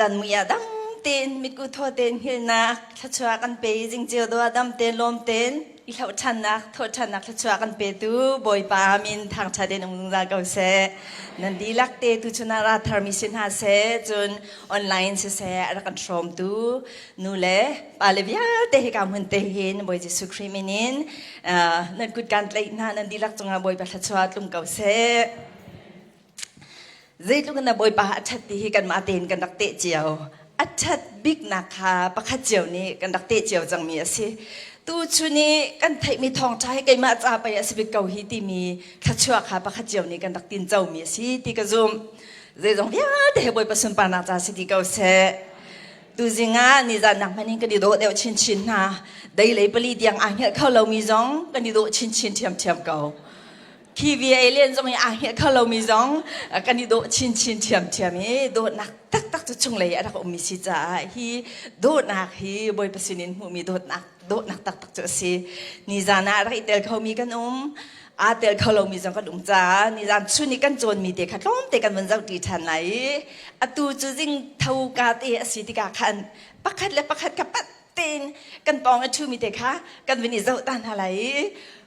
Zan mui ah dam tein mitku thaw tein hngilhnak thluachuah kan pe i zingceu dawh ah dam tein lawm tein i hloh ṭhannak thawh ṭhannak thluachuah kan petu Bawipa min thangṭhat in um zungzal ko seh. Nan dihlak te tuchun ah ra tharmi si hna seh, cun online siseh a rak kan hrawmtu nu le pa le vialte hika hmun te hin Bawi Jesuh Khrih min in nan kut kan tlaih hna nan dihlak cungah Bawipa thluachuah tlung ko seh. Zeitluk in dah Bawipa a ṭhat ti hi kanmah tein kan rak teh cio. A ṭhat biknak kha pakhat cio nih kan rak teh cio cangmi a si. Tuchun i kan theihmi thawngṭha hi keimah ca pei a si bik ko hi timi thluachuah kha pakhat cio nih kan rak tincomi a si ti ka zumh. Zeizong vialte hi Bawipa sunparnak ca si ti ko seh. Tuzing ah nizan nak hmanh in kan i dawh deuh chinchin hna. Dei lei pali tiang aa hngelh kho lomi zong kan i dawh chinchin ṭhiamṭhiam ko. Khi VA len zong i aa hngilh kho lomi zong kan i dawh chinchin ṭhiamṭhiam i dawtnak taktak cu chunglei a rak ummi si caah hi dawtnak hi Bawipa sinin hmuhmi dawtnak dawtnak taktak cu a si. Nizan ah a rak i tel khomi kan um, aa tel kho lomi zong kan um caah nizan chun i kan cawnmi te kha tlawmte kan vun zohṭi ṭhan lai i atu cu zing tho ka te a si tikah khan pakhat le pakhat kha pat tein kan pawng a ṭhumi te kha kan vun i zoh ta hna lai i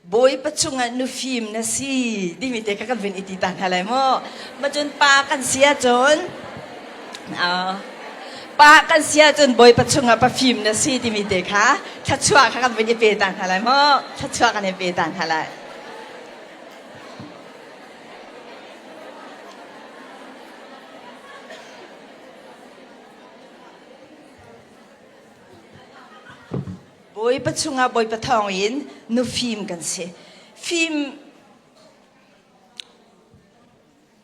Bawipa chungah nufim na si timi te kha kan vun i ti ta hna lai mu. Macun pa kan si ahcun pa kan si ahcun Bawipa chungah pafim na si timi te kha thluachuah kha kan vun i pe ta hna lai mu. Thluachuah kan i pe ta hna lai. Bawipa chungah Bawipa thawngin nufim kan si. Fim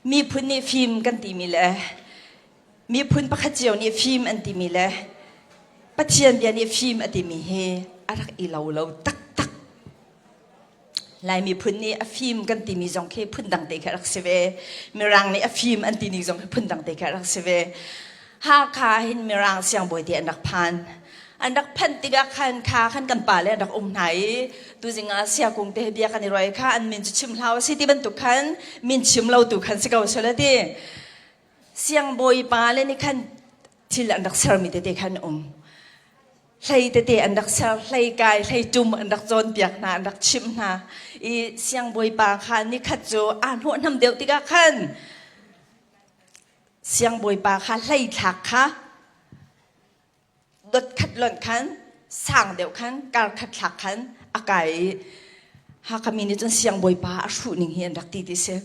miphun nih fim kan timi le miphun pakhat cio nih fim an timi le Pathian bia nih fim a timi hi a rak i lo lo taktak. Lai miphun nih a fim kan timi zong khi phundang te khi a rak si ve. Mirang nih a fim an timi zong khi phundang te khi a rak si ve. Hakha hin Mirang siangbawi te an rak phan. An rak phanh tikah khan kha khan kan pa le an rak um hna i tuzing ah siakung te he bia kan i ruai kha an min cu chim hlah a si ti bantuk khan min chim lo tu khan si ko sela ti. Siangbawi pa le nih khan thil an rak sermi tete khan um. Hlei tete an rak ser, hlei kai, hlei tum an rak cawnpiak hna, an rak chimh hna. I siangbawipa kha nikhat cu aa hnawhhnam deuh tikah khan siangbawipa kha hlei thlak kha dot khat lonh khan sang deuh khan kar khat thlak khan a kai i Hakha mi nih cun siangbawipa a hruh ning hi an rak ti ti si.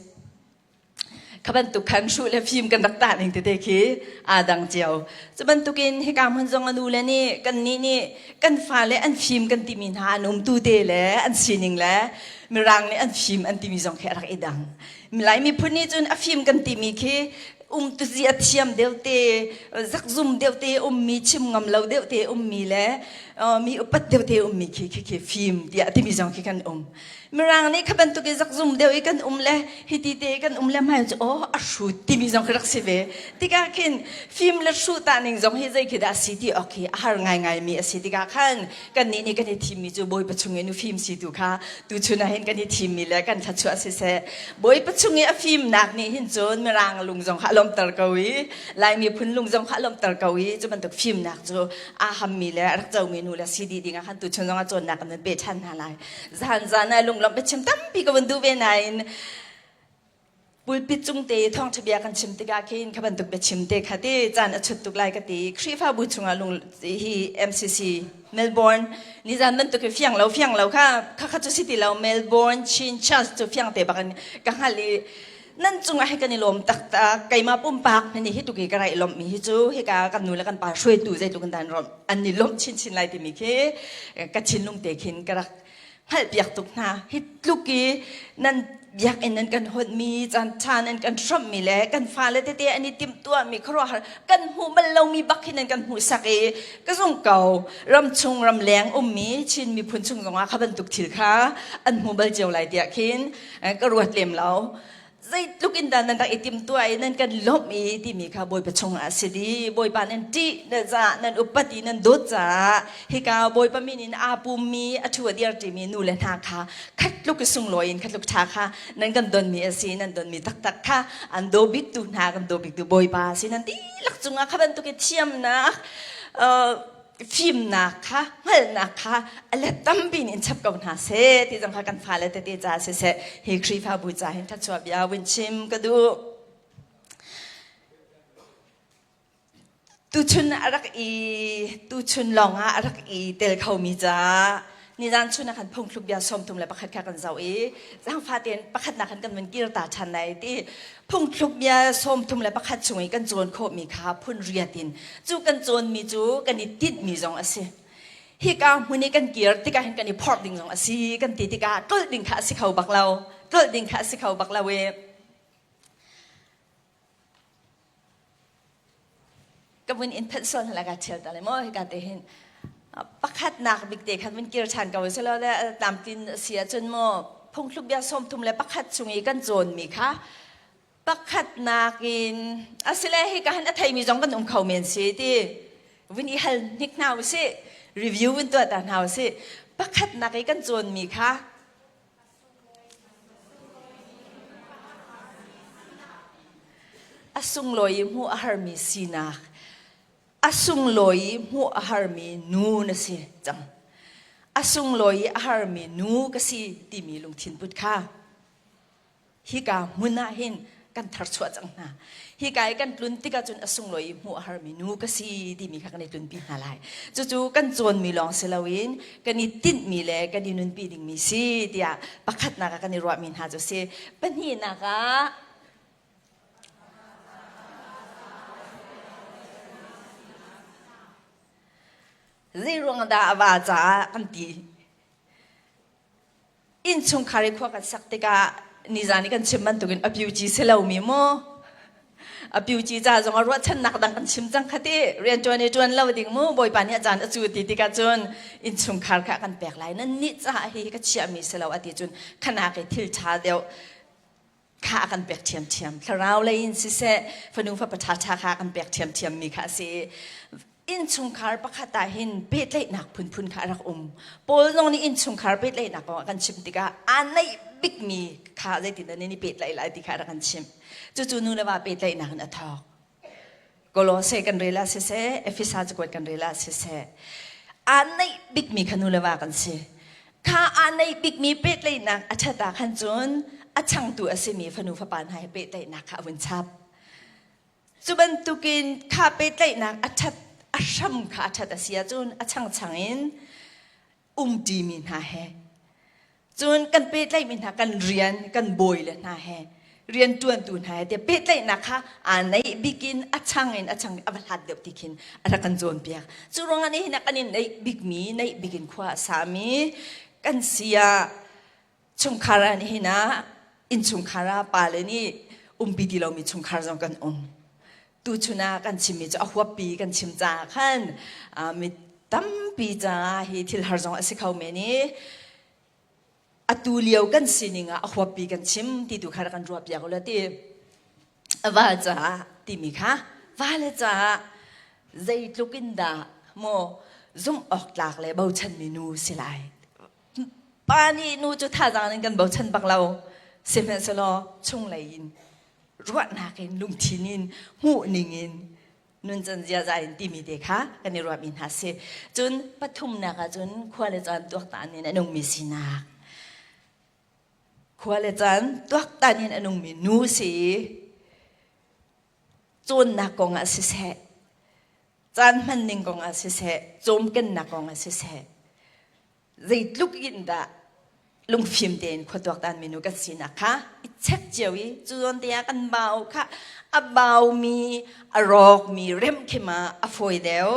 Kha bantuk khan hruh le fim kan rak tah ning tete khi aa dang cio. Cu bantukin hika hmun zong a nu le nih kannih nih kan fale an fim kan timi hna an umtu te le an sining le Mirang nih an fim an timi zong khi a rak i dang. Lai miphun nih cun a fim kan timi khi umtuzi a thiam deuh te, zakzum deuh te ummi, chim ngam lo deuh te ummi le mi upat deuh te ummi khi khi khi fim tiah timi zong khi kan um. Mirang nih kha bantuk i zakzum deuh i kan um le hiti te kan um le hmai cu aw a hrut timi zong khi rak si ve. Tikah khin fim le hruh tah ning zong hi zei khi dah si ti awk hi a har ngaingai mi a si tikah khan kannih nih kan i thimmi cu Bawipa chung i nu fim si tu kha tuchun ah hin kan i thimmi le kan thluachuah siseh Bawipa chung i a fimnak nih hin cun Mirang lung zong kha a lawmhter ko i Lai miphun lung zong kha a lawmhter ko i cu bantuk fimnak cu aa hammi le a rak comi nu le si dih ding ah khan tuchun zong ah cawnnak kan pe ṭhan hna lai. Zan zan ah lunglawmh biachim tampi ka vun duh ve nain pulpit cung te thawngṭha bia kan chim tikah khin kha bantuk biachim te kha ti caan a chut tuk lai ka ti Khrihfabu chungah lung hi MCC Melbourne nizan bantuk hi fiang lo fiang lo kha kha kha cu si ti lo Melbourne Chin Church cu fiang te bak in ka hngalh i nan cungah hi kan i lawm taktak keimah pumpak hi hi tuk i ka raih lawmhmi hi cu hika kan nu le kan pa hruaitu zeitluk in dah an i lawmh chinchin lai timi khi ka thinlung te khin ka rak hngalhpiak tuk hna hi tluk i nan biakinn nan kan honmi caan ṭha nan kan hrawmhmi le kan fale tete an i timhtuahmi khuaruahhar kan hmuh bal lomi bak hi nan kan hmuhsak i ka zung ko ramchung ramleng ummi Chin miphun chung zongah kha bantuk thil kha an hmu bal cio lai tiah khin ka ruat lem lo. Zeitluk in dah nan rak i timtuah i nan kan lawmh i timi kha Bawipa chungah a si dih. Bawipa nan ṭih, nan zah, nan upat i nan dawt caah hika Bawipa min in aa pummi, a ṭhu a dir ṭimi nu le hna kha khatluk i sunglawi in khatluk ṭha kha nan kan donmi a si, nan donmi taktak kha an daw biktu hna kan daw biktu Bawipa a si. Nan dihlak cungah kha bantuk i thiamnak, fimnak kha hngalhnak kha a let tampi in chap ko hna seh ti zong kha kan fale tete ca siseh hi Khrihfabu ca hin thluachuah bia vun chim ka duh. Tuchun a rak i tuchun lawng ah a rak i tel khomi ca nizan chun ah khan phungthluk bia 31 kha kan zoh i zaangfah tein pakhatnak khan kan vun kir ta ṭhan lai ti Phungthluk bia 31 chung i kan cawn khawhmi kha phun riat in cu kan cawnmi cu kan i tinhmi zong a si. Hika hmun i kan kir tikah hin kan i phorh ding zong a si kan ti tikah tlolh ding kha a si kho bak lo. Tlolh ding kha a si kho bak lo i ka vun in phanh sual hna ka ṭhial ta le maw hika te hin pakhatnak bik te khan vun kir ṭhan ko selaw le tlamtlin a si ahcun maw phungthluk bia 31 chung i kan cawnmi kha pakhatnak in asile hika hin a theimi zong kan um kho men si ti vun i hal hnik hna usih review vun tuah ta hna usih pakhatnak i kan cawnmi kha A sunglawi i hmuh a harmi sinak, a sunglawi i hmuh a harmi nu na si cang. A sunglawi i a harmi nu ka si timi lungthin put kha hika hmun ah hin kan tharchuah cang hna. Hika i kan tlun tikah cun a sunglawi i hmuh a harmi nu ka si timi kha kan i tlunpi hna lai. Cucu kan cawnmi lawng si loin kan i tinhmi le kan i nunpi dingmi si tiah pakhatnak ah kan i ruahmi hna cu si. Pahnihnak ah Zeiruang dah a va caah kan ti? Innchungkhar i khua kan sak tikah nizan i kan chim bantukin a piuci si lomi maw a piuci ca zong ah ruahchannak dang kan chim cang kha ti rianṭuan i ṭuan lo ding mu bawipa nih a caan a cu ti tikah cun innchungkhar kha kan pek lai nan nih caah hi ka chiahmi si lo a ti cun khanak i thil ṭha deuh kha a kan pek ṭhiamṭhiam thlarau lei in siseh fanu fapa ṭhaṭha kha a kan pek ṭhiamṭhiammi kha a si innchungkhar pakhat ah hin pehtlaihnak phunphun kha a rak um Paul zong nih innchungkhar pehtlaihnak kong a kan chimh tikah aa naih bikmi kha zeitindah nan i pehtlaih lai ti kha a rak kan chimh cucu nu le va pehtlaihnak in a thawk Kolose kan rel ah siseh, Efesa cakuat kan rel ah siseh, aa naih bikmi kha nu le va kan si. Kha aa naih bikmi pehtlaihnak a ṭhat ah khan cun a changtu a simi fanu fapa hna he pehtlaihnak kha a vun chap. Cu bantukin kha pehtlaihnak a ṭhat a hram kha a ṭhat a si ahcun a changchang in umṭimi hna he cun kan pehtlaihmi hna kan rian kan bawi le hna he rianṭuantu hna he tiah pehtlaihnak kha aa neih bik in a chang in a chang a va hlat deuh ti khin a rak kan cawnpiak. Cu ruangah nihin ah kan in neih bikmi neih bik in khua a sami kan si ah chungkhar ah nihin ah innchungkhar ah pale nih umpi ti lomi chungkhar zong kan um. Tuchun ah kan chimmi cu a huappi kan chim caah khan mi tampi caah hi thil har zong a si kho men i atu lio kan sining ah a huappi kan chim ti tu kha rak kan ruah piak ula ti va caah timi kha va le caah zeitluk in dah maw zumh awk tlak le bochanmi nu si lai pa nih nu cu thazaang in kan bochan bak lo sihmanhsehlaw chunglei in ruahnak in lungthin in hmuhning in nuncan ziaza in timi te kha kan i ruahmi hna si cun pathumnak ah cun khua le caan tuaktan in a nungmi sinak khua le caan tuaktan in a nungmi nu si cawnnak kong ah siseh caan hmanning kong ah siseh cawmkennak kong ah siseh zeitluk in dah lungfim tein khua tuaktan minu kan sinak kha i check cio i cu zawn te ah kan bau kha a baumi a rawkmi rem khi ma a fawi deuh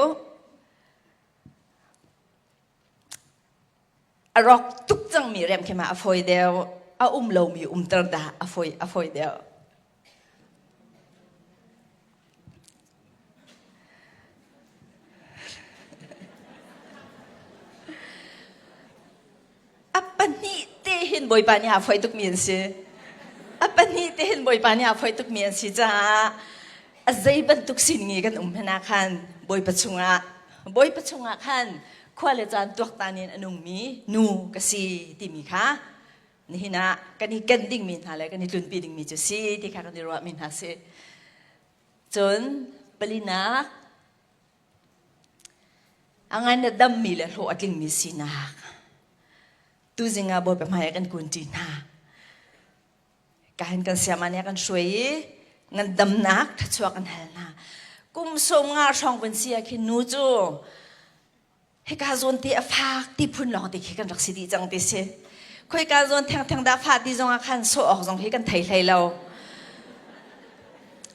a rawk tuk cangmi rem khi ma a fawi deuh a um lomi umter dah a fawi a fawi deuh A pahnih te hin Bawipa nih aa foih tukmi an si. A pahnih. Hiti hin Bawipa nih a foih tukmi an si caah a zei bantuk sining i kan um hmanh ah khan Bawipa chungah Bawipa chungah khan khua le caan tuaktan in a nungmi nu ka si timi kha nihin ah kan i ken dingmi hna le kan i tlunpi dingmi cu si ti kha kan i ruahmi hna si. Cun palinak a ngan a dammi le hlawh a tlingmi sinak. Tuzing ah Bawipa hmai ah kan kun ṭi hna. Kahin kan siama nih a kan hruai i ngandamnak thluachuah kan hal hna. Kum sawm nga hrawng vun si ah khin nu cu hika zawn te a fak ti phun lawng te khi kan rak si dih cang ti si. Khoika zawn thengtheng dah fah ti zong ah khan sawh awk zong hi kan thei hlei lo.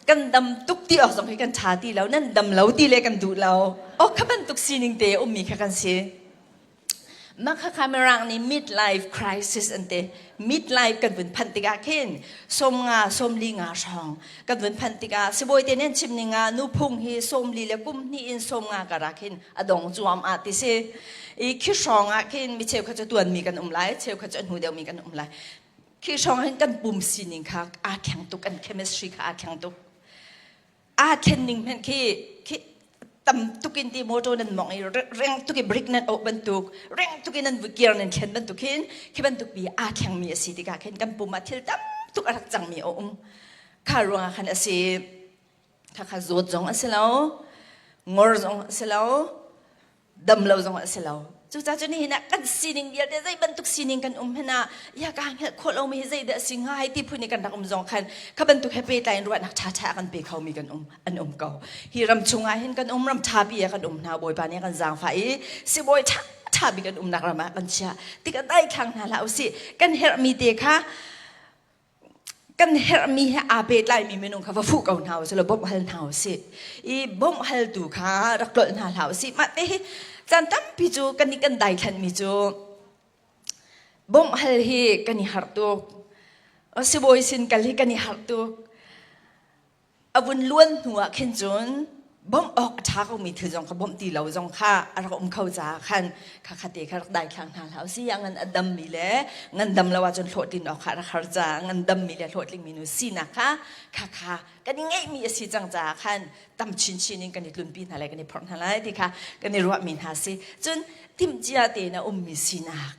Kan dam tuk ti awk zong hi kan ṭha ti lo. Nan dam lo ti le kan duh lo. Oh, kha bantuk sining te ummi kha kan si. Mah khakha Mirang nih midlife crisis an ti. Midlife kan vun phanh tikah khin 50 45 nga hrawng kan vun phanh tikah sibawi te nih an chim ning ah nuphung hi 40 le kum hnih in 50 kar ah khin a dong cuam ah ti si. I khi hrawng ah khin mi cheukhat cu tuanmi kan um lai, cheukhat cu a hnu deuhmi kan um lai. Khi hrawng hin kan pum sining kha aa thleng tuk, kan chemistry kha aa thleng tuk. Aa thlen ning hmanh khi khi tam tuk in ti motor nan mong i reng tuk i brake nan oh bantuk reng tuk in nan gear nan thlen bantuk hin khi bantuk bi aa thleng mi a si tikah khin kan pum ah thil tam tuk a rak cang mi a um. Kha ruangah khan a si. Kha kha zawt zong a si lo, ngor zong a si lo, dam lo zong a si lo. Cucaah cu nihin ah kan sining vialte zei bantuk sining kan um hmanh ah ya ka hngalh khawh lomi hi zeidah a si hnga hei ti phun i kan rak um zong khan kha bantuk he pehtlai in ruahnak ṭhaṭha a kan pe khomi kan um an um ko. Hi ram chungah hin kan um ram ṭhapi ah kan um hna Bawipa nih a kan zaangfah i sibawi ṭha ṭha bik kan umnak ram ah kan chiah. Tikah daithlang hna hlah usih. Kan herhmi te kha Kan herhmi he aa pehtlaimi minung kha va fuh ko hna usih law bawmh hal hna usih. I bawmh haltu kha rak tlolh hna hlah usih. Mah te hi caan tampi cu kan i kan daithlanhmi cu bawmh hal hi kan i harh tuk. Sibawi sin kal hi kan i harh tuk. A vun luan hnu ah khin cun bawmh awk a ṭha komi thil zong kha bawmh ti lo zong kha a rak um kho caah khan khakha te kha rak daithlang hna hlah usih. A ngan a dammi le ngandam lo ahcun hlawhtlin awk kha a rak har caah ngandammi le hlawhtlingmi nu sinak kha khakha kan i ngeihmi a si cang caah khan tam chinchin in kan i tlunpi hna lai kan i phorh hna lai ti kha kan i ruahmi hna si. Cun timhcia tein a ummi sinak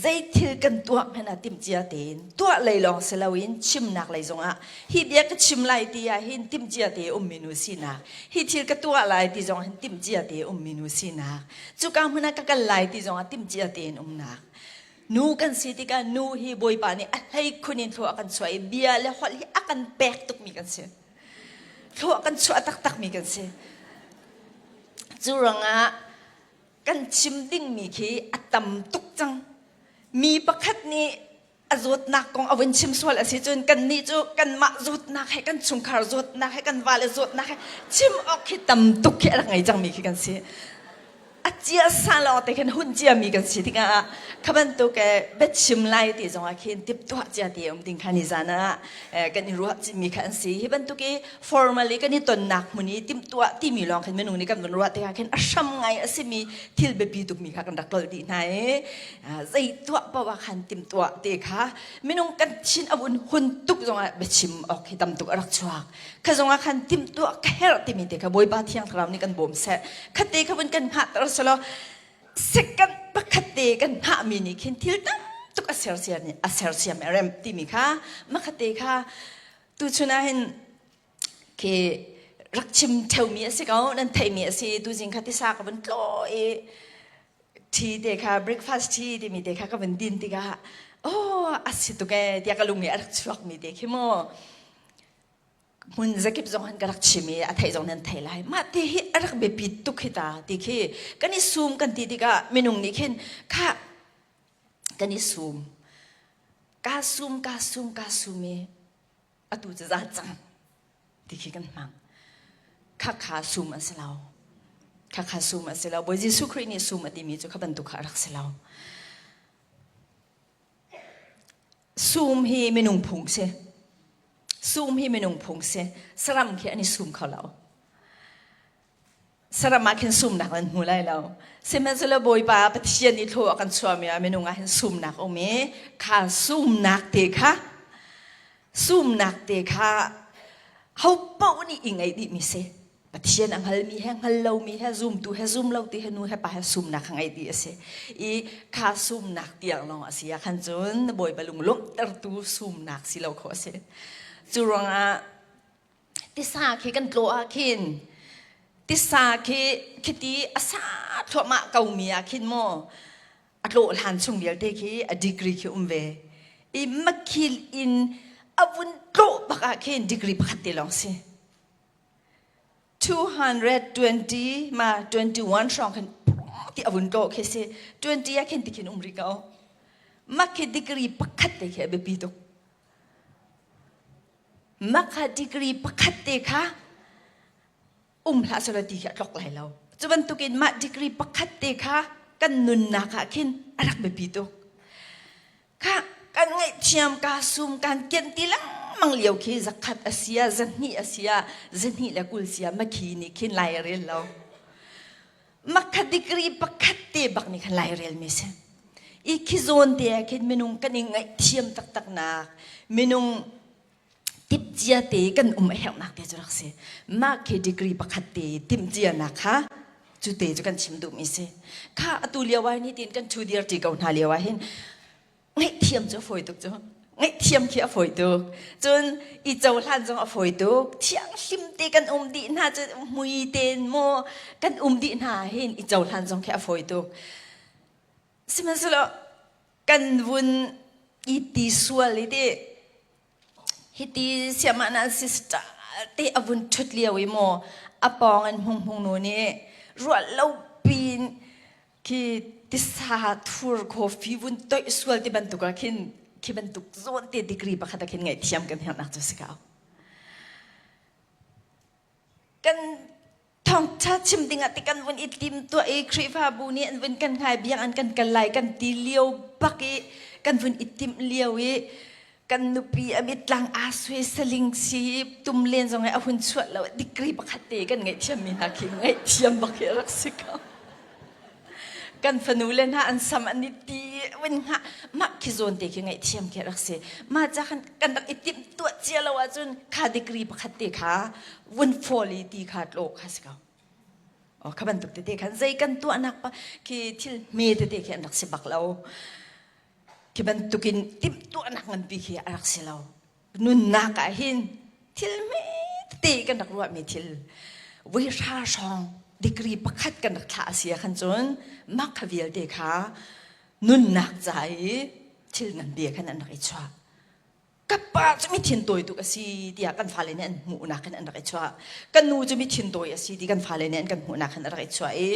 Zeithil kan tuah hmanh ah timhcia tein tuah lei lawng si loin chimnak lei zongah hi bia ka chim lai ti ah hin timhcia te ummi nu sinak, hi thil ka tuah lai ti zong hin timhcia te ummi nu sinak, cuka hmun ah ka kal lai ti zongah timhcia tein umnak. Nu kan si tikah nu hi Bawipa nih a hleikhun in thlua a kan chuah i bia le holh hi a kan pek tukmi kan si. Thlua kan chuah taktakmi kan si. Cu ruangah kan chim dingmi khi a tam tuk cang. Mi pakhat nih a zawtnak kong a vun chim sual a si cun kannih cu kanmah zawtnak he kan chungkhar zawtnak he kan vale zawtnak he chim awk khi tam tuk khi a rak ngei cangmi khi kan si. A cia sa lawng te khin hun ciami kan si tikah kha bantuk biachim lai ti zongah khin tiptuah cia ti um ding kha ni zan ah kan i ruah cimi kha an si. Hi bantuk i formally kan i tonnak hmun i timhtuah timi lawng khin minung nih kan vun ruah tikah khin a hram ngai a simi thil biapi tukmi kha kan rak tlolh dih hna i zei tuah paoh ah khan timhtuah te kha minung kan thin a vun hun tuk zongah biachim awk hi tam tuk a rak chuak. Kha zongah khan timhtuah ka herh timi te kha Bawipa Thiang Thlarau nih kan bawm seh. Kha te kha vun kan hngahter selaw second pakhat te kan hngahmi nih khin thil tam tuk a sersiam a sersiam a rem timi kha makhat te kha tuchun ah hin khi rak chim theumi a si ko nan theihmi a si tuzing kha tisa ka vun tlaw i tea te kha breakfast tea timi te kha ka vun din tikah oh a si tuk ee tiah ka lung i a rak chuakmi te khi mu hmun zakip zong han ka rak chim i a theih zong nan thei lai. Mah te hi a rak biapi tuk hi ta ti khi kan i sum kan ti tikah minung nih khin kha kan i sum ka sum ka sum ka sum i atu cu za cang ti khi kan hmang. Kha kha sum a si lo. Kha kha sum a si lo. Bawi Jesuh Khrih nih sum a timi cu kha bantuk kha a rak si lo. Sum hi minung phung si. Sum hi minung phung si. Saram khi an i sum kho lo. Saram ah khin sumnak nan hmu lai lo. Sihmanhsehlaw Bawipa Pathian i thlua a kan chuahmi ah minung ah hin sumnak um i kha sumnak te kha. Sumnak te kha ho paoh nih i ngeih dihmi si. Pathian a hngalmi he hngal lomi he zumtu he zum lo ti he nu he pa he sumnak kha ngeih dih a si. I kha sumnak tiang lawng a si ah khan cun Bawipa lung lawmhtertu sumnak si lo khawh a si. Cu ruangah tisa khi kan tlaw ah khin tisa khi khiti a sa thluahmah ko mi ah khin maw a tlawh hlan chung vialte khi a degree khi um ve i makhil in a vun tlawh bak ah khin degree pakhat te lawng si 220 ma 21 hrawng khin ti a vun tlawh khi si 20 ah khin ti khin um rih ko makhi degree pakhat te khi a biapi tuk Makha degree pakhat te kha um hlah selaw ti khi a tlok lai lo. Cu bantukin mah degree pakhat te kha kan nunnak ah khin a rak biapi tuk. Kha kan ngaihthiam ka sum kan kianh ti lengmang lio khi zakhat a sia zahnih a sia zahnih le kul sia makhi nih khin lai a rel lo. Makha degree pakhat te bak nih khan lai rel mi si. I khi zawn te ah khin minung kan i ngaihthiam taktak nak minung timhcia te kan um a herhnak te cu rak si. Mah khi degree pakhat te timhcia nak kha cu te cu kan chim duhmi si. Kha atu lio ah ni tin kan thu dir ṭi ko hna lio ah hin ngaihthiam cu a fawi tuk cu ngaihthiam khi a fawi tuk cun i cohlan zong a fawi tuk thianghlim te kan um dih hna cu mui tein maw kan um dih hna hin i cohlan zong khi a fawi tuk sihmanhsehlaw kan vun i ti sual i ti Hiti siamah nan sister te a vun ṭhut lio i maw a pawng in hmunghmung nu nih ruah lo piin khi tisa thur coffee vun toih sual ti bantuk ah khin khi bantuk zawn te degree pakhat ah khin ngaihthiam kan herhnak cu si ko. Kan thawngṭha chim dingah ti kan vun i tim tuah i Khrihfabu nih an vun kan ngai biang an kan kal lai kan ti lio bak i kan vun i timh lio i kan nupi a mitlang aa sui saling si tum len zong i a hun chuah lo degree pakhat te kan ngaihthiam mi hna khi ngaihthiam bak hi a rak si ko kan fanu le hna an sam an i ti vun hngah mah khi zawn te khi ngaihthiam khi rak si mah ca khan kan rak i timh tuah cia lo ahcun kha degree pakhat te kha vun fall i ti kha tlo kha si ko oh kha bantuk tete khan zei kan tuahnak pa khi thil hme tete khi an rak si bak lo khi bantukin timh tuahnak nganpi khi a rak si lo nunnak ah hin thil hme tete kan rak ruahmi thil voi hra hrawng degree pakhat kan rak thlah a si ah khan cun mah kha vialte kha nunnak ca i thil nganpi khan an rak i chuah ka pa cu mi thintawi tuk a si tiah kan fale nih an hmuhnak in an rak i chuah kan nu cu mi thintawi a si ti kan fale nih an kan hmuhnak in an rak i chuah i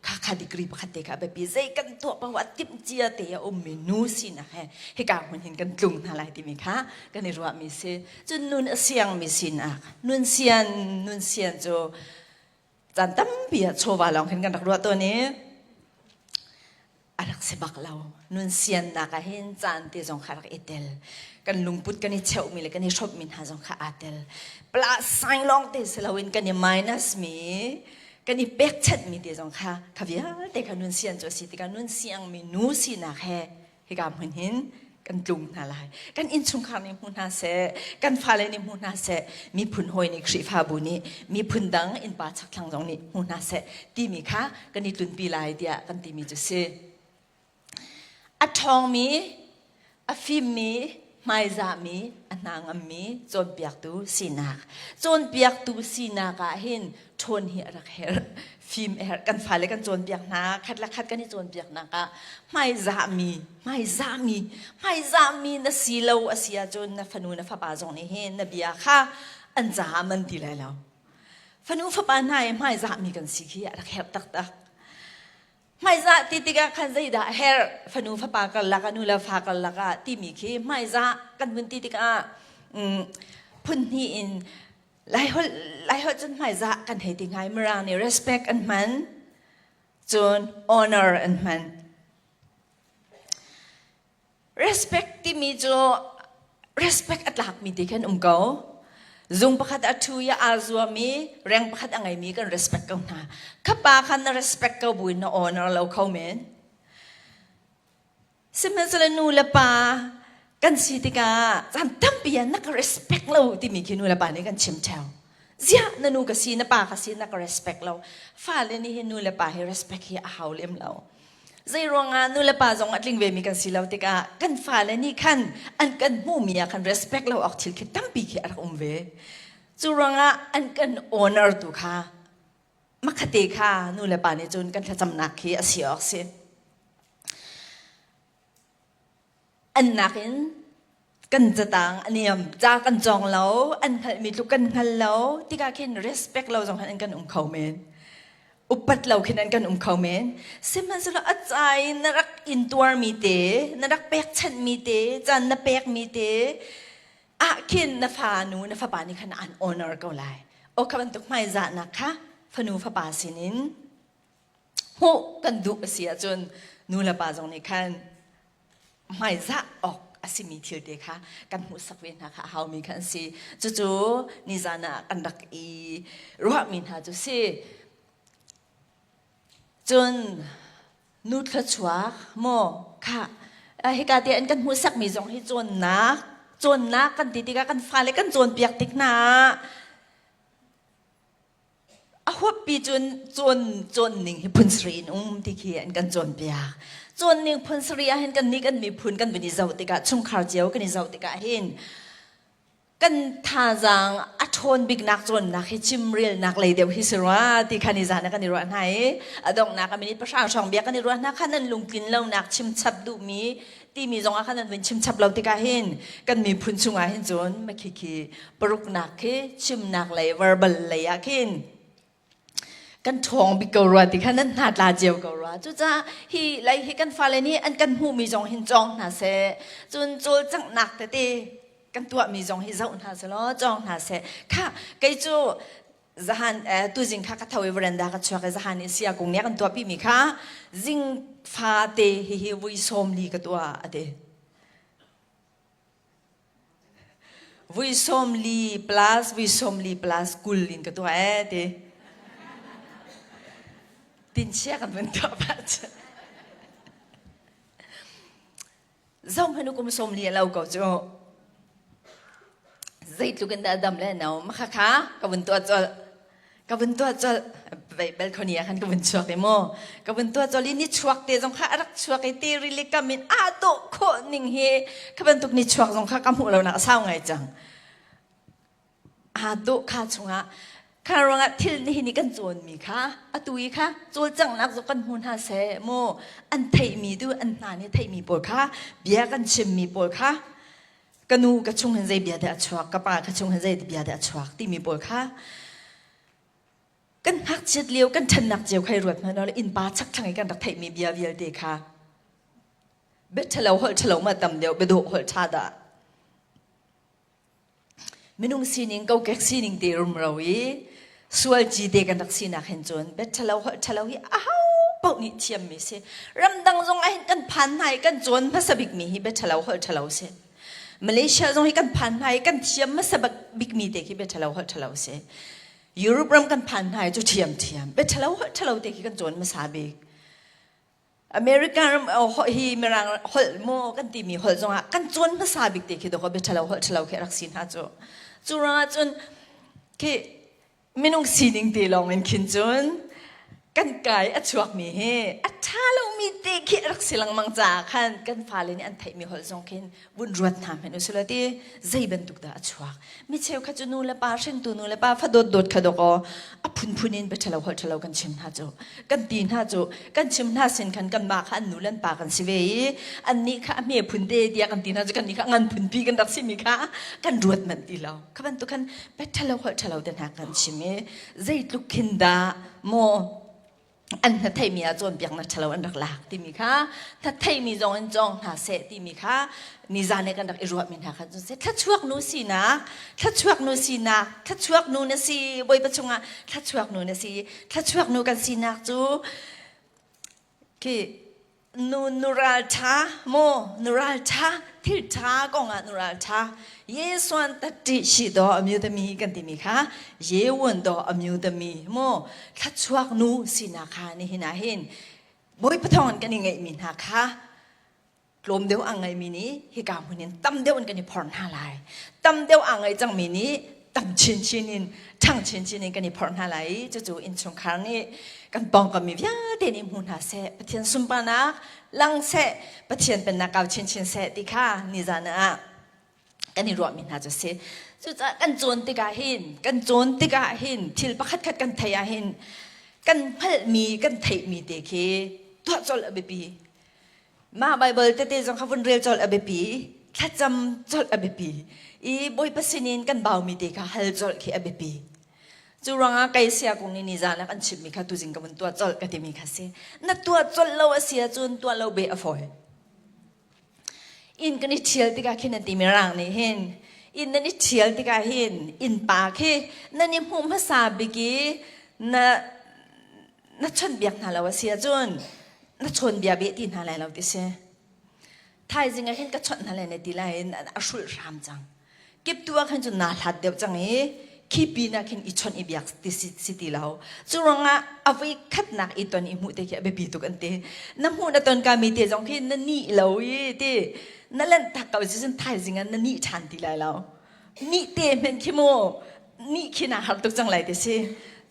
kha kha degree pakhat te kha a biapi zei kan tuah paoh ah timhcia te a ummi nu sinak he hika hmun hin kan tlung hna lai timi kha kan i ruahmi si cun nun a siangmi sinak nun sian nun sian cu caan tampi ah chawva lawng khin kan rak ruah tawn i a rak si bak lo nun siannak ah hin caan te zong kha rak i tel kan lungput kan i cheuhmi le kan i hrawmmi hna zong kha aa tel plus sign lawng te si loin kan i minus mi kan i pekchanhmi te zong kha kha vialte kha nun sian cu a si tikah nun siangmi nu sinak he hika hmun hin kan tlung hna lai kan innchungkhar nih hmu hna seh kan fale nih hmu hna seh miphun hawi nih Khrihfabu nih miphun dang innpa chakthlang zong nih hmu hna seh timi kha kan i tlunpi lai tiah kan timi cu si A ṭhawngmi, a fimmi, hmaizahmi, a hna ngammi cawnpiaktu sinak. Cawnpiaktu sinak ah hin ṭhawn hi a rak herh. Fim a herh. Kan fale kan cawnpiak hna, khat le khat kan i cawnpiaknak ah hmaizahmi, hmaizahmi, hmaizahmi na si lo a si ahcun na fanu na fapa zong nih hin na bia kha an caah man ti lai lo. Fanu fapa hna i hmaizahmi kan si khi a rak herh taktak. Hmaizah ti tikah khan zeidah a herh? Fanu fapa karlak ah nu le fa karlak ah timi khi hmaizah kan vun ti tikah phun hnih in Laiholh Laiholh cun hmaizah kan hei ti ngai Mirang nih respect an hman cun honor an hman. Respect timi cu respect a tlakmi ti khan um ko. Zung pakhat a ṭhu i aa zuam i reng pakhat a ngeimi kan respect ko hna. Kha pa kha na respect ko buin na honor lo kho men. Sihmanhsehlaw nu le pa Kan si tikah caan tampi ah na ka respect lo timi khi nu le pa nih kan chim theo. Ziah na nu ka si, na pa ka si, na ka respect lo. Fale nih hin nu le pa hi respect hi a hau lem lo. Zei ruangah nu le pa zong a tling vemi kan si lo tikah kan fale nih khan an kan hmuhmi ah khan respect lo awk thil khi tampi khi a rak um ve. Cu ruangah an kan honor tu kha makhate kha nu le pa nih cun kan thlacamnak khi a si awk si. An nakin kan catang a niam, ca kan cawng lo, an hngalhmi tluk kan hngal lo tikah khin respect lo zong hin an kan um kho men. Upat lo khin an kan um kho men. Sihmanhsehlaw a ca i na rak intuarmi te, na rak pekchanhmi te, caan na pekmi te ah khin na fa nu, na fapa nih khan an honor ko lai. Aw kha bantuk hmaizahnak kha fanu fapa sinin hmuh kan duh a si ahcun nu le pa zong nih khan hmaizah awk a simi thil te kha kan hmuhsak ve hna kha a haumi kha an si. Cucu nizan ah kan rak i ruahmi hna cu si. Cun nu thluachuak maw kha hika te an kan hmuhsakmi zong hi cawnnak cawnnak kan ti tikah kan fale kan cawnpiak tik hna ah A huappi cun cawn cawn ning hi phun sarih in um ti khi an kan cawnpiak. Cawn ning phun sarih ah hin kan nih kan miphun kan vun i zoh tikah chungkhar cio kan i zoh tikah hin kan thazaang a ṭhawn biknak cawnnak hi chimrelnak lei deuh hi si rua ti kha nizan ah kan i ruah hna i a donghnak a minute pahra hrawng bia kan i ruah hna kha nan lungtlin lonak chimchap duhmi timi zong ah khan an vun chimchap lo tikah hin kan miphun chungah hin cun makhikhi paruknak khi chimnak lei verbal lei ah khin kan ṭhawng bik ko rua ti kha nan hna tla cio ko rua cucaah hi lei hi kan fale nih an kan hmuhmi zong hin cawng hna seh cun cawlcanghnak tete kan tuahmi zong hi zoh hna seh law cawng hna seh kha kei cu zahan tuzing kha ka tho i veranda ka chuak i zahan i sia kung nih a kan tuahpi mi kha zing fate hihi vui 40 ka tuah a ti vui 40 plus vui 40 plus 20 in ka tuah ee ti tinchia kan vun tuah pah Zohhmanh u kum 40 a lo ko cu. Zeitluk in dah dam le no makha kha ka vun tuah colh. Ka vun tuah colh. Balcony ah khan ka vun chuak i mu. Ka vun tuah colh i ni chuak te zong kha a rak chuak i ti rili kam in aa dawh khawh ning hi kha bantuk ni chuak zong kha ka hmuh lo nak a sau ngai cang. Aa dawh kha chungah kha ruangah thil nihin i kan cawnmi kha atu i kha cawlcanghnak zong kan hmu hna seh mu an theihmi tu an hna nih theihmi pawl kha bia kan chimmi pawl kha ka nu ka chung hin zei bia dah a chuak ka pa ka chung hin zei bia dah a chuak timi pawl kha kan ngakchiat lio kan ṭhannak cio khai ruat hmanh innpa chakthlang i kan rak theihmi bia vialte kha bia ṭhalo holh ṭhalo ma tam deuh bia dawh holh ṭha dah Minung sining kokek sining te rumro i sual ci te kan rak sinak hin cun bia ṭhalo holh ṭhalo hi aho paoh nih thiammi si. Ramdang zong ah hin kan phan hna i kan cawn hmasa bikmi hi bia ṭhalo holh ṭhalo si. Malaysia zong hi kan phan hna i kan thiam hmasa bikmi te khi bia ṭhalo holh ṭhalo si. Europe ram kan phan hna i cu ṭhiamṭhiam bia ṭhalo holh ṭhalo te khi kan cawn hmasa bik. America ram hi Mirang holh maw kan timi holh zongah kan cawn hmasa bik te khi dawkaw bia ṭhalo holh ṭhalo khi a rak si hna cu. Cu ruangah cun khi minung sining te lawng in khin cun kan kai a chuakmi hi a ṭha lomi te khi a rak si lengmang caah khan kan fale nih an theihmi holh zong khin vun ruat hna hmanh usila ti zei bantuk dah a chuak mi cheukhat cu nu le pa hringtu nu le pa fa dawt dawt kha dawkaw a phunphun in bia ṭhalo holh ṭhalo kan chim hna cu kan ti hna cu kan chim hna sin khan kanmah kha an nu le an pa kan si ve i annih kha a hme phun te tiah kan ti hna cu kannih kha ngan phunpi kan rak simi kha kan ruat manh ti lo kha bantuk khan bia ṭhalo holh ṭhalo te hna kan chim i zeitluk khin dah maw an hnatheimi ah cawnpiaknak ṭhalo an rak lak timi kha hnatheimi zong in cawng hna seh timi kha nizan i kan rak i ruahmi hna kha cun seh thluachuak nu sinak thluachuak nu sinak thluachuak nu na si Bawipa chungah thluachuak nu na si thluachuak nu kan sinak cu khi Nu nu ralṭha maw nu ralṭha thil ṭha kongah nu ralṭha ye suan tatti shi daw a myu tami kan timi kha ye won daw a myu tami maw thlachuak nu sinak kha nihin ah hin Bawipa thawng in kan i ngeihmi hna kha. Tlawm deuh a ngeimi nih hika hmun in tam deuh in kan i phorh hna lai. Tam deuh a ngei cangmi nih tam chinchin in ṭhang chinchin in kan i phorh hna lai i cucu innchungkhar nih kan pawngkam mi vialte nih hmu hna seh, Pathian sunparnak lang seh, Pathian pennak kau chinchin seh ti kha nizan ah kan i ruahmi hna cu a si. Cucaah kan cawn tikah hin, kan cawn tikah hin thil pakhatkhat kan theih ah hin kan hngalhmi, kan theihmi te khi tuah colh a biapi. Mah Baibal tete zong kha vun rel colh a biapi, thlacam colh a biapi. I Bawipa sinin kan baumi te kha hal colh khi a biapi. Cu ruangah kei sia kung nih nizan ah kan chimmi kha tuzing ka vun tuah colh ka timi kha si. Na tuah colh lo a si ahcun tuah lo beh a fawi. Inn kan i ṭhial tikah khin an ti mirang nih hin inn nan i ṭhial tikah hin innpa khi nan i hmuh hmasa bik i na na chawnhbiak hna lo a si ahcun na chawnbia beh ti hna lai lo ti si. Thaizing ah hin ka chawnh hna lai na ti lai in a hrulh hram cang. Kiptu ah khan cun naa hlat deuh cang i khi pin ah khin i chawnh i biak ti si, si ti lo. Cu ruangah a voi khatnak i ton i hmuh te khi a biapi tuk an ti. Na hmuh na ton ka mi te zong khi na nih lo i ti na lanh tak ko si cun thaizing ah na nih ṭhan ti lai lo. Nih te hmenh khi mu nih khi naa har tuk cang lai ti si.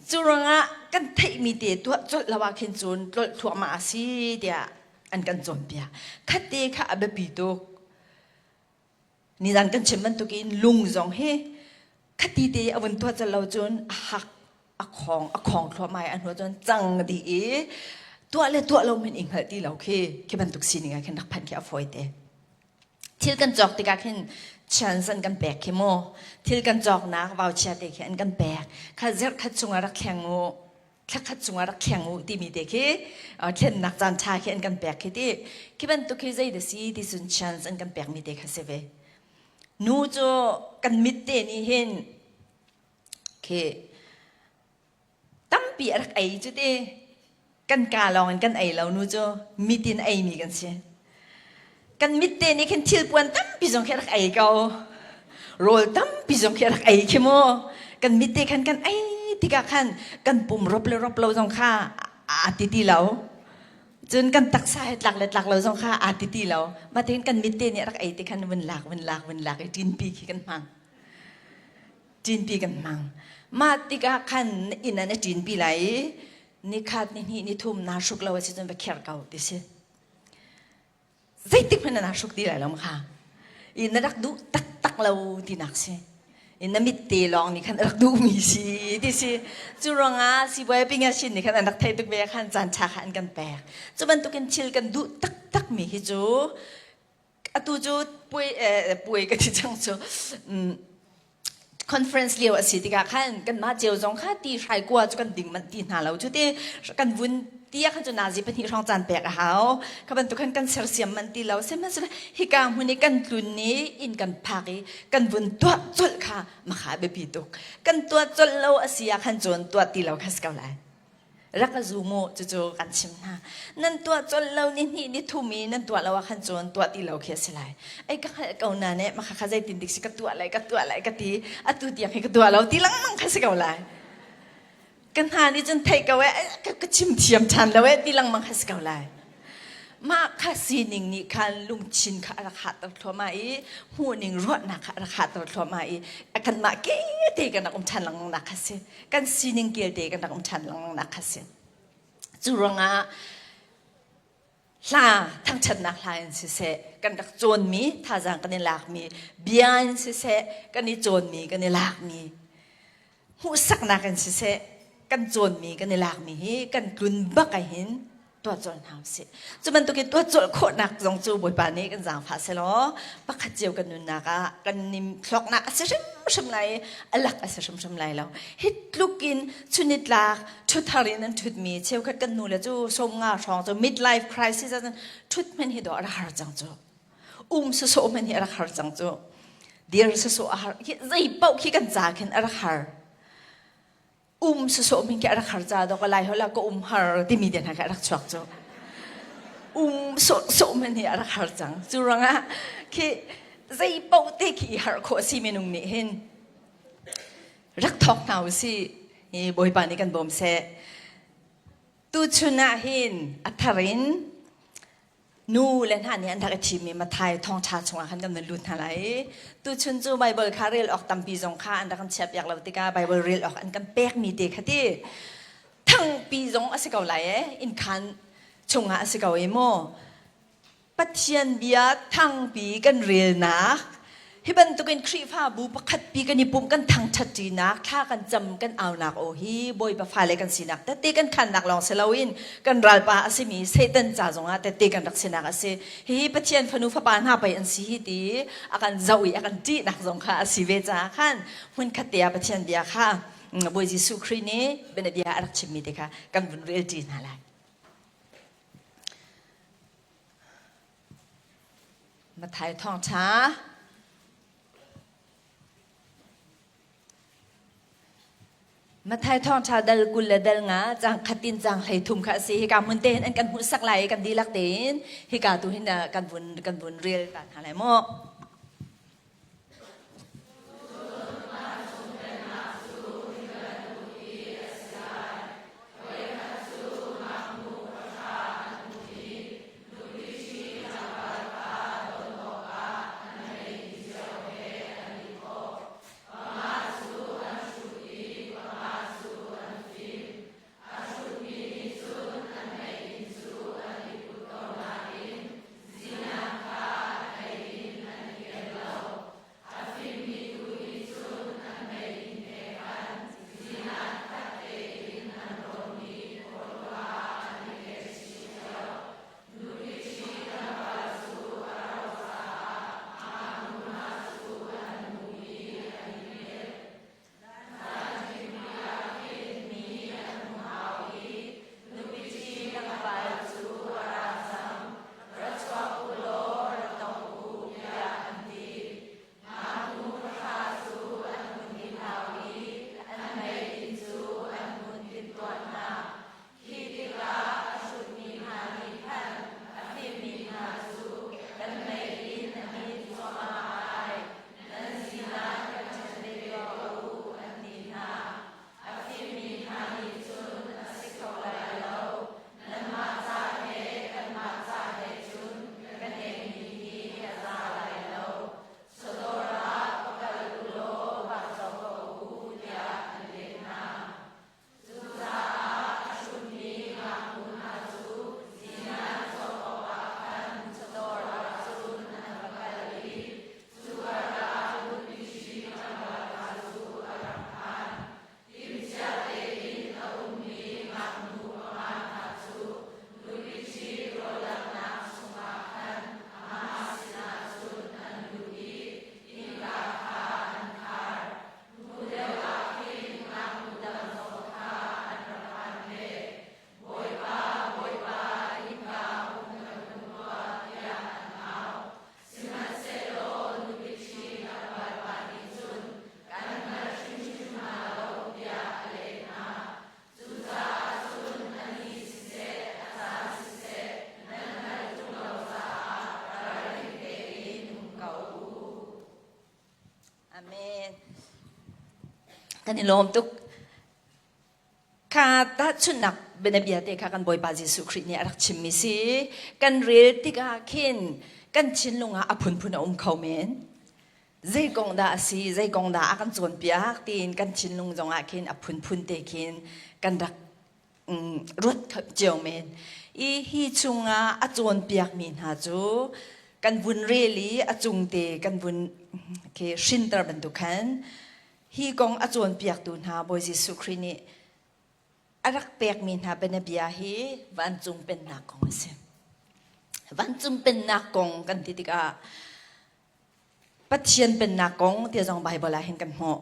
Cu ruangah kan theihmi te tuah colh lo ah khin cun tlolh thluahmah a si tiah an kan cawnpiak. Khat te kha a biapi tuk. Nizan kan chim bantukin lung zong hi khati te a vun tuah lo cun a hak a khong a khong thluahmah i a hnu cun cang dih i tuah le tuah lo men i hngalh ti lo khi khi bantuk sining ah khin rak phanh khi a fawi te. Thil kan cawk tikah khin chance an kan pek khi mu. Thil kan cawknak voucher te khi an kan pek. Kha zerh khat chungah rak thleng u. Thlakhat chungah rak thleng u timi te khi thlennak caan ṭha khi an kan pek khi ti khi bantuk khi zei dah si ti cun chance an kan pekmi te kha si ve. Nu cu kan mit te nih hin khi tampi a rak ei cu ti kan ka lawng in kan ei lo nu cu mit in eimi kan si. Kan mit te nih khin thil puan tampi zong khi a rak ei ko. Rawl tampi zong khi a rak ei khi mu. Kan mit te khan kan ei tikah khan kan pum rop le rop lo zong kha aa ti ti lo. Cun kan taksa he tlak le tlak lo zong kha aa ti ti lo. Mah tein kan mit te nih a rak ei ti khan vun lak vun lak vun lak i ṭinpi khi kan hmang. Ṭinpi kan hmang. Mah tikah khan inn ah na ṭinpi lai i nikhat nihnih nithum naa hruk lo a si cun va kher ko ti si. Zeitik hmanh na hruk ti lai lo kha. I na rak duh taktak lo tinak si. I na mit te lawng nih khan rak duhmi si ti si. Cu ruangah sibawi pinga shin nih khan an rak thei tuk ve khan caan ṭha kha an kan pek. Cu bantukin thil kan duh taktak mi hi cu atu cu puai puai ka ti cang cu conference lio a si tikah khan kanmah cio zong kha ti hrai kua cu kan ding manh ti hna lo cu ti kan vun ti ah khan cu nazi pahnih hrawng caan pek a hau kha bantuk khan kan sersiam manh ti lo sihmanhsehlaw hika hmun i kan tlun i inn kan phak i kan vun tuah colh kha makha biapi tuk kan tuah colh lo a si ah khan cun tuah ti lo kha si ko lai Rak ka zum u, cucu kan chim hna. Nan tuah colh lo ni hnih ni thum i nan tuah lo ah khan cun tuah ti lo khi a si lai. Ei ka hngalh ko na ne maka kha zeitin dik si ka tuah lai ka tuah lai ka ti atu tiang hi ka tuah lo ti lengmang kha si ko lai. Ka hna nih cun theih ko eh ka, ka chim thiam ṭhan lo eh ti lengmang kha si ko lai. Mah kha sining nih khan lungthin kha a rak hahter thluahmah i hmuhning ruahnak kha a rak hahter thluahmah i kanmah ke te kan rak um ṭhan lengmang nak kha si. Kan sining kelte kan rak um ṭhan lengmang nak kha si. Cu ruangah hla thangṭhatnak hla in siseh kan rak cawnmi thazaang kan i lakmi bia in siseh kan i cawnmi kan i lakmi hmuhsaknak in siseh kan cawnmi kan i lakmi hi kan tlun bak ahhin tuah colh hna usih. Cu bantuk in tuah colh khawhnak zong cu Bawipa nih kan zaangfah selaw pakhat cio kan nunnak ah kan nim thloknak a si hrimhrim lai i a lak a si hrimhrim lai lo. Hi tluk in chunitlak ṭhuthar in an ṭhutmi cheukhat kan nu le cu sawmnga hrawng cu midlife crisis ah cun ṭhut hmanh hi dawh a rak har cang cu. Um sawsawh hmanh hi a rak har cang cu. Dir sawsawh a har. Zei paoh khi kan ca khin a rak har. Um sawsawh min khi a rak har ca dawk lai hola ka um har timi te hna kha a rak chuak cu. Um sawsawh man hi a rak har cang. Cu ruangah khi zei paoh te khi i harh khawh si minung nih hin rak thawk hna usih. Hi Bawipa nih kan bawm seh. Tuchun ah hin a thar in. Nu le hna nih an rak i thimmi Matthai thawngṭha chungah khan kan van lut hna lai i tuchun cu Baibal kha rel awk tampi zong kha an rak kan chiahpiak lo tikah Baibal rel awk an kan pekmi te kha ti thangpi zong a si ko lai e innkhan chungah a si ko i mu Pathian bia thangpi kan relnak hi bantukin Khrihfabu pakhatpi kan i pumh kan thangṭhatṭinak thla kan cam kan aunak aw hi Bawipa fale kan sinak tette kan khannak lawng si loin kan ralpa a simi Satan ca zongah tette kan rak sinak a si. Hihi Pathian fanu fapa hna pei an si hi ti a kan zoh i a kan ṭihnak zong kha a si ve caah khan hmunkhat te ah Pathian bia kha Bawi Jesuh Khrih nih bianabia a rak chimmi te kha kan vun relṭi hna lai. Matthai thawngṭha Matthai thawngṭha dal 20 le dal nga cang khatin cang 13 kha a si. Hika hmun te hin an kan hmuhsak lai i kan dihlak tein hika tu hin kan vun kan vun rel ta hna lai mu. Amen. Kan i lawm tuk. Kha tahchunhnak bianabia te kha kan Bawipa Jesuh Khrih nih a rak chimmi si. Kan rel tikah khin kan thinlung ah a phunphun a um kho men. Zei kong dah a si, zei kong dah a kan cawnpiak tiin kan thinlung zongah khin a phunphun te khin kan rak ruat cio men. I hi chungah a cawnpiakmi hna cu kan vun rel i a cung te kan vun khi hrinter bantuk khan hi kong a cawnpiaktu hna Bawi Jesuh Khrih nih a rak pekmi hna bianabia hi vancung pennak kong a si. Vancung pennak kong kan ti tikah Pathian pennak kong ti zong Baibal ah hin kan hmuh.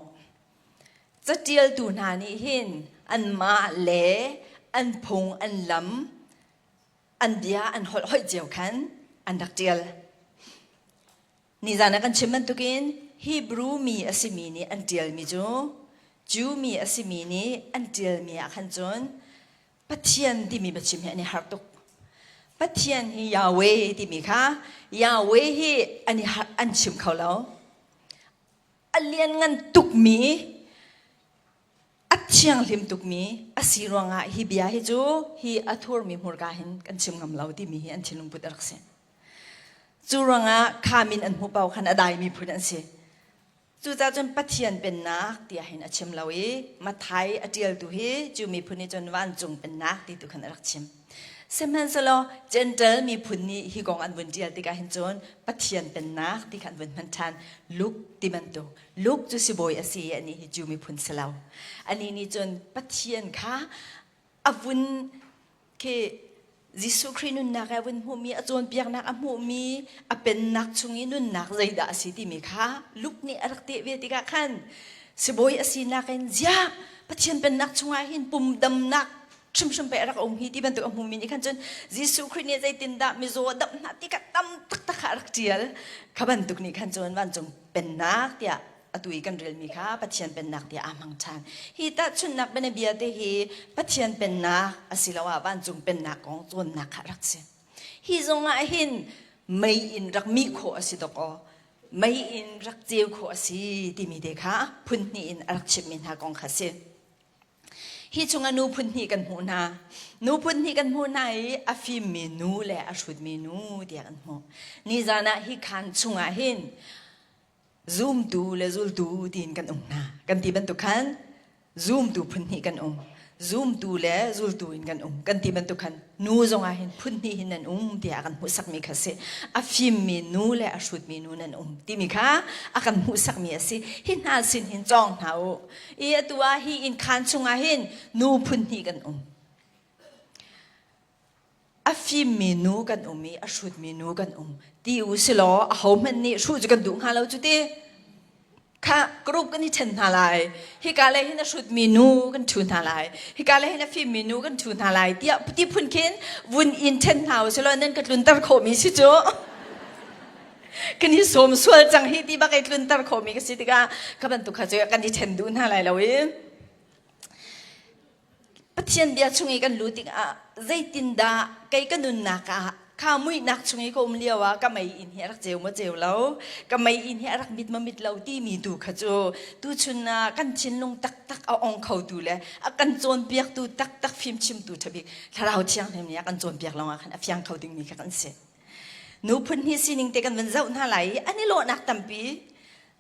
Catialtu hna nih hin anmah le an phung an lam an bia an holh hoih cio khan an rak ṭial. Nizan ah kan chim bantukin Hebrew mi a simi nih an ṭialmi cu Jew mi a simi nih an ṭialmi ah khan cun Pathian timi biachim hi an i harh tuk. Pathian hi Yahweh timi kha Yahweh hi an i harh, an chim kho lo. A lianngan tukmi, a thianghlim tukmi a si ruangah hi bia hi cu hi a thurmi hmurka hin kan chim ngam lo timi hi an thinlung put a rak si. Cu ruangah kha min an hmuh paoh khan a daimi phun an si. Cucaah cun Pathian pennak tiah hin a chim lo i Matthai a ṭialtu hi Jew miphun nih cun vancung pennak ti tu khan a rak chim. Sihmanhsehlaw Gentle miphun nih hi kong an vun ṭial tikah hin cun Pathian pennak ti kha an vun hman ṭhan. Luke ti bantuk. Luke cu sibawi a si i anih hi Jew miphun si lo. Anih nih cun Pathian kha a vun khi Jesuh Khrih nunnak a vun hmuhmi, a cawnpiaknak a hmuhmi, a pennak chung i nunnak zeidah a si timi kha Luke nih a rak teh ve tikah khan sibawi a sinak in ziah Pathian pennak chungah hin pum damnak hrimhrim pei a rak um hi ti bantuk a hmumi nih khan cun Jesuh Khrih nih zeitindah mizaw damh hna ti kha tam taktak kha a rak ṭial. Kha bantuk nih khan cun vancung pennak tiah atu i kan relmi kha Pathian pennak tiah aa hmang ṭhan. Hi tahchunhnak bianabia te hi Pathian pennak asiloah vancung pennak kong cawnnak kha rak si. Hi zong ah hin mei in rak mih khawh a si dok aw, mei in rak ceu khawh a si timi te kha phun hnih in a rak chimmi hna kong kha si. Hi chungah nu phun hnih kan hmuh hna. Nu phun hnih kan hmuh hna i a fimmi nu le a hrutmi nu tiah kan hmuh. Nizan ah hi khaan chungah hin zumtu le zultu tiin kan um hna. Kan ti bantuk khan zumtu phun hnih kan um. Zumtu le zultu in kan um. Kan ti bantuk khan nu zong ah hin phun hnih hin nan um tiah a kan hmuhsakmi kha si. A fimmi nu le a hrutmi nu nan um timi kha a kan hmuhsakmi a si. Hi hna sin hin cawng hna u. I atu ah hi inn khaan chungah hin nu phun hnih kan um. A fimmi nu kan um i a hrutmi nu kan um ti u si law ahohmanh nih hruh cu kan duh hnga lo cu ti. Kha group kan i ṭhen hna lai. Hika le hin a hrutmi nu kan ṭhu hna lai. Hika le hin a fimmi nu kan ṭhu hna lai tiah ti phun khin vun in ṭhen hna u si law nan ka tlunter khawhmi si cu. Kan i sawm sual cang hi ti bak i tlunter khawhmi ka si tikah kha bantuk kha cu kan i ṭhen duh hna lai lo i. Pathian bia chung i kan luh tikah zeitindah kei ka nunnak ah kha muihnak chung i ka um lio ah ka mei inn hi a rak ceu maw ceu lo, ka mei inn hi a rak mit maw mit lo timi tu kha cu tuchun ah kan thinlung taktak a ong khotu le a kan cawnpiaktu taktak fimchimtu ṭhabik Thlarau Thianghlim nih a kan cawnpiak lawngah khan a fiang kho dingmi kha kan si. Nu phun hnih sining te kan van zoh hna lai i an i lawhnak tampi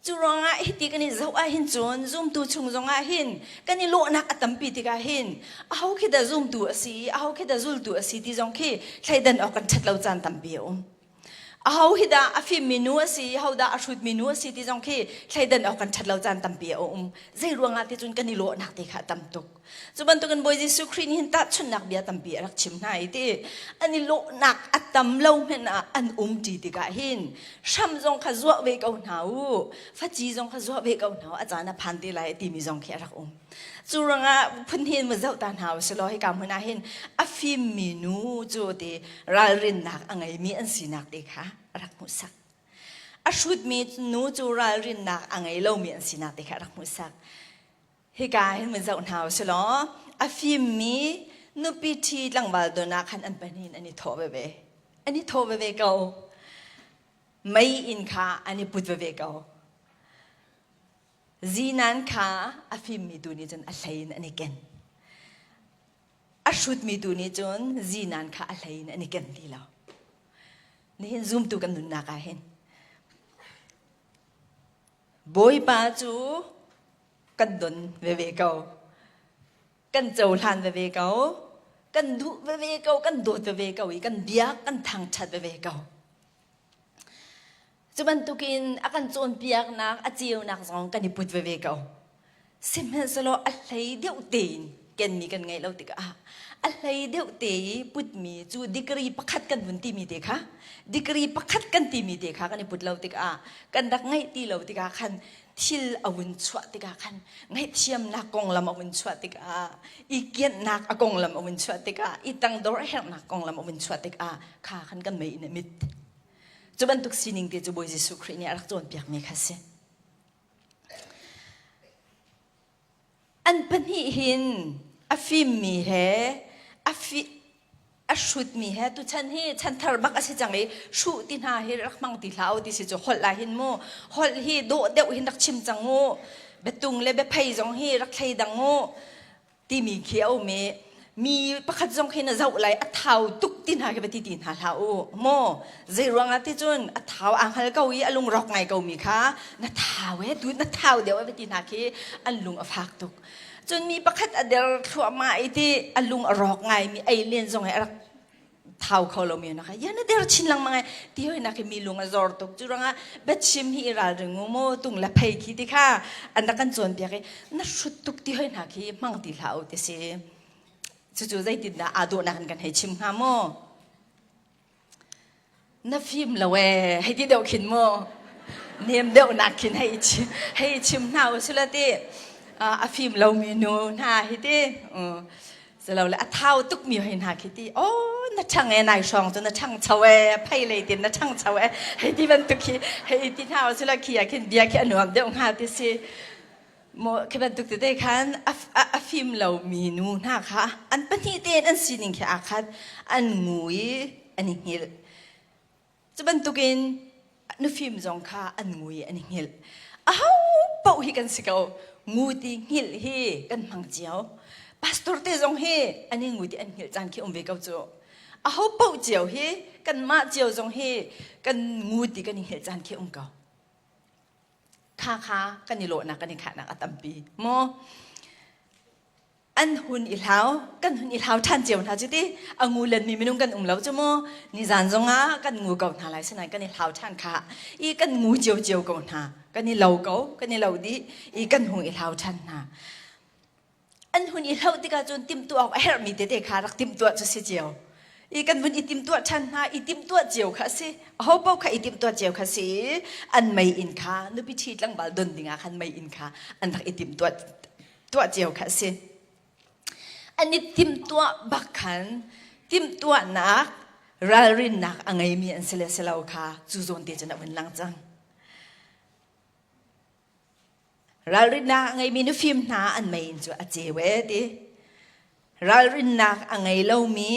Cu ruangah hiti kan i zoh ahhin cun zumtu chung zongah hin kan i lawhnak a tampi tikah hin aho khi dah zumtu a si i aho khi dah zultu a si ti zong khi thleidan awk kan ṭhat lo caan tampi a um. Aho hi dah a fimmi nu a si i aho dah a hrutmi nu a si ti zong khi thleidan awk kan ṭhat lo caan tampi a um. Zei ruangah ti cun kan i lawhnak te kha a tam tuk. Cu bantukin Bawi Jesuh Khrih nih hin tahchunhnak bia tampi a rak chim hna i ti an i lawhnak a tam lo hmanh ah an um ṭi tikah hin hram zong kha zuah ve ko hna u, faci zong kha zuah ve ko hna u, a caan a phan te lai a timi zong khi a rak um. Cu ruangah phun hin va zoh ta hna u silaw hika hmun ah hin a fimmi nu cu ti ralrinnak a ngeimi an sinak te kha a rak hmuhsak. A hrutmi nu cu ralrinnak a ngei lomi an sinak te kha a rak hmuhsak. Hika hin mun zoh hna u si law a fimmi nupi ṭhi tlangval don ah khan an pahnih in an i thawh veve. An i thawh veve ko. Mei inn kha an i put veve ko. Zinan kha a fimmi tu nih cun a hlei in an i ken. A hrutmi tu nih cun zinan kha a hlei in an i ken ti lo. Nihin zumtu kan nunnak ah hin Bawipa cu kan don veve ko. Kan cohlan veve ko. Kan duh veve ko, kan dawt veve ko i kan biak, kan thangṭhat veve ko. Cu bantukin a kan cawnpiaknak, a ceunak zong kan i put veve ko. Sihmanhsehlaw a hlei deuh tein kenmi kan ngeih lo tikah a hlei deuh te i putmi cu degree pakhat kan vun timi te kha degree pakhat kan timi te kha kan i put lo tikah kan rak ngeih ti lo tikah khan thil a vun chuah tikah khan ngaihthiamnak konglam a vun chuah tikah i kianhnak a konglam a vun chuah tikah i tangdor a herhnak konglam a vun chuah tikah kha khan kan mei in a mit cu bantuk sining te cu Bawi Jesuh Khrih nih a rak cawnpiakmi kha si. An pahnih hin a fimmi he a fi a hrutmi he tuchan hi chanthar bak a si cang i hruh ti hna hi rak hmang ti hlah u ti si cu holh ah hin mu holh hi dawh deuh hin rak chim cang u biatung le biaphei zong hi rak thleidang u timi khi a um i mi pakhat zong khi na zoh lai a thau tuk. ti hna khi va ti ti hna hlah u maw. Zei ruangah ti cun a thau aa hngal ko i a lungrawk ngai ko mi kha na thau e tu na thau deuh e va ti hna khi an lung a fak tuk. Cun mi pakhat a der thluahmah i ti a lung a rawk ngai mi ei len zong he a rak thau kho lo mi na kha ya na der chin lengmang ai ti hoi nak hi mi lung a zor tuk. Cu ruangah biachim hi i ralring u mu tung le phei khi ti kha an rak kan cawnpiak i na hrut tuk ti hoi hna khi hmang ti hlah u ti si. Cucu zeitindah aa dawhnak in kan hei chim hnga maw? Na fim lo ee, hei ti deuh khin mu. Nem deuhnak khin hei chim, hei chim hna u sila ti. A fim lomi nu hna hi ti. Silole a thau tukmi hei hna khi ti. Oh, na ṭhang e nai hrawng cu na ṭhangcho e, phei lei tin na ṭhangcho e. Hei ti bantuk khi hei ti hna u sila khi ah khin bia khi a nuam deuh hnga ti si. Khi bantuk tete khan a fim lomi nu hna kha an pahnih tein an sining khi aa khat, an ngu i an i hngilh. Cu bantukin nufim zong kha an ngu i an i hngilh. Aho paoh hi kan si ko. Ngu ti hngilh hi kan hmang cio. Pastor te zong hi an i ngu ti an hngilh caan khi um ve ko cu. Aho paoh cio hi kanmah cio zong hi kan ngu ti kan i hngilh caan khi um ko. Kha kha kan i lawhnak kan i khahnak a tampi maw? An hun i hlau, kan hun i hlau ṭhan cio hna cu ti a ngu lenmi minung kan um lo cu mu. Nizan zongah kan ngu ko hna lai sinain kan i hlau ṭhan kha i kan ngu ciocio ko hna. Kan i lo ko, kan i lo dih i kan hung i hlau ṭhan hna. An hun i hloh tikah cun timhtuah awk a herhmi tete kha rak timhtuah cu si cio. I kan vun i timhtuah ṭhan hna, i timhtuah cio kha a si. Aho paoh kha i timhtuah cio kha si i an mei-inn kha nupi ṭhi tlangval don dingah khan mei-inn kha an rak i timhtuah tuah cio kha a si. An i timhtuah bak khan timhtuahnak ralrinnak a ngeimi an si le si lo kha cu zawn te cun a vun lang cang. Ralrinnak a ngeimi nufim hna an mei cu a ceu ee ti. Ralrinnak a ngei lomi,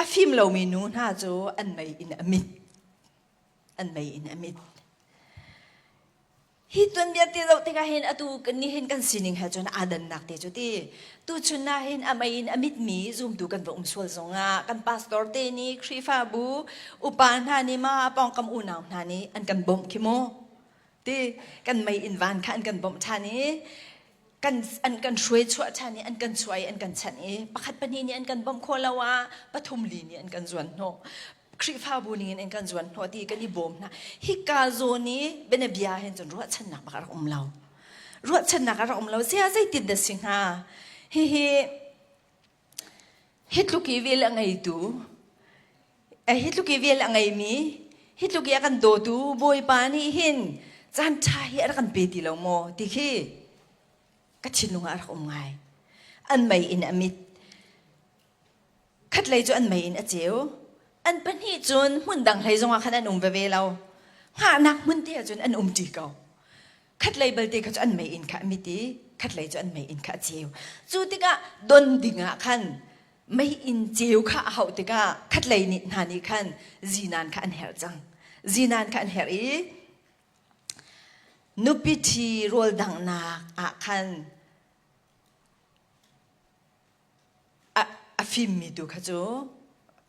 a fim lomi nu hna cu an mei in a mit. An mei in a mit. Hi tuanbia te zoh tikah hin atu nihin kan sining he cun aa dannak te cu ti. Tuchun ah hin a mei in a mitmi zumtu kan va um sual zongah kan pastor te nih Khrihfabu upa hna nih ma pawngkam unau hna nih an kan bawmh khi mu. Ti kan mei inn van kha an kan bawmh ṭhan i kan an kan hruai chuah ṭhan i an kan chuah i an kan chanh i pakhat pahnih nih an kan bawmh khawh lo ah pathum li nih an kan zuan hnawh. Khrihfabu ning in an kan zuan hnawh ti kan i bawm hna. Hika zawn i bianabia hin cun ruahchannak bak a rak um lo. Ruahchannak a rak um lo. Sia zeitin dah si hnga? Hihi Hi tluk i vel a ngeitu, hi tluk i vel a ngeimi, hi tluk i a kan dawtu Bawipa nih hin caan ṭha hi a rak kan pe ti lo maw ti khi ka thinlung ah a rak um ngai. An mei in a mit. Khatlei cu an mei in a ceu. An pahnih cun hmun dang hlei zongah khan an um veve lo. Hngahnak hmun te ah cun an um ṭi ko. Khatlei balte kha cu an mei inn kha a mit i khatlei cu an mei inn kha a ceu. Cu tikah don dingah khan mei inn ceu kha a hauh tikah khatlei nih hna nih khan zinan kha an herh cang. Zinan kha an herh i nupi ṭhi rawl danghnak ah khan a fimmi tu kha cu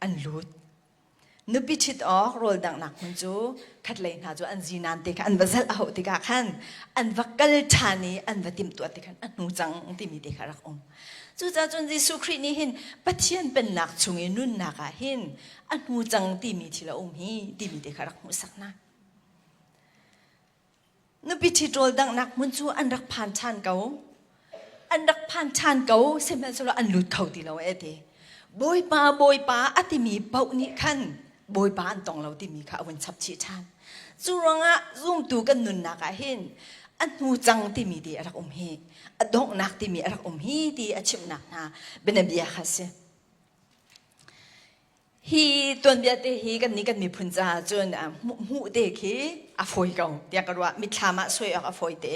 an lut. Nupi ṭhit awk rawl danghnak hmun cu khatlei hna cu an zinan te kha an va zalh a hauh tikah khan an va kal ṭhan i an va timhtuah ti khan a hnu cang timi te kha rak um. Cucaah cun Jesuh Khrih nih hin Pathian pennak chung i nunnak ah hin a hnu cang timi thil a um hi timi te kha rak hmuhsak hna. Nupi ṭhiṭawl danghnak hmun cu an rak phan ṭhan ko. An rak phan ṭhan ko, sihmanhsehlaw an lut kho ti lo ee ti. Bawipa, Bawipa a timi paoh nih khan Bawipa an tong lo timi kha a vun chap chih ṭhan. Cu ruangah zumtu kan nunnak ah hin a hnu cang timi ti a rak um hi, a donghnak timi a rak um hi ti a chimhnak hna bianabia kha a si. Hi tuanbia te hi kan nih kan miphun caah cun hmuh te khi a fawi ko tiah ka ruah. Mitthlam ah suai awk a fawi te.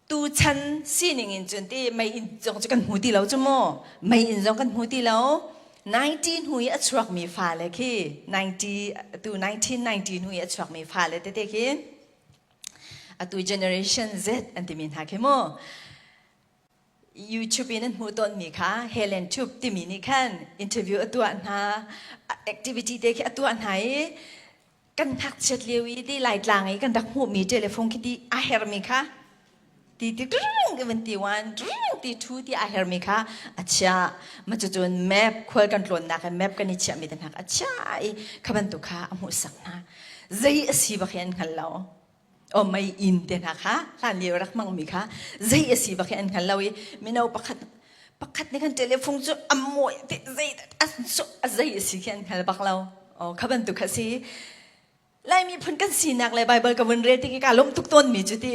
Tuchan sining in cun ti mei inn zong cu kan hmu ti lo cu mu. Mei inn zong kan hmu ti lo. 19 hnu i a chuakmi fale khi 90 tu 1990 hnu i a chuakmi fale tete khi atu generation Z an timi hna khi mu. YouTube in an hmuh tawnmi kha Helen Tube timi nih khan interview a tuah hna, activity te khi a tuah hna i kan ngakchiat lio i ti Laitlang i kan rak hmuhmi telephone khi ti a hermi kha ti ti ring van ti one ring ti two ti a hermi kha a chia ma cucun map khual kan tlawnnak in map kan i chiahmi te hna a chia i kha bantuk kha a hmuhsak hna zei a si bak hi an hngal lo o mei inn te hna kha hlan lio rak hmangmi kha zei a si bak hi an hngal lo i mino pakhat pakhat nih khan telephone cu a mawi te zei a zei a si khi an hngal bak lo o kha bantuk kha si Lai miphun kan sinak le Baibal ka vun rel tik i kaa lawm tuk tawnmi cu ti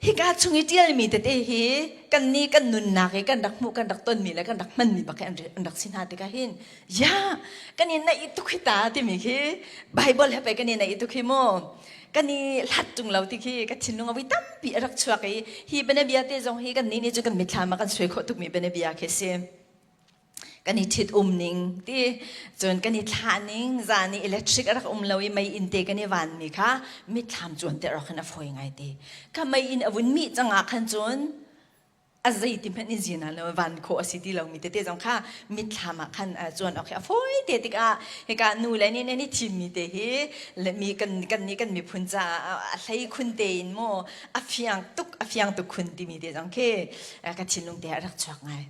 hika chung i ṭialmi tete hi kan nih kan nunnak i kan rak hmuh kan rak tonmi le kan rak hmanmi bak hi an rak si hna tikah hin ya kan i naih tuk hi ta timi khi Baibal he pei kan i naih tuk hi mu kan i hlat ṭung lo ti khi ka thinlung a vui tampi a rak chuak i hi bianabia te zong hi kan nih nih cu kan mitthlam ah kan suai khawh tukmi bianabia khi si. Kan i ṭhit um ning ti cun kan i thlah ning zan i electric a rak um lo i mei inn te kan i vanmi kha mitthlam cuan te rak in a fawi ngai te. Kha mei inn a vun mih cang ah khan cun a zeiti hmanh in zin lo van khawh a si ti lomi tete zong kha mitthlam ah khan cuan awk hi a fawi te tikah hika nu le nih nan i thimmi te hi mi kan kan nih kan miphun caah a hlei khun tein mu a fiang tuk a fiang tuk khun timi te zong khi ka thinlung te a rak chuak ngai.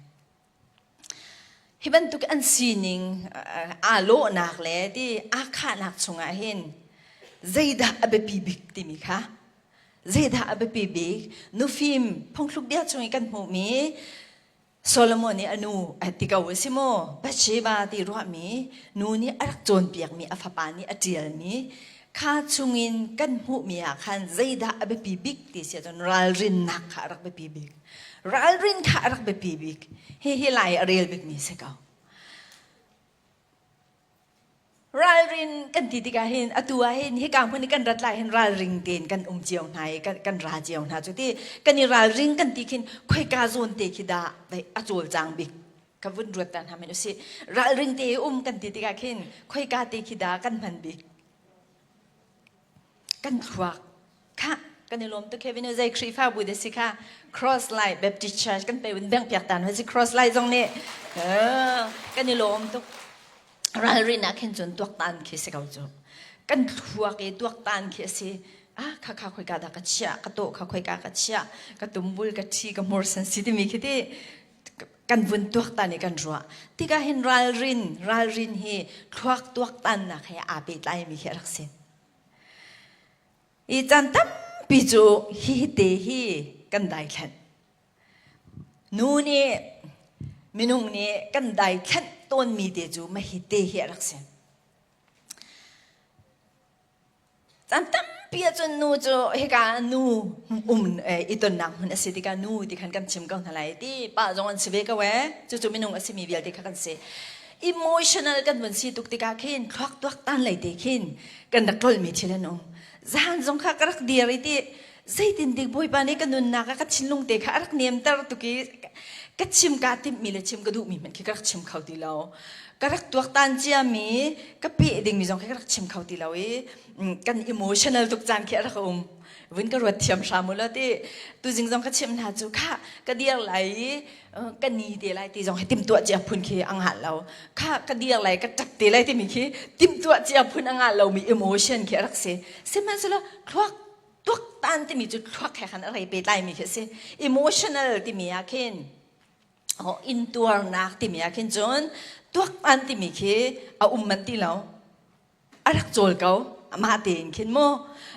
Hi bantuk an sining aa lawhnak le ti aa khahnak chungah hin zeidah a biapi bik timi kha zeidah a biapi bik nufim phungthluk bia chung i kan hmuhmi Solomon nih a nu a ti ko a si maw Bathsheba ti ruahmi nu nih a rak cawnpiakmi a fapa nih a ṭialmi kha chungin kan hmuhmi ah khan zeidah a biapi bik ti si ahcun ralrinnak kha a rak biapi bik ralrin kha a rak biapi bik hihi lai a rel bikmi si ko Ralrin kan ti tikah hin atu ah hin hika hmun i kan rat lai hin ralring tein kan um cio hna i kan, kan ra cio hna cu ti kan i ralring kan ti khin khoika zawn te khi dah a cawlcang bik ka vun ruat ta hna men usih ralring te um kan ti tikah khin khoika te khi dah kan hman bik kan thluak kha kan i lawm tuk Kevin zei Khrihfabu de si kha Cross Light Baptist Church kan pe un beng piak tan si Cross Light zong nih kan i lawm tuk ralrin ah khin cun tuaktan khi si ko cu kan thluak i tuaktan khi a si ah kha kha khoika dah ka chiah ka tawh kha khoika ka chiah ka tumbul ka thi ka hmursan si timi khi ti kan vun tuaktan i kan ruah tikah hin ralrin ralrin hi thluak tuaktannak he aa pehtlaimi khi a rak si I caan tampi cu hihi te hi kan daithlanh. Nu nih minung nih kan daithlanh tawnmi te cu mahi te hi a rak si. Caan tampi ahcun nu cu hika nu um i tonnak hmun a si tikah nu ti khan kan chim ko hna lai ti pa zong an si ve ko ee cucu minung a simi vialte kha kan si. Emotional kan vun si tuk tikah khin thluak tuaktan lei te khin kan rak ṭolmi thil an um. Zan zong kha ka rak dir i ti zeitintik Bawipa nih ka nunnak ah ka thinlung te kha a rak nemter tuk i ka chim kaa timhmi le chim ka duhmi hmanh khi ka rak chim kho ti lo. Ka rak tuaktan ciami ka peh dingmi zong khi ka rak chim kho ti lo i kan emotional tuk caan khi a rak um. Vun ka ruat thiam hram u law ti tuzing zong ka chim hna cu kha ka dir lai i ka ni te lai ti zong hi timhtuah cia phun khi a ngah lo kha ka dir lai ka ṭap te lai timi khi timhtuah cia phun a ngah lomi emotion khi a rak si sihmanhsehlaw thluak tuaktan timi cu thluak he khan a rei pehtlaimi khi a si emotional timi ah khin oh, intuarnak timi ah khin cun tuaktan timi khi a um man ti lo a rak cawl ko amah tein khin maw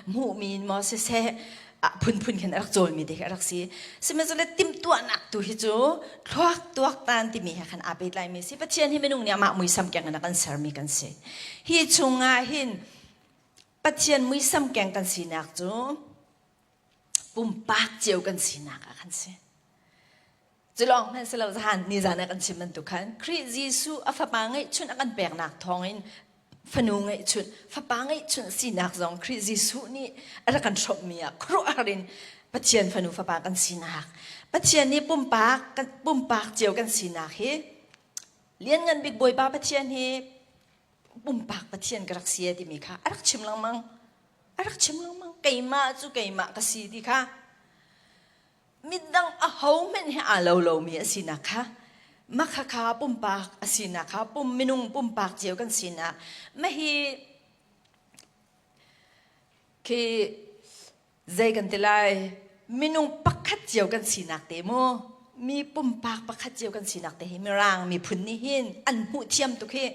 hmuhmi in maw siseh phunphun khin a rak cawlmi te khi a rak si sihmanhsehlaw timhtuahnak tu hi cu thluak tuaktan timi he khan aa pehtlaimi si Pathian hi minung nih amah muisam keng in a kan sermi kan si hi chungah hin Pathian muisam keng kan sinak cu pumpak cio kan sinak ah kan si Cu lawng hmanh si lo zahan nizan ah kan chim bantuk khan Khrih Jesuh a fapa ngeihchunh a kan peknak thawngin fanu ngeihchunh fapa ngeihchunh sinak zong Khrih Jesuh nih a rak kan hrawmhmi ah khuaruahhar in Pathian fanu fapa kan sinak Pathian nih pumpak pumpak cio kan sinak hi Lianngan bik Bawipa Pathian hi pumpak Pathian ka rak si e timi kha a rak chim lengmang a rak chim lengmang keimah cu keimah ka si ti kha. Midang ahohmanh he aa lo lomi a sinak kha makhakha pumpak a sinak kha pum minung pumpak cio kan sinak mahi khi zei kan ti lai minung pakhat cio kan sinak te mu mi pumpak pakhat cio kan sinak te hi mirang miphun nih hin an hmuh thiam tuk hi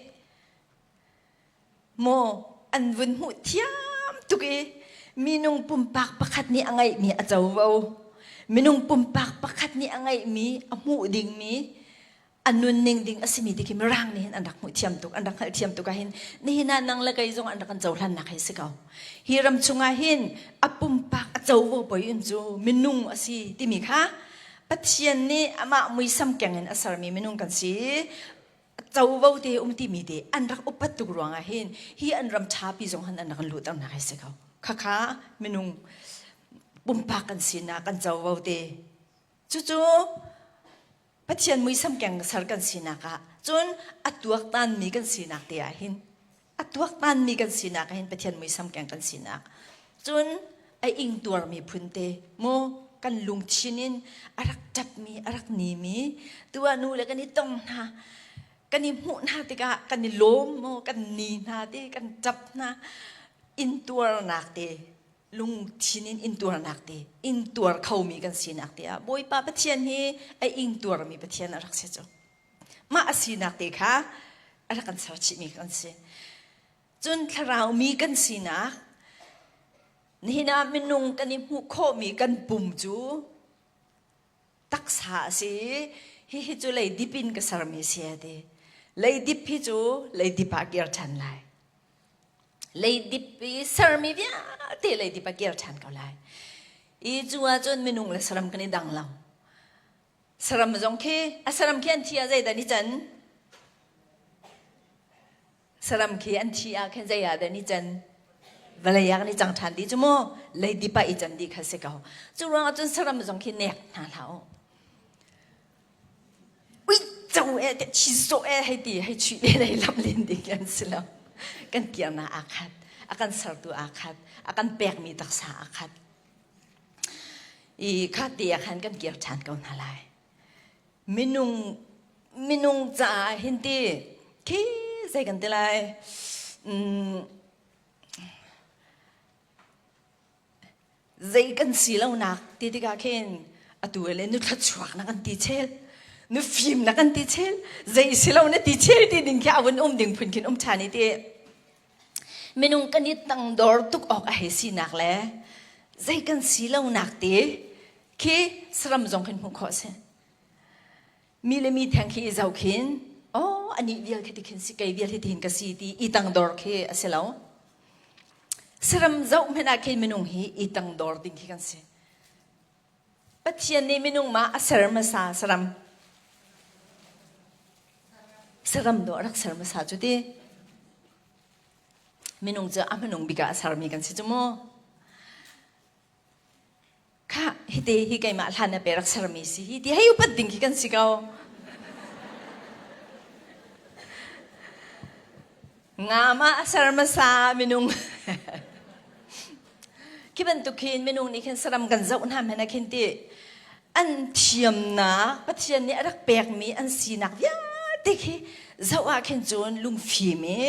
Maw an vun hmuh thiam tuk i minung pumpak pakhat nih a ngeihmi a covo, minung pumpak pakhat nih a ngeihmi a hmuh dingmi a nunning ding a simi ti khi mirang nih hin an rak hmuh thiam tuk, an rak hngalh thiam tuk ah hin nihin ah nang le kei zong an rak kan cohlannak hi si ko. Hi ram chungah hin a pumpak a covo poi in cu minung a si timi kha Pathian nih amah muisam keng in a sermi minung kan si. Covo te um timi te an rak upat tuk ruangah hin hi an ram ṭhapi zong han an rak luhter nak hi si ko. Khakha minung pumpak kan sinak kan covo te cucu Pathian muisam keng ser kan sinak ah cun a tuaktanmi kan sinak te ah hin a tuaktanmi kan sinak ah hin Pathian muisam keng kan sinak cun a ingtuarmi phun te mu kan lungthin in a rak ṭapmi a rak nimi tu ah nu le kan i tong hna kan i hmuh hna tikah kan i lawm maw kan ni hna te kan ṭap hna intuarnak te lungthin in intuarnak te intuar khomi kan sinak te ah Bawipa Pathian hi a ingtuarmi Pathian a rak si cu mah a sinak te kha a rak kan ser chihmi kan si cun thlarau mi kan sinak nihin ah minung kan i hmuh khawhmi kan pum cu taksa a si hihi cu leidip in ka sermi si a ti leidip hi cu leidip ah kir ṭhan lai leidip i sermi vialte leidip ah kir ṭhan ko lai i cu ahcun minung le saram kan i dang lo Saram zong khi a saram khi an thi ah zeidah ni can? Saram khi an thi ah khin zei ah dah ni can? Vawlei ah kan i cang ṭhan dih cu mu. Leidip ah i can dih kha si ko. Cu ruangah cun saram zong khi nek hna hlah u. Uico e te chizo e hei ti hei chuih le lei lam len ding an si lo. Kan kirnak aa khat. A kan sertu aa khat. A kan pekmi taksa aa khat. I kha te ah khan kan kir ṭhan ko hna lai. Minung minung caah hin ti khi zei kan ti lai mm, zei kan si lonak ti tikah khin atu le nu thluachuak na kan ti chel nu fim na kan ti chel zei si lo na ti chel ti ding khi a vun um ding phun khin um ṭhan i ti Minung kan i tangdor tuk awk a hei sinak le zei kan si lonak te khi saram zong khin hmuh khawh a si. Mi le mi theng khi i zoh khin, oh anih vial khi ti khin si, kei vial hi tihin ka si ti i tangdor khi a si lo. Saram zoh hmanh ah khin minung hi i tangdor ding khi kan si. Pathian nih minung ma a ser hmasa saram. Saram dawh a rak ser hmasa cu ti. Minung cu a hmanung bik ah a sermi kan si cu mu. Khah, hite hi keimah hlan na pe rak sermi si hi ti hei upat ding khi kan si ko. Nga ma a ser hmasa minung. Khi bantuk khin minung nih khin saram kan zoh hna hmanh ah khin ti an thiamnak Pathian nih a rak pekmi an sinak vialte khi zoh ah khin cun lungfim i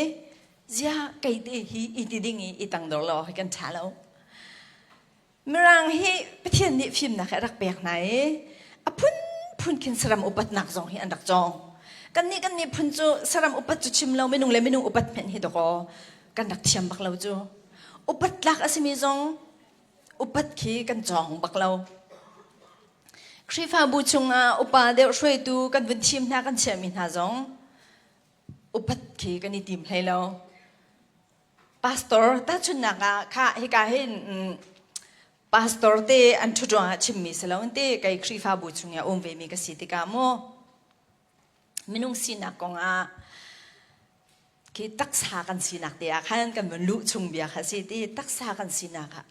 zia kei te hi i ti ding i i tangdor lo hi kan ṭha lo. Mirang hi Pathian nih fimnak hi a rak pek hna i a phunphun khin saram upatnak zong hi an rak cawng. Kannih kan miphun cu saram upat cu chim lo minung le minung upat hmenh hi dakaw kan rak thiam bak lo cu. Upat tlak a simi zong upat khi kan cawng bak lo. Khrihfabu chungah upa deuh hruaitu kan vun thim hna kan chiahmi hna zong upat khi kan i tim hlei lo. Pastor tahchunhnak ah kha hika hin pastor te an ṭhut ruangah chimmi si lo te kei Khrihfabu chung i a um vemi ka si tikah mu minung sinak kongah khi taksa kan sinak te ah khan kan vun luh chung bia kha si ti taksa kan sinak ah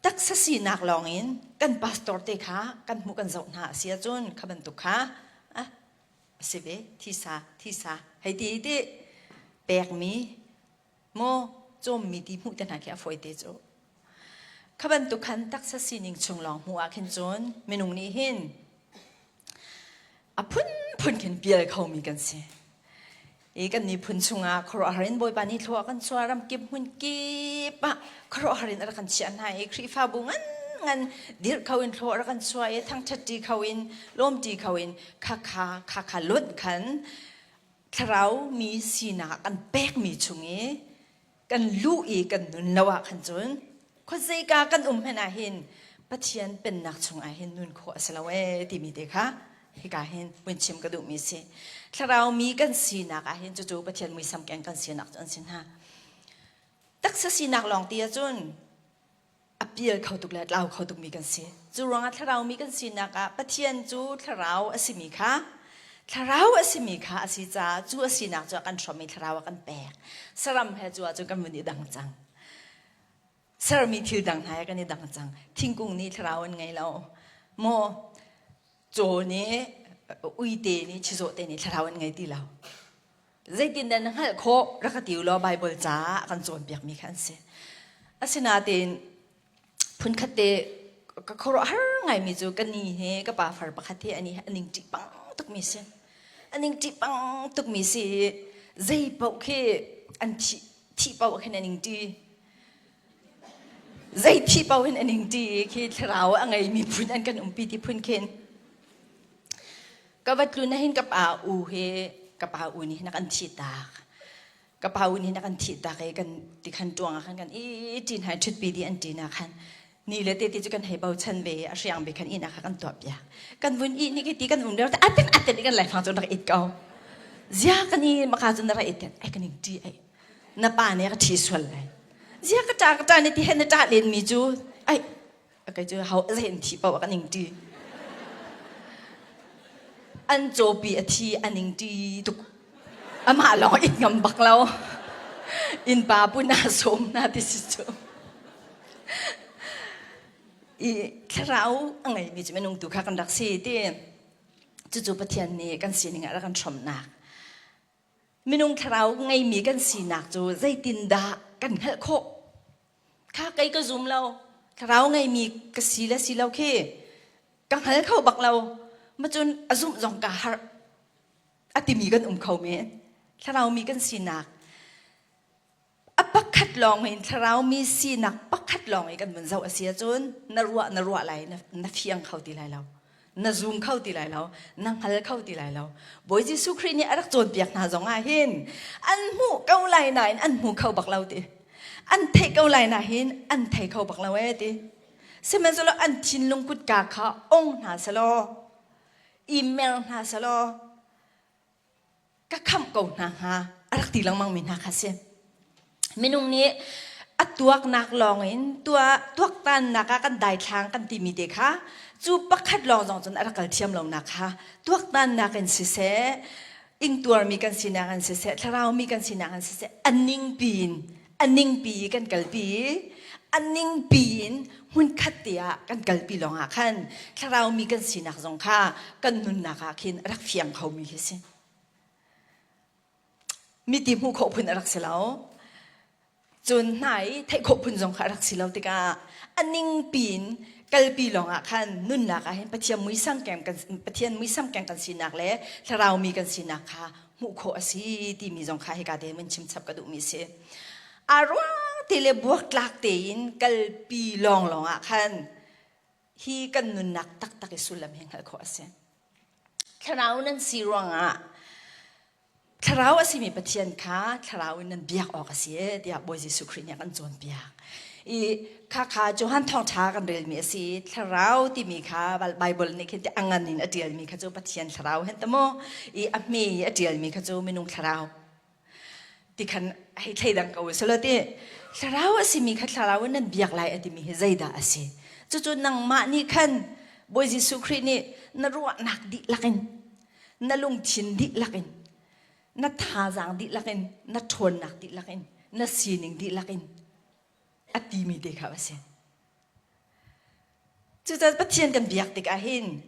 taksa sinak lawng in kan pastor te kha kan hmuh kan zoh hna a si ahcun kha bantuk kha ah a si ve thisa thisa hei ti ti pekmi maw cawmmi ti hmuh te hna khi a fawi te cu. Kha bantuk khan taksa sining chung lawng hmuh ah khin cun minung nih hin a phunphun khin pial khomi kan si. I kan miphun chungah khuaruahhar in Bawipa nih thlua kan chuah ramkip hmun kip ah khuaruahhar in a rak kan chiah hna i Khrihfabu ngan ngan dirh kho in thlua a rak kan chuah i thangṭhat ṭi kho in lawm ṭi kho in khakha khakha lonh khan thlarau mi sinak an pekmi chung i kan luh i kan nun lo ah khan cun khuazeika kan um hmanh ah hin Pathian pennak chungah hin nun khawh a si lo ee timi te kha hika hin vun chim ka duhmi si. Thlarau mi kan sinak ah hin cucu Pathian muisam keng kan sinak cu an si hna. Taksa sinak lawng ti ahcun a pial kho tuk le a tlau kho tukmi kan si. Cu ruangah thlarau mi kan sinak ah Pathian cu thlarau a simi kha thlarau a simi kha a si caah cu a sinak cu a kan hrawmmi thlarau a kan pek. Saram he cu ahcun kan vun i dang cang. Sermi thil dang hna he kan i dang cang. Thingkung nih thlarau an ngei lo. Maw caw nih uite nih chizawh te nih thlarau an ngei ti lo. Zeitindah na hngalh khawh rak ka ti u law Baibal caah a kan cawnpiakmi kha an si. Asinain phunkhat te ka khuaruahhar ngaimi cu ka ni he ka pa far pakhat he ani a ning ṭih pang tukmi si. A ning ṭih pang tukmi si i zei paoh khi an thih thih paoh khin a ning ṭi. Zei thih paoh hin a ning ṭi i khi thlarau a ngeimi phun an kan umpi ti phun khin. Ka va tlun ahhin ka pa u hi ka pa u nih hin a kan thih tak. Ka pa u nih hin a kan thih tak i kan tikhan ṭuang ah khan kan i ṭin hai ṭhutpi dih an ṭin ah khan ni le te ti cu kan hei bochan ve i a hriang bik khan ihnak kha kan tuah piak. Kan vun ih ni khi ti kan um lio te aten aten i kan laifang cu rak it ko. Zia kan i maka cu na rak it ai kan ing ṭi ai. Na pa nih a ka ṭhi sual lai. Zia ka ṭa ka ṭa ni ti he na ṭah len mi cu ai kei cu ho zei an thi paoh ah ka ning ṭi. An cawpi a thi a ning ṭi tuk. Amah lawng it ngam bak lo. Innpa pu na sawm na ti si cu. I thlarau a ngeimi cu minung tu kha kan rak si ti. Cucu Pathian nih kan sining ah rak kan hrawmnak. Minung thlarau ngeimi kan sinak cu zeitindah kan hngalh khawh? Kha kei ka zum lo. Thlarau ngeimi ka si le si lo khi ka hngal kho bak lo. Macun a zumh zong kaa harh. A timi kan um kho men. Thlarau mi kan sinak a pakhat lawng in thlarau mi sinak pakhat lawng i kan vun zoh a si ahcun na ruah na ruah lai na, na fiang kho ti lai lo. Na zum kho ti lai lo. Na hngal kho ti lai lo. Bawi Jesuh Khrih nih a rak cawnpiak hna zong ah hin an hmuh ko lai nain an hmu kho bak lo ti. An theih ko lai na hin an thei kho bak lo ee ti. Sihmanhsehlaw an thinlung kutka kha ong hna selaw, i mer hna selaw, ka khamh ko hna hnga a rak ti lengmang mi hna kha si. Minung nih a tuaknak lawng in tuah tuaktannak ah kan daithlang kan timi te kha cu pakhat lawng zong cun a rak kal thiam lonak kha tuaktannak in siseh ingtuarmi kan sinak in siseh thlaraumi kan sinak in siseh a ningpi in a ningpi i kan kalpi i a ningpi in hmunkhat te ah kan kalpi lawng ah khan thlaraumi kan sinak zong kha kan nunnak ah khin a rak fiang khomi hi si. Miti hmuh khawh phun a rak si lo. Cun hna i theih khawh phun zong kha a rak si lo tikah a ningpi in kalpi lawng ah khan nunnak ah hin Pathian muisam keng kan Pathian muisam keng kan sinak le thlarau mi kan sinak kha hmuh khawh a si timi zong kha hika te mun chim chap ka duhmi si. A ruang te le buaktlak tein kalpi lawng lawng ah khan hi kan nunnak taktak i sullam hi hngalh khawh a si. Thlarau nan si ruangah Thlarau a simi Pathian kha thlarau in nan biak awk a si e tiah Bawi Jesuh Khrih nih a kan cawnpiak. I khakha Johan thawngṭha kan relmi a si. Thlarau timi kha Bible nih khin a ngan in a ṭialmi kha cu Pathian thlarau hen ta maw? I a hme i a ṭialmi kha cu minung thlarau. Ti khan hei thleidang ko selaw ti thlarau a simi kha thlarau in nan biak lai a timi hi zeidah a si? Cucu nangmah nih khan Bawi Jesuh Khrih nih na ruahnak dihlak in na lungthin dihlak in na thazaang dihlak in na ṭhawnnak dihlak in na sining dihlak in a timi te kha a si. Cucaah Pathian kan biak tikah hin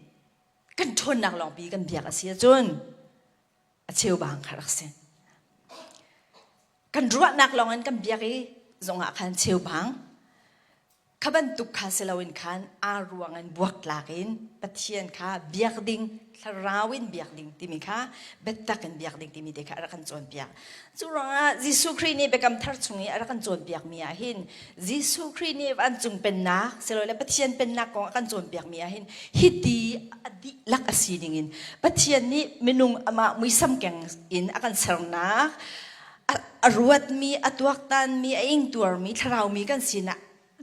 kan ṭhawnnak lawngpi kan biak a si ahcun a cheubang kha rak si. Kan ruahnak lawng in kan biak i zongah khan cheubang. Kha bantuk kha si loin khan aa ruang in buaktlak in Pathian kha biak ding, thlarau in biak ding timi kha biatak in biak ding timi te kha a rak kan cawnpiak. Cu ruangah Jesuh Khrih nih Biakam Thar chung i a rak kan cawnpiakmi ah hin Jesuh Khrih nih vancung pennak silole Pathian pennak kong a kan cawnpiakmi ah hin hiti a dihlak a si ding in Pathian nih minung amah muisam keng in a kan sernak a ruatmi, a tuaktanmi, a ingtuarmi, thlaraumi kan sinak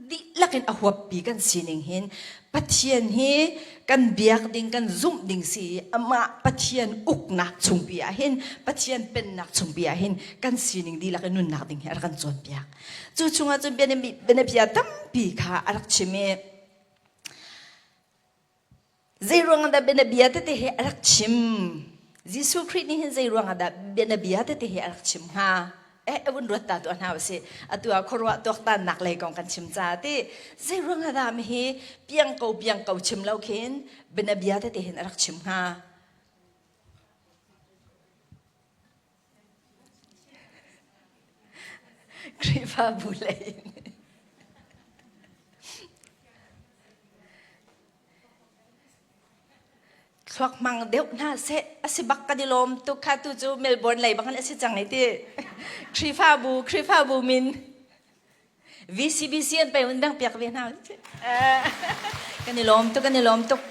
dihlak in a huappi kan sining hin Pathian hi kan biak ding kan zumh ding si i amah Pathian uknak chungpi ah hin Pathian pennak chungpi ah hin kan sining dihlak in nunnak ding hi a rak kan cawnpiak. Cu chungah cun bianabia tampi kha a rak chim i Zeiruang ah dah bianabia tete hi a rak chim? Jesuh Khrih nih hin zeiruang ah dah bianabia tete hi a rak chim hnga? Eh, vun ruat ta tuah hna usih. Atu ah khuaruah tuaktannak lei kong kan chim ca ti. Zeiruang ah dah mihi piang ko piang ko chim lo khin bianabia tete hin a rak chim hnga? Khrihfabu lei in. Thluak hmang deuh hna seh a si bak kan i lawm tuk kha tu cu Melbourne lei bang in a si cang i ti Khrihfabu Khrihfabu min VCBC an pe un bang piak ve hna kan i lawm tuk kan i lawm tuk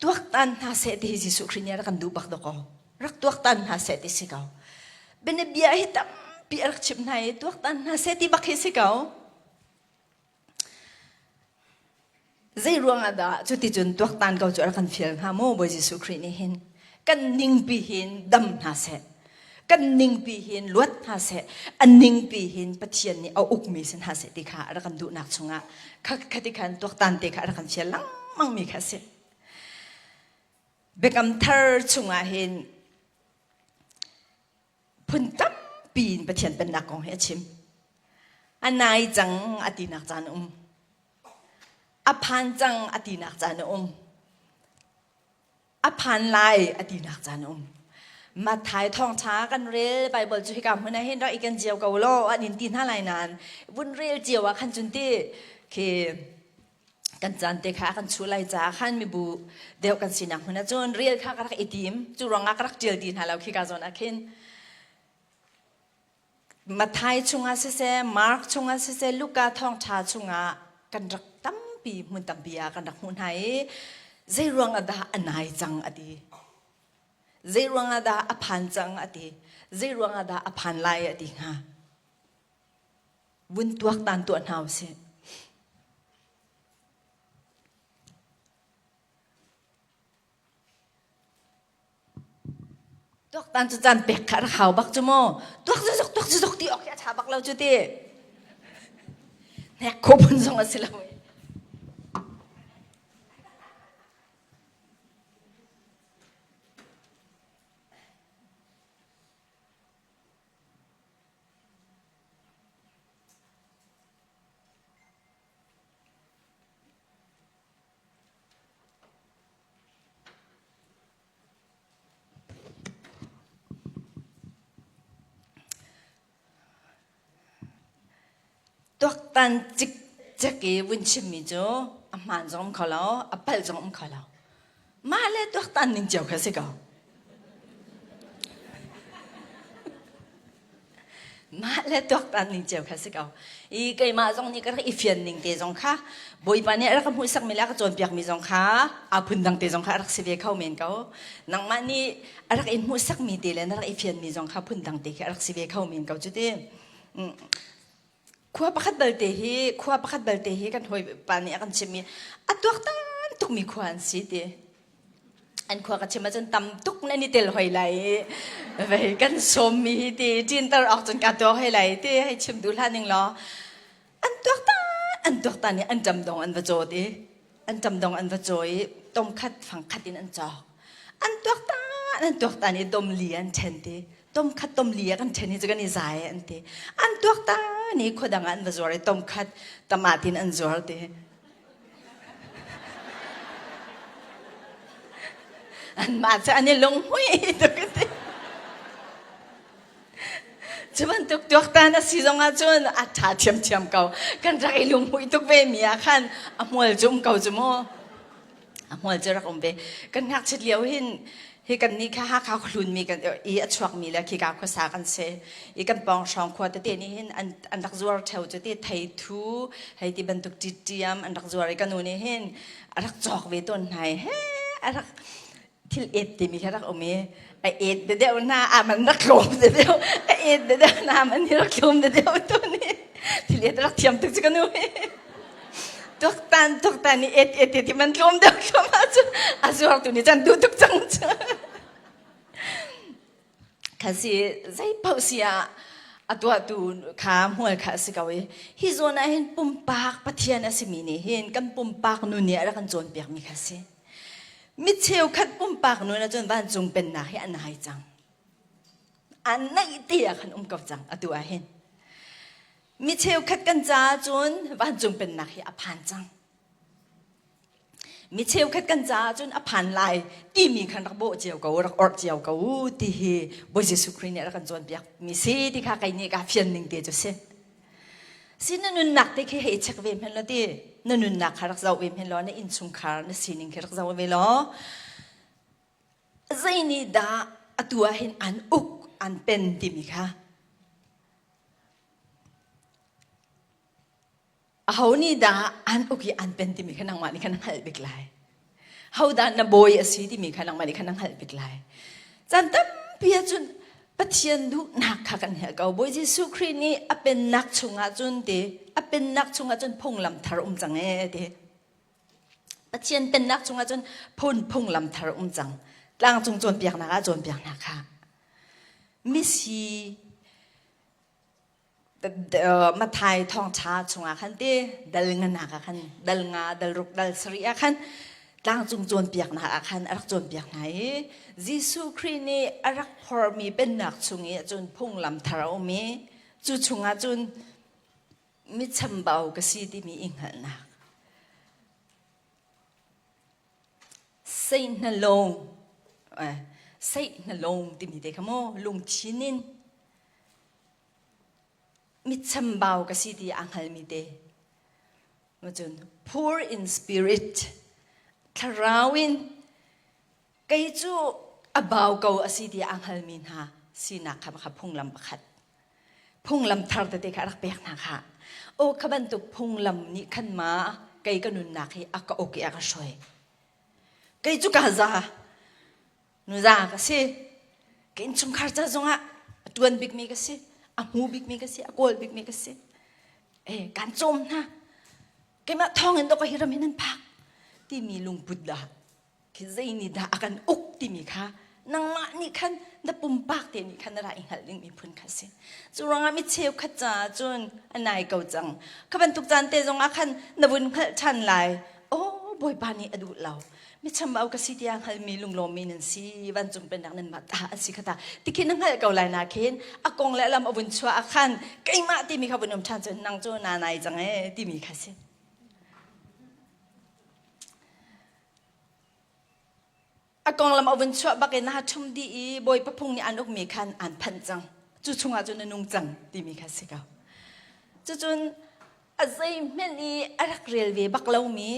tuaktan hna seh ti hi Jesuh Khrih nih a rak kan duh bak dawkaw rak tuaktan hna seh ti si ko bianabia hi tampi a rak chimh hna i tuaktan hna seh ti bak hi si ko Zei ruangah dah cuticun tuaktan ko cu a rak kan fial hnga maw Bawi Jesuh Khrih nih hin kan ningpi hin dam hna seh kan ningpi hin luat hna seh an ningpi hin Pathian nih a ukmi si hna seh ti kha a rak kan duhnak chungah khati khan tuaktan te kha a rak kan fial lengmang mi kha a si. Biakam thar chungah hin phun tampi in Pathian pennak kong hi a chim. A nai cang a tinak caan a um. A phan cang a tinak caan a um. A phan lai a tinak caan a um. Matthai thawngṭha kan rel Bible cu hika hmun ah hin rak i kan cio ko law an in ti hna lai nain vun rel cio ah khan cun ti khi kan caan te kha kan chuh lai caah khan mibu deuh kan sinak hmun ah cun rel kha ka rak i tim cu ruangah ka rak ṭial ti hna lo khika zawn ah khin Matthai chungah siseh Mark chungah siseh Luka thawngṭha chungah kan rak tampi hmun tampi ah kan rak hmuh hna i zei ruangah dah a nai cang a ti zei ruangah dah a phan cang a ti zei ruangah dah a phan lai a ti hnga vun tuaktan tuah hna usih. Tuaktan cu caan pek kha rak hau bak cu mu. Tuak zuzuk tuak zuzuk ti awk hi a ṭha bak lo cu ti. Hnek kho phun zong a si lo. Tuaktan cikcek i vun chimmi cu a hmaan zong um kho lo, a palh zong um kho lo. Mah le tuaktan ning cio kha si ko. Mah le tuaktan ning cio kha si ko. I keimah zong nih ka rak i fian ning te zong kha Bawipa nih a rak ka hmuhsakmi le a ka cawnpiakmi zong kha aa phundang te zong kha a rak si ve kho men ko. Nangmah nih a rak in hmuhsakmi te le na rak i fianmi zong kha phundang te khi a rak si ve kho men ko cu ti. Khua pakhat balte hi khua pakhat balte hi kan hawipa nih a kan chimh i a tuaktan tukmi khua an si ti. An khua ka chim ahcun tam tuk nan i tel hoi lai i vei kan sawmmi hi ti ṭinter awk cun ka tuak hoi lai ti hei chim duh hlah ning law an tuaktan an tuaktan i an ṭam dong an va cawt i an ṭam dong an va caw i tom khat fang khat in an cawk an tuaktan an tuaktan i tom li an ṭhen ti tom khat tom li a kan ṭhen hi cu kan i zai an ti an tuaktan i khua dang ah an va zuar i tom khat tamatin an zuar ti Anmah cu an i lunghmui tuk a ti. Cu bantuk tuaktan a si zong ahcun a ṭha ṭhiamṭhiam ko. Kan rak i lunghmuih tuk ve mi ah khan a hmual cu um ko cu mu. A hmual cu rak um ve. Kan ngakchiat lio hin hi kan nih kha Hakha khuahlun mi kan i a chuak mi le khika khuasa kan si. I kan pawng hrawng khua tete nih hin an an rak zuar ṭheo cu ti theithu hei ti bantuk ṭiṭiam an rak zuar i ka nu nih hin a rak cawk ve tawn hna i he a rak thil et timi kha rak um i a et deuh hna a man rak tlawm deuh a et deuh hna man hi rak tlawm deuh tu ni thil et rak thiam tuk cu ka nu hi tuaktan tuaktan i et et ti man tlawm deuh tlawm ah cu a zuar tu nih chan duh tuk cang cu Kha si zei paoh si ah a tuahtu kha hmual kha a si ko i hi zawn ah hin pumpak Pathian a simi nih hin kan pumpak nun nih a rak kan cawnpiakmi kha si. Mi cheukhat pumpak nun ahcun vancung pennak hi an hai cang. An naih te ah khan um ko cang atu ah hin. Mi cheukhat kan caah cun vancung pennak hi a phan cang. Mi cheukhat kan caah cun a phan lai timi khan rak bawh cio ko, rak orh cio ko ti hi Bawi Jesuh Khrih nih a rak kan cawnpiak mi si ti kha kei nih kaa fian ning te cu si. Si na nunnak te khi hei check ve hmenh law ti na nunnak kha rak zoh ve hmenh law na innchungkhar na sining khi rak zoh ve law zei nih dah atu ah hin an uk an pen timi kha Aho nih dah an uk i an pen timi kha nangmah nih khan na hngalh bik lai. Ho dah na bawi a si timi kha nangmah nih khan na hngalh bik lai. Caan tampi ahcun Pathian duhnak kha kan hngalh ko. Bawi Jesuh Khrih nih a pennak chungah cun ti a pennak chungah cun phunglam thar um cang ee ti. Pathian pennak chungah cun phun phunglam thar um cang. Tlangcung cawnpiaknak ah cawnpiaknak kha. Misi Matthai thawngṭha chungah khan ti dal nganak ah khan dal nga dal ruk dal sarih ah khan tlangcung cawnpiaknak ah khan a rak cawnpiak hna i Jesuh Khrih nih a rak phormi pennak chung i cun phunglam thar a um i cu chungah cun mi chambau ka si timi i hngalhnak Seihnalawng seihnalawng timi te kha mu lungthin in mitchambau ka si ti aa hngalmi te. Cun poor in spirit thlarau in kei cu a bau ko a si ti aa hngalmi hna sinak kha kha phunglam pakhat phunglam thar tete kha a rak pek hna kha aw kha bantuk phunglam nih khan ma kei ka nunnak hi a ka uk i a ka hruai kei cu ka za nuza ka si ka innchungkhar ca zongah a tuan bikmi ka si a hmu bikmi ka si a kawl bikmi ka si eh kan cawm hna keimah thawng in dok hi ram hin an phak timi lungput dah khi zei nih dah a kan uk timi kha nangmah nih khan na pumpak te nih khan na ra i hngalh ding miphun kha si cu ruangah mi cheukhat caah cun a nai ko cang kha bantuk caan te zongah khan na vun hngalh ṭhan lai oh bawipa nih a duh lo mi chambau ka si tiah hngalmi lunglawmmi nan si vancung pennak nan mah ta an si kha ta tikhin na hngalh ko lai na khin a kong le lam a vun chuah ah khan keimah timi kha vun um ṭhan cun nang cu na nai cang e timi kha si A konglam a vun chuah bak in na ṭhum dih i Bawipa phung nih an ukmi khan aan phanh cang. Cu chungah cun na nung cang timi kha si ko. Cucun a zeihmanh i a rak rel ve bak lomi,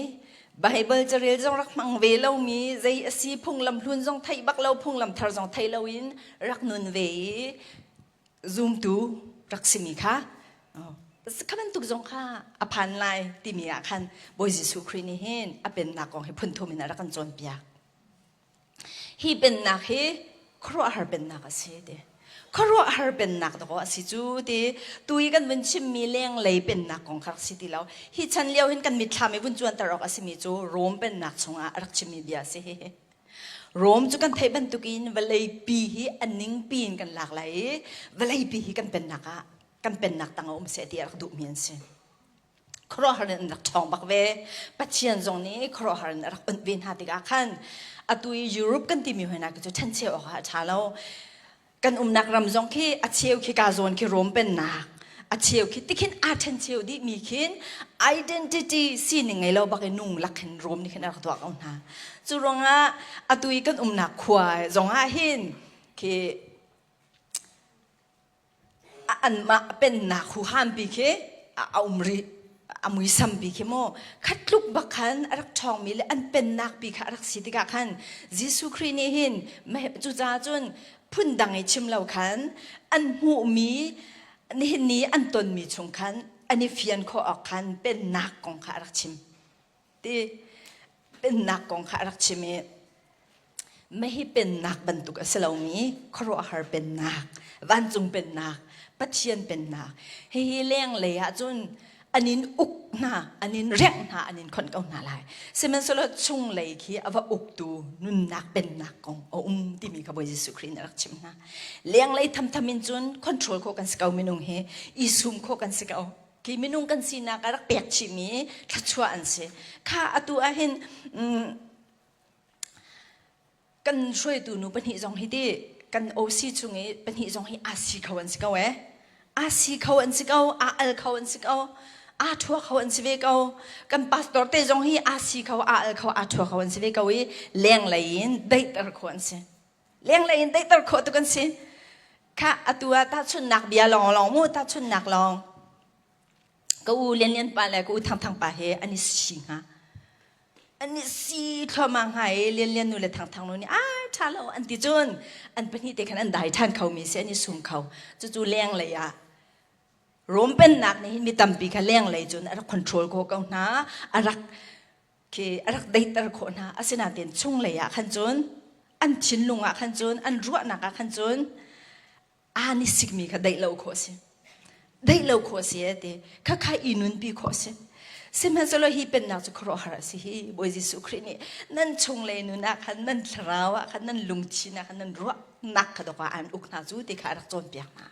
Baibal carel zong rak hmang ve lomi, zei a si phunglam hlun zong theih bak lo, phunglam thar zong thei loin rak nun ve i zumtu rak simi kha kha bantuk zong kha a phan lai timi ah khan Bawi Jesuh Khrih nih hin a pennak kong hi phun thum in a rak kan cawnpiak. Hi pennak hi khuaruahhar pennak a si ti. Khuaruahhar pennak dawh a si cu ti tu i kan vun chimmi lenglei pennak kong kha rak si ti lo. Hi chan lio hin kan mitthlam i vun cuanter awk a simi cu Rom pennak chungah a rak chimmi bia a si hi. Rom cu kan theih bantukin vawleipi hi a ningpi in kan lak lai i vawleipi hi kan pennak ah kan pennak tang ah um seh ti a rak duhmi an si. Khuaruahhar in an rak ṭhawng bak ve. Pathian zong nih khuaruahhar in a rak onh ve hna tikah khan atu i Europe kan timi hoi hna cu ṭhencheu awk ah a ṭha lo. Kan umnak ram zong khi a cheu khi ka zawn khi Rom pennak a cheu khi tikhin aa ṭhencheu dihmi khin identity sining ngei lo bak i nung lak hin Rom nih khin a rak tuah ko hna. Cu ruangah atu i kan umnak khua zongah hin khi. Anmah pennak huham pi khi a um rih. A muisam pi khi mu khat tluk bak khan a rak ṭhawngmi le an pennak pi kha a rak si tikah khan Jesuh Khrih nih hin cucaah cun phundang i chim lo khan an hmuhmi nihin ni an tonmi chung khan an i fian khawh awk khan pennak kong kha a rak chim ti pennak kong kha a rak chim i Mahi pennak bantuk a si lomi khuaruahhar pennak, vancung pennak, Pathian pennak. Hihi lenglei ahcun an in uk hna, an in rengh hna, an in khonh ko hna lai. Sihmanhsehlaw chunglei khi a va uktu nunnak pennak kong a um timi kha Bawi Jesuh Khrih nih a rak chimh hna. Lenglei thamtham in cun control khawh kan si ko minung hi, i sum khawh kan si ko. Khi minung kan sinak a rak pek chihmi thluachuah an si. Kha atu ahhin Kan hruaitu nu pahnih zong hi ti kan OC chung i pahnih zong hi aa si kho an si ko eh. Aa si kho an si ko, aa al kho an si ko, aa thua kho an si ve ko. Kan pastor te zong hi aa si kho, aa al kho, aa thua kho an si ve ko i lenglei in daihter khawh an si. Lenglei in daihter khawh tuk an si. Kha atu ah tahchunhnak bia lawng lawng mu tahchunhnak lawng. Ka u Lian Lian pa le ka u Thang Thang pa he an i si hnga. An i si thluahmah hnga i Lian Lian nu le Thang Thang nu nih ai ṭha lo an ti cun an pahnih te khan an dai ṭhan kho mi si an i sum kho. Cucu lenglei ah Rom pennak nih hin mi tampi kha lenglei cun a rak control khawh ko hna. A rak khi a rak daihter khawh hna. Asinain chunglei ah khan cun an thinlung ah khan cun an ruahnak ah khan cun aa ni sikmi kha daih lo khawh si daih lo khawh si e ti kha kha i nunpi khawh si sihmanhsehlaw hi pennak cu khuaruahhar a si hi Bawi Jesuh Khrih nih nan chunglei nun ah khan nan thlarau ah khan nan lungthin ah khan nan ruahnak kha dawk ah an uk hna cu ti kha a rak cawnpiak hna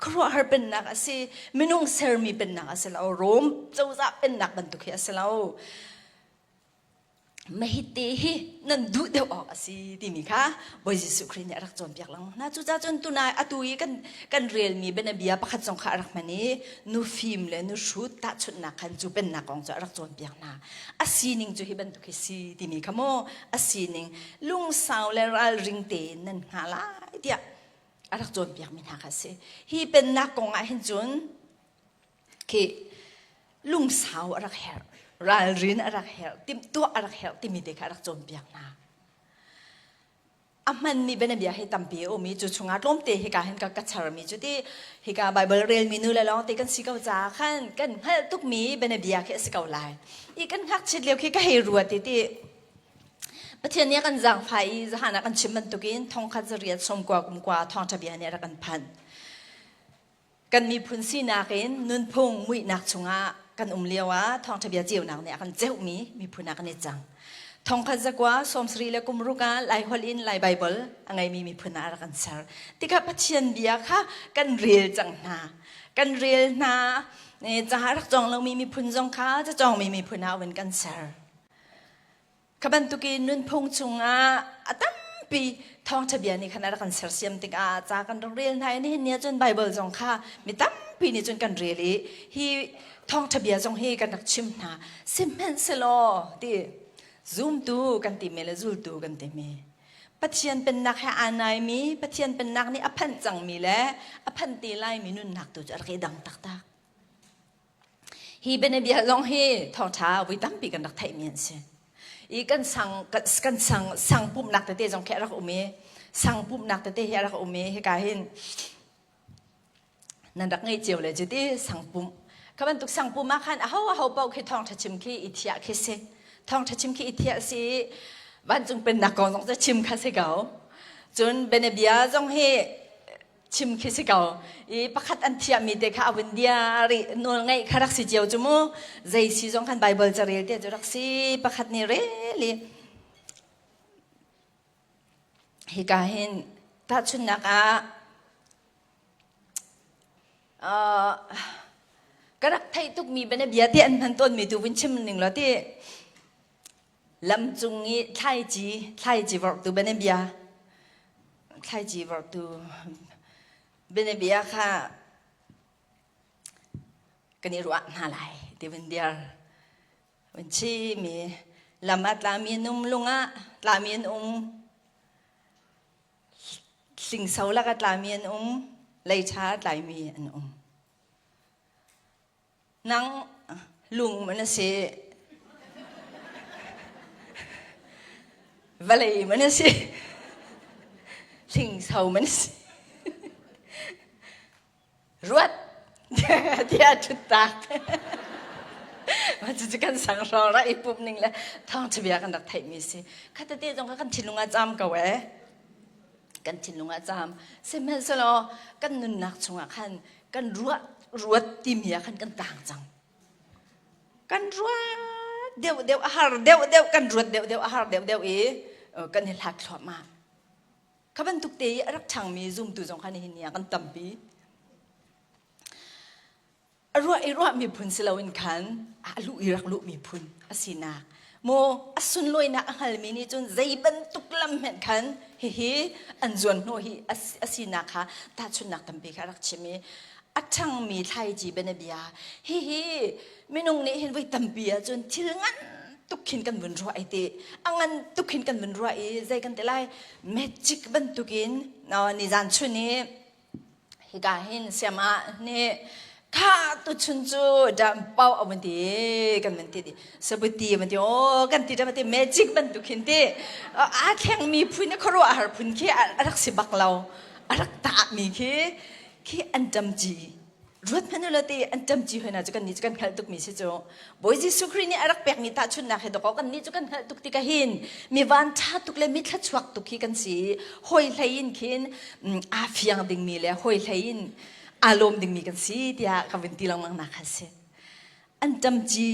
khuaruahhar pennak a si minung sermi pennak a si lo Rom cozah pennak bantuk hi a si lo Mahite hi nan duh deuh awk a si timi kha Bawi Jesuh Khrih nih a rak cawnpiak lengmang hna. Cucaah cun tunai atu i kan kan relmi bianabia pakhat zong kha a rak hman i nufim le nuhrut tahchunhnak khan cu pennak kong cu a rak cawnpiak hna. A sining cu hi bantuk hi si timi kha maw a sining lungsau le ralring tein nan hngah lai tiah a rak cawnpiakmi hna kha a si. Hi pennak kong ah hin cun khi lungsau a rak herh ralrin a rak herh timhtuah a rak herh timi te kha a rak cawnpiak hna a hmanmi bianabia hi tampi a um i cu chungah tlawmte hika hin ka ka charmi cu ti hika Bible relmi nu le lawng te kan si ko caah khan kan hngalh tukmi bianabia khi a si ko lai i kan ngakchiat lio khi ka hei ruat i ti Pathian nih a kan zaangfah i zahan ah kan chim bantukin thongkhat zariat sawmkua kumkua thawngṭha bia nih a rak kan phanh Kan miphun sinak in nunphung muihnak chungah kan um lio ah thawngṭha bia ceunak nih a kan ceuhmi miphun ah kan i cang. Thongkhat zakua sawmsarih le kum ruk ah Laiholh in Lai Baibal a ngeimi miphun ah a rak kan ser. Tikah Pathian bia kha kan rel cang hna. Kan rel hna. Caah rak cawng lomi miphun zong kha cacawngmi miphun ah vun kan ser. Kha bantukin nunphung chungah a tampi thawngṭha bia nih khan a rak kan sersiam tikah ca kan rak rel hna i nihin ni ahcun Baibal zong kha mi tampi nih cun kan rel i hi thawngṭha bia zong hi kan rak chim hna. Sihmanhsehlaw ti zumtu kan timi le zultu kan timi Pathian pennak he aa naimi Pathian pennak nih a phanh cangmi le a phanh te laimi nunnak tu cu a rak i dang taktak. Hi bianabia zong hi thawngṭha vui tampi kan rak theihmi an si. I kan sang kan sang sang pumhnak tete zong khi a rak um i sang pumhnak tete hi a rak um i hika hin nan rak ngei cio le cu ti sang pumh kha bantuk sang pum ah khan aho aho paoh khi thawngṭha chim khi i thiah khi si thawngṭha chim khi i thiah si vancung pennak kong zong cu chim kha si ko cun bianabia zong hi chim khi si ko i pakhat an thiahmi te kha a vun dia rih nawl ngeih kha rak si cio cu mu zei si zong khan Bible carel te cu rak si pakhat nih rel i hika hin tahchunhnak ah uh, ka rak theih tukmi bianabia te an hman tawnmi tu vun chim ning law ti Lamcung i thlaici, thlaici vorhtu bianabia, thlaici vorhtu bianabia kha kan i ruah hna lai ti vun dir. Vun chim i lam ah tlami an um, lung ah tlami an um, hlingso lak ah tlami an um. Lei ṭha a tlaimi an um. Nang lung man a si. Vawlei man a si. Hlingso man a si. Ruat tiah ṭhut tak. Mah cucu kan sang hrawng rak i pumh ning le thawngṭha bia kan rak theihmi si. Khatete zong kha kan thinlung ah caam ko ee. Kan thinlung ah caam. Sihmanhsehlaw kan nunnak chungah khan kan ruah ruat timi ah khan kan tang cang. Kan ruat deuh deuh a har deuh deuh kan ruat deuh deuh a har deuh deuh i kan i hlat thluahmah. Kha bantuk te i a rak ṭhangmi zumtu zong kha nihin ni ah kan tampi. A ruah i ruah miphun si loin khan a luh i rak luh miphun a sinak. Maw a sunlawinak a hngalmi nih cun zei bantuk lam hmanh khan hihi an zuan hnawh hi a sinak kha tahchunhnak tampi kha a rak chim i a ṭhangmi thlaici bianabia hihi minung nih hin voi tampi ahcun thil ngan tuk khin kan vun ruah i ti a ngan tuk khin kan vun ruah i zei kan ti lai magic bantukin nizan chun i hika hin siama nih kha tuchun cu dam pau a vun ti kan vun ti di sabuti van ti o kan ti ti magic bantuk khin ti aa thlengmi phun khuaruah har phun khi a rak si bak lo a rak tahmi khi khi an ṭamci ruat hmanh ulaw ti an ṭamci hoi hna cu kannih cu kan hngalh tukmi si cu Bawi Jesuh Khrih nih a rak pekmi tahchunhnak he dawkaw kannih cu kan hngalh tuk tikah hin mi van ṭha tuk le mi thluachuak tuk hi kan si i hawi hlei in khin aa fiang dingmi le hawi hlei in aa lawm dingmi kan si tiah ka vun ti lengmang nak kha si. An ṭamci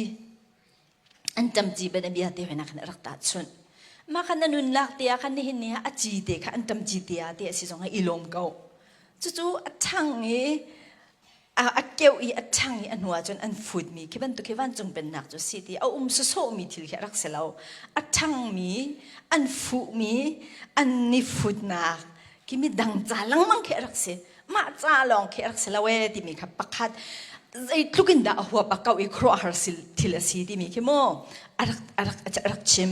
an ṭamci bianabia te hoi na khan a rak tahchunh. Mah kha na nunnak te ah khan nihin ni ah a ci te kha an ṭamci te ah te a si zong ah i lawm ko. Cucu a ṭhang i a keuh i a ṭhang i a hnu ah cun an futmi khi bantuk khi vancung pennak cu si ti a um sawsawhmi thil khi a rak si lo. A ṭhangmi, an fuhmi, an ni futnak khi midang ca lengmang khi a rak si. Mah ca lawng khi a rak si lo ee timi kha pakhat zeitluk in dah a huap a kauh i khuaruahhar thil a si timi khi mu a rak, a rak, a rak chim.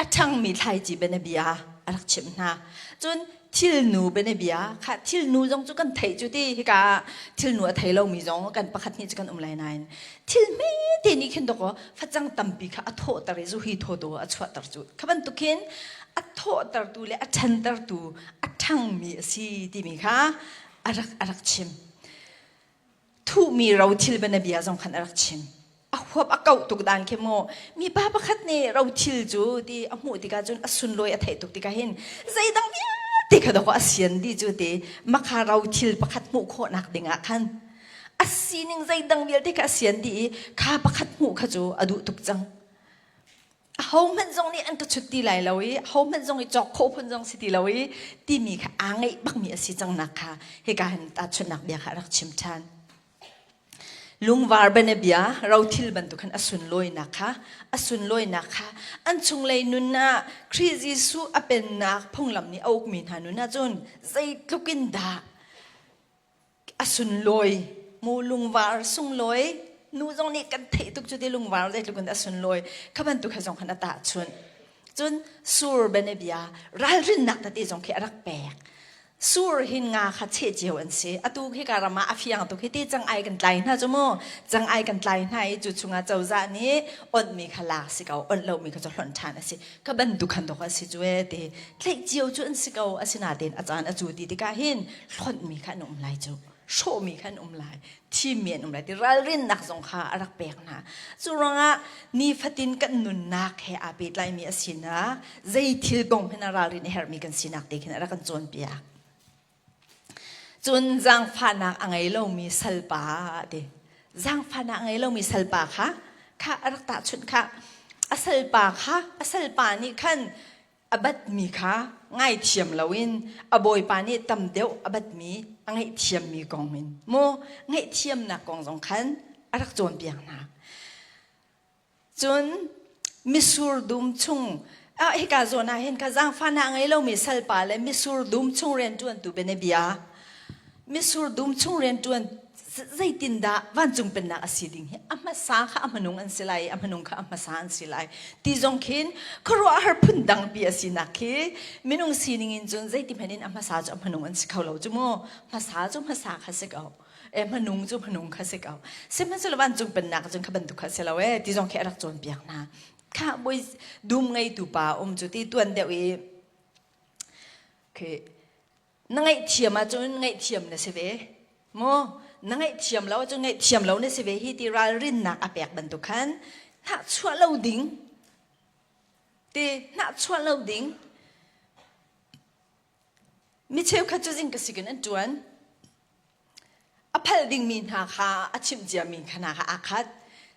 A ṭhangmi thlaici bianabia a rak chimh hna. Cun thilnu bianabia kha thilnu zong cu kan theih cu ti hika ah thilnu a thei lomi zong kan pakhat hnih cu kan um lai nain thil hmete nih khin dawkaw facang tampi kha a thawhter i zuhi thawtu a chuahter cu kha bantuk khin a thawhtertu le a ṭhantertu a ṭhangmi a si timi kha a rak a rak chim. Thuhmi rothil bianabia zong khan a rak chim. A huap a kauh tuk dan khi mu mipa pakhat nih rothil cu ti a hmuh tikah cun a sunlawi a theih tuk tikah hin zeidang vialte kha dawkaw a sian dih cu ti makha rothil pakhat hmuh khawhnak dingah khan a sining zeidang vialte kha a sian dih i kha pakhat hmuh kha cu a duh tuk cang. Ahohmanh zong nih an ka chut ti lai lo i ahohmanh zong i cawk khawh phun zong si ti lo i timi kha aa ngeih bakmi a si cangnak kha hika hin tahchunhnak bia kha a rak chim ṭhan. Lungvar bianabia rothil bantuk khan a sunlawinak kha a sunlawinak kha an chunglei nun ah Khrih Jesuh a pennak phunglam nih a ukmi hna nun ah cun zeitluk in dah a sunlawi mu lungvar sunglawi nu zong nih kan theih tuk cu ti lungvar zeitluk in a sunlawi kha bantuk he zong khan a tahchunh cun sur bianabia ralrinnak tete zong khi a rak pek sur hin nga kha cheh cio an si atu khi ka ram ah a fiang tuk hi ti cang ai kan tlai hna cu mu cang ai kan tlai hna i cu chungah cozah nih onhmi kha lak si ko onh lomi kha cu hlonh ṭhan a si kha bantuk khan dok a si cu e ti tlaih cio cu an si ko asinain a caan a cu ti tikah hin hlonhmi kha an um lai cu hrawhmi kha an um lai thimmi an um lai ti ralrinnak zong kha a rak pek hna cu ruangah nifatin kan nunnak he aa pehtlaimi a sinak zei thil kong hin a ralrin a herhmi kan sinak te khin a rak kan cawnpiak Cun zaangfahnak a ngei lomi salpa a ti. Zaangfahnak a ngei lomi salpa kha kha a rak tahchunh kha a salpa kha a salpa nih khan a batmi kha ngaithiam loin a bawipa nih tam deuh a batmi a ngaihthiammi kong in mu ngaihthiamnak kong zong khan a rak cawnpiak hna. Cun mitsur dum chung ah hika zawn ah hin kha zaangfahnak ngei lomi salpa le mitsur dum chung rianṭuantu bianabia mitsur dum chung rianṭuan. Zeitindah vancung pennak a si ding hi a hmasa kha a hmanung an si lai i a hmanung kha a hmasa an si lai ti zong khin khuaruahhar phun dangpi a sinak khi minung sining in cun zeiti hmanh in a hmasa cu a hmanung an si kho lo cu mu. Hmasa cu hmasa kha si ko. E hmanung cu hmanung kha si ko. Sihmanhsehlaw vancung pennak cun kha bantuk kha si lo e ti zong khi a rak cawnpiak hna. Kha bawi dum ngeitu pa um cu ti tuan deuh i khi na ngaihthiam ahcun ngaihthiam na si ve mu na ngaihthiam lo ahcun ngaihthiam lo na si ve hi ti ralrinnak a pek bantuk khan hnahchuah lo ding ti hnahchuah lo ding mi cheukhat cu zing ka sikin an ṭuan A phalh dingmi hna kha a chimh ciami hna kha aa khat.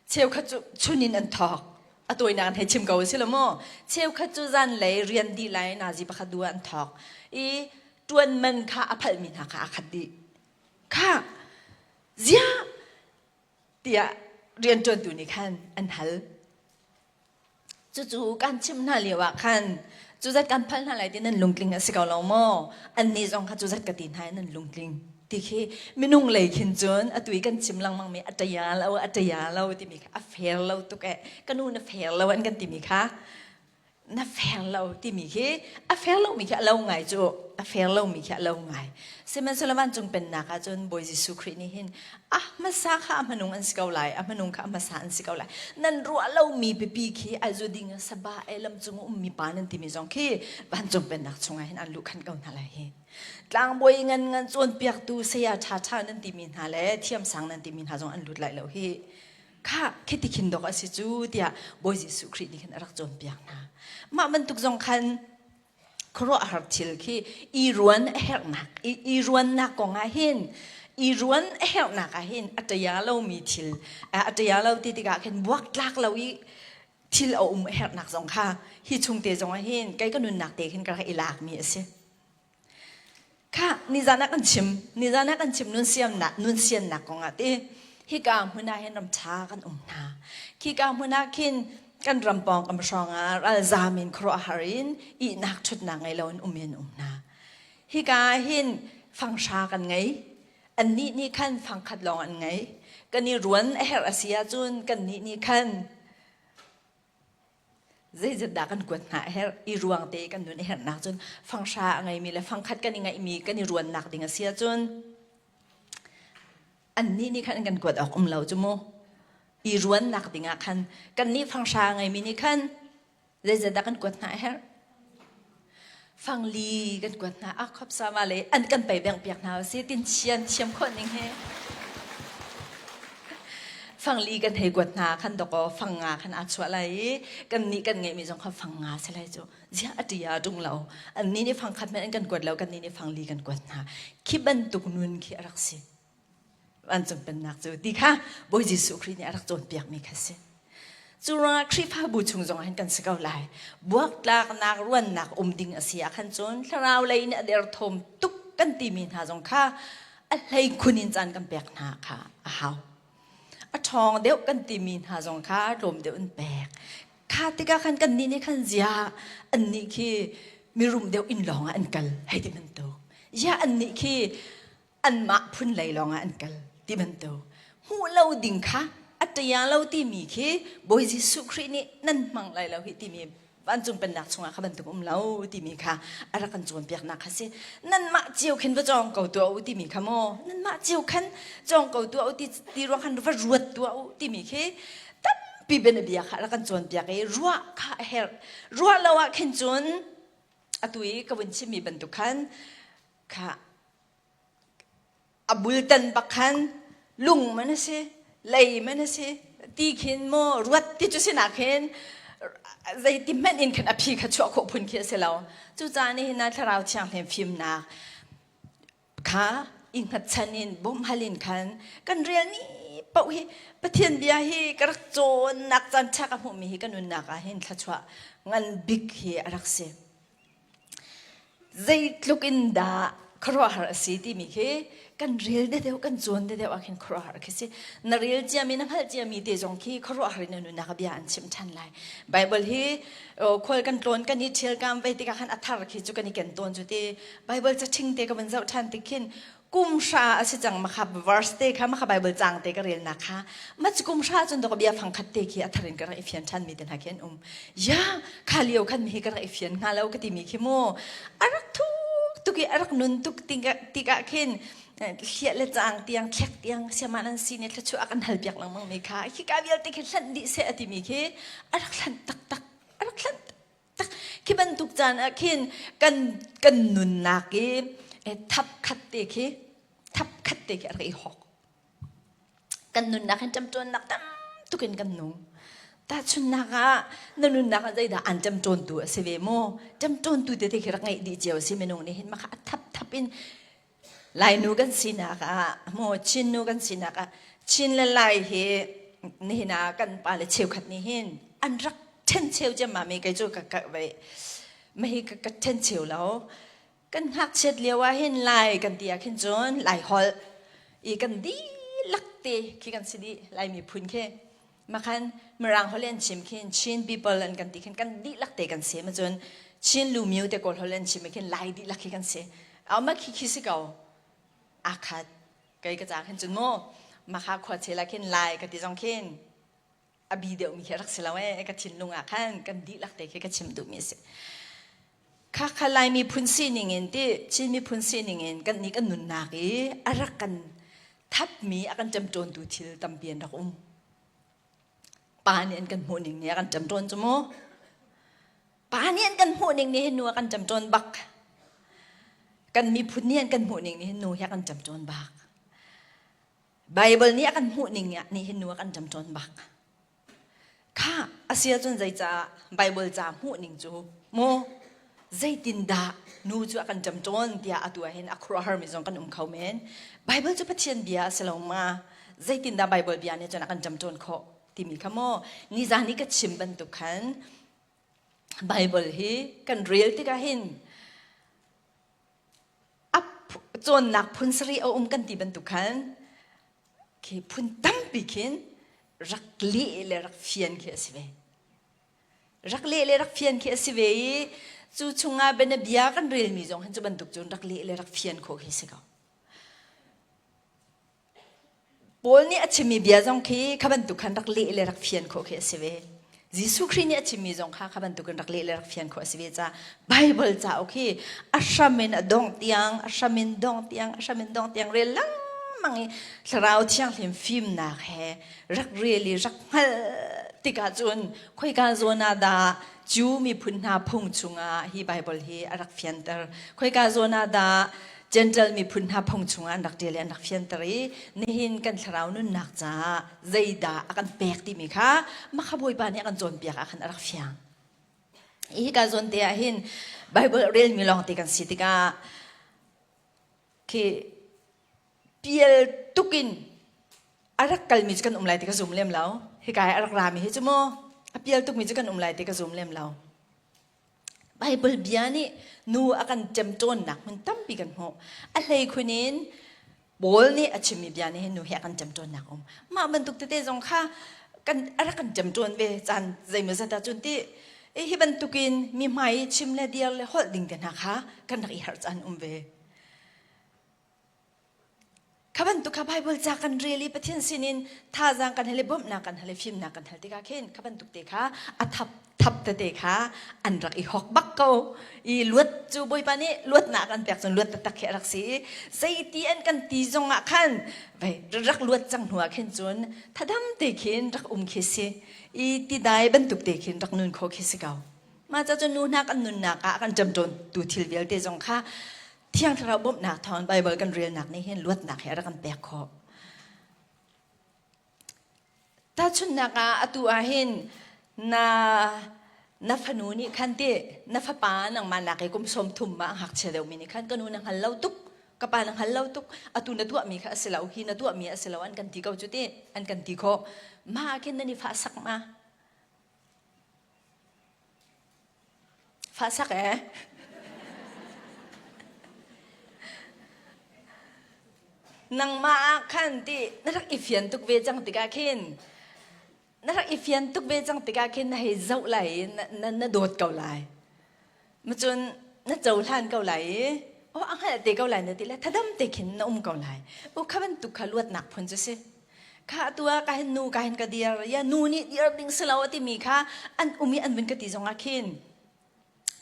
Cheukhat cu chun in an thawk. A tawinak in hei chim ko a si lo maw? Cheukhat cu zanlei rian dih lai nazi pakhat du ah an thawk i ṭuan man kha a phalhmi hna kha aa khat dih. Kha ziah tiah rianṭuantu nih khan an hal. Cucu kan chimh hna lio ah khan cuzat kan phalh hna lai ti nan lungtling a si ko lo maw? Annih zong kha cuzat ka ti hna i nan lungtling ti khi minung lei khin cun atu i kan chim lengmang mi a ṭaya lo a ṭaya lo timi kha a fair lo tuk eh ka nu na fair lo an kan timi kha na fair lo timi khi a fair lomi khi a lo ngai cu a fair lomi khi a lo ngai sihmanhsehlaw vancung pennak ah cun Bawi Jesuh Khrih nih hin a hmasa kha a hmanung an si ko lai a hmanung kha a hmasa an si ko lai nan ruah lomi pipi khi a zu ding saba e lam cung ummi pa nan timi zong khi vancung pennak chungah hin an luh khan ko hna lai hi tlangbawi ngan ngan cawnpiaktu saya ṭha ṭha nan timi hna le thiamsang nan timi hna zong an lut lai lo hi kha khiti khin dok a si cu tiah Bawi Jesuh Khrih nih khin a rak cawnpiak hna mah bantuk zong khan khuaruahhar thil khi i ruan a herhnak i ruannak kong ah hin i ruan a herhnak ah hin a ṭaya lomi thil a ṭaya lo ti tikah khin buaktlak lo i thil a um a herhnak zong kha hi chungte zong ah hin kei ka nunnak te khin ka rak i lakmi a si. Kha nizan ah kan chim nizan ah kan chim nun siamnak nun siannak kong ah ti hika hmun ah hin ram ṭha kan um hna khika hmun ah khin kan ram pawng kam hrawng ah ralzam in khuaruahhar in ihnak ṭhutnak ngei lo in um in um hna hika ah hin fanghra kan ngei annih nih khan fangkhat lawng an ngei kan i ruan a herh a si ahcun kannih nih khan Zeizat dah kan kuat hna a herh? I ruang te kan nun a herhnak cun fanghra a ngeimi le fangkhat kan i ngeihmi kan i ruannak ding a si ahcun annih nih khan an kan kuat awk um lo cu mu. I ruannak ding ah khan kannih fanghra a ngeimi nih khan zeizat dah kan kuat hna a herh? Fangli kan kuat hna a khop sama le an kan pei beng piak hna si tin chian thiam khawh ning he fangli kan hei kuat hna khan doko fang nga khan a chuah lai i kan nih kan ngeihmi zong kha fang nga si lai cu ziah a ṭi a ṭung lo an nih nih fang khat men an kan kuat lo kan nih nih fangli kan kuat hna khi bantuk nun khi a rak si vancung pennak cu ti kha Bawi Jesuh Khrih nih a rak cawnpiakmi kha si. Cu ruangah Khrihfabu chung zongah hin kan si ko lai. Buaktlaknak ruannak um ding a si ah khan cun thlarau lei in a derthawm tuk kan timi hna zong kha a hleikhun in caan kan pek hna kha a hau. A ṭhawng deuh kan timi hna zong kha tlawm deuh in pek. Kha tikah khan kannih nih khan zia annih khi mirum deuh inn lawngah an kal hei ti bantuk. Zia annih khi anmah phun lei lawngah an kal ti bantuk hmuh lo ding kha a ṭia lo timi khi Bawi Jesuh Khrih nih nan hmang lai lo hi timi vancung pennak chungah kha bantuk um lo timi kha a rak kan cawnpiaknak kha si nanmah cio khin va cawng ko tuah u timi kha maw nanmah cio khan cawng ko tuah u ti, ti ruang khan va ruat tuah u timi khi tampi bianabia kha a rak kan cawnpiak i ruah kha a herh ruah lo ah khin cun atu i ka vun chimmi bantuk khan kha A bultan bak khan lung man a si, lei man a si, ti khin maw ruat ti cu sinak hin zeiti hmanh in khan a phi kha chuah khawh phun khi a si lo. Cucaah nihin ah Thlarau Thianghlim fimnak kha i hngatchan in bawmhhal in khan kan relmi paoh hi Pathian bia hi ka rak cawnnak caan ṭha ka hmuhmi hi ka nunnak ah hin thluachuah ngan bik hi a rak si. Zeitluk in dah khuaruahhar a si timi khi kan rel deuhdeuh kan cawn deuhdeuh ah khin khuaruahhar khi si. Na rel ciami na hngalh ciami te zong khi khuaruahhar in na nunnak ah bia an chimh ṭhan lai. Bible hi khual kan tlawn kan i ṭhialkam vei tikah khan a thar khi cu kan i ken tawn cu ti. Bible caṭhing te ka vun zoh ṭhan tik khin Kum hra a si cang makha verse te kha makha Bible cang te ka rel nak kha ma cu kum hra cun dok bia fang khat te khi a thar in ka rak i fian than mi te hna khi an um. Ya kha lio khan mi hi ka rak i fian hnga lo ka ti mi khi mu a rak thuk tuk i a rak nun tuk tikah khin hliah le cang tiang thlek tiang siaman an si ne thluachuah a kan hal piak lengmang mi kha khi ka vialte khi hlanh dih seh a ti mi khi a rak hlanh taktak a rak hlanh taktak khi bantuk caan ah khin kan kan nunnak i thap khat te khi thap khat te khi a rak i hawk Kan nunnak hin ṭemṭawnnak tam tuk in kan nung. Tahchunhnak ah na nunnak ah zeidah aan ṭemṭawntu a si ve maw? Ṭemṭawntu tete khi rak ngeih dih cio a si minung nih hin maka a thapthap in Lainu kan sinak ah maw Chin nu kan sinak ah Chin le Lai hi nihin ah kan pale cheukhat nih hin an rak ṭhencheu ciammam i kei cu ka ka mahi ka ka ṭhencheu lo. Kan ngakchiat lio ah hin Lai kan ti ah khin cun Lai holh i kan dihlak te khi kan si dih Lai miphun khi makhan Mirang holh an chim khin Chin people an kan ti khin kan dihlak te kan si ma cun Chin Lumyu te Kawl holh an chim khin Lai dihlak khi kan si au ma khi khi si ko akhat kei ka ca khin cun mu makha khua chela khin Lai ka ti zong khin a bi deuhmi khi a rak si lo ee ka thinlung ah khan kan dihlak te khi ka chim duhmi a si kha kha Lai miphun sining in ti Chin miphun sining in kan nih kan nunnak i a rak kan thapmi a kan ṭemṭawntu thil tampi an rak um pa nih an kan hmuh ning nih a kan ṭemṭawn cu mu pa nih an kan hmuh ning nih hin nu a kan ṭemṭawn bak kan miphun nih an kan hmuh ning nih hin nu hi a kan ṭemṭawn bak Baibal nih a kan hmuh ning nih hin nu a kan ṭamṭawn bak. Kha a si ahcun zeicah Baibal ca hmuh ning cu maw zeitindah nu cu a kan ṭamṭawn tiah atu ah hin a khuaruahharmi zong kan um kho men. Baibal cu Pathian bia a si lo ma? Zeitindah Baibal bia nih cun a kan ṭamṭawn khawh timi kha maw nizan i ka chim bantuk khan Baibal hi kan rel tikah hin cawnnak phun sarih a um kan ti bantuk khan khi phun tampi khin rak leh le rak fian khi a si ve. Rak leh le rak fian khi a si ve i cu chungah bianabia kan relmi zong hin cu bantuk cun rak leh le rak fian khawh khi si ko. Paul nih a chimmi bia zong khi kha bantuk khan rak leh le rak fian khawh khi a si ve. Jesuh Khrih nih a chimmi zong kha kha bantukin rak leh le rak fian khawh a si ve caah Bible cauk hi a hram in a dongh tiang, a hram in dongh tiang, a hram in dongh tiang rel lengmang i Thlarau Thianghlim fimnak he rak rel i rak hngalh tikah cun khoika zawn ah dah Jew miphun hna phung chungah hi Bible hi a rak fianter khoika zawn ah dah Gentle miphun hna phung chungah an rak ṭial i an rak fianter i nihin kan thlarau nunnak caah zeidah a kan pek timi kha makha Bawipa nih a kan cawnpiak ah khan a rak fiang. Hika zawn te ah hin Bible relmi lawng te kan si tikah khi pial tukin a rak kalmi cu kan um lai ti ka zum lem lo. Hika i a rak rami hi cu mu a pial tukmi cu kan um lai ti ka zum lem lo. Baibal bia nih nu a kan ṭemṭawnnak hmun tampi kan hmuh. A hleikhun in Paul nih a chimmi bia nih hin nu hi a kan ṭemṭawnnak um. Mah bantuk tete zong kha kan a rak kan ṭemṭawn ve caan zeimawzat ahcun ti hi bantukin mi hmai i chim le dir le holh ding te hna kha kan rak i harh caan um ve. Kha bantuk kha Bible ca kan rel i Pathian sinin thazaang kan hal i bawmhnak kan hal i fimnak kan hal tikah khin kha bantuk te kha a thap thap tete kha an rak i hok bak ko i luat cu Bawipa nih luatnak an pek cun luat taktak khi a rak si i zeiti an kan ti zong ah khan vei rak luat cang hnu ah khin cun thadam te khin rak um khi si i tidai bantuk te khin rak nun kho khi si ko mah ca cun nu hna kan nunnak ah kan ṭamṭawn tu thil vialte zong kha Thiang Thlarau bawmhnak thawng Baibal kan relnak nih hin luatnak he a rak kan pek khawh. Tahchunhnak ah atu ah hin na na fanu nih khan ti na fapa nangmah nak i kum 30 ma ngakchia deuhmi nih khan ka nu na hngal lo tuk ka pa na hngal lo tuk atu na tuahmi kha a si lo hi na tuahmi a si lo an kan ti ko cu ti an kan ti khawh ma khin nan i fah sak ma Fahsak ee. Nangmah ah khan ti na rak i fian tuk ve cang tikah khin na rak i fian tuk ve cang tikah khin na hei zoh lai i na, na, na dawt ko lai. Macun na cohlan ko lai i. Oh a hngalh te ko lai na ti le thadam te khin na um ko lai. U kha bantuk kha luatnak phun cu si. Kha atu ah ka hin nu ka hin ka dir ya nu nih dir ding si lo a timi kha an um i an vun ka ti zong ah khin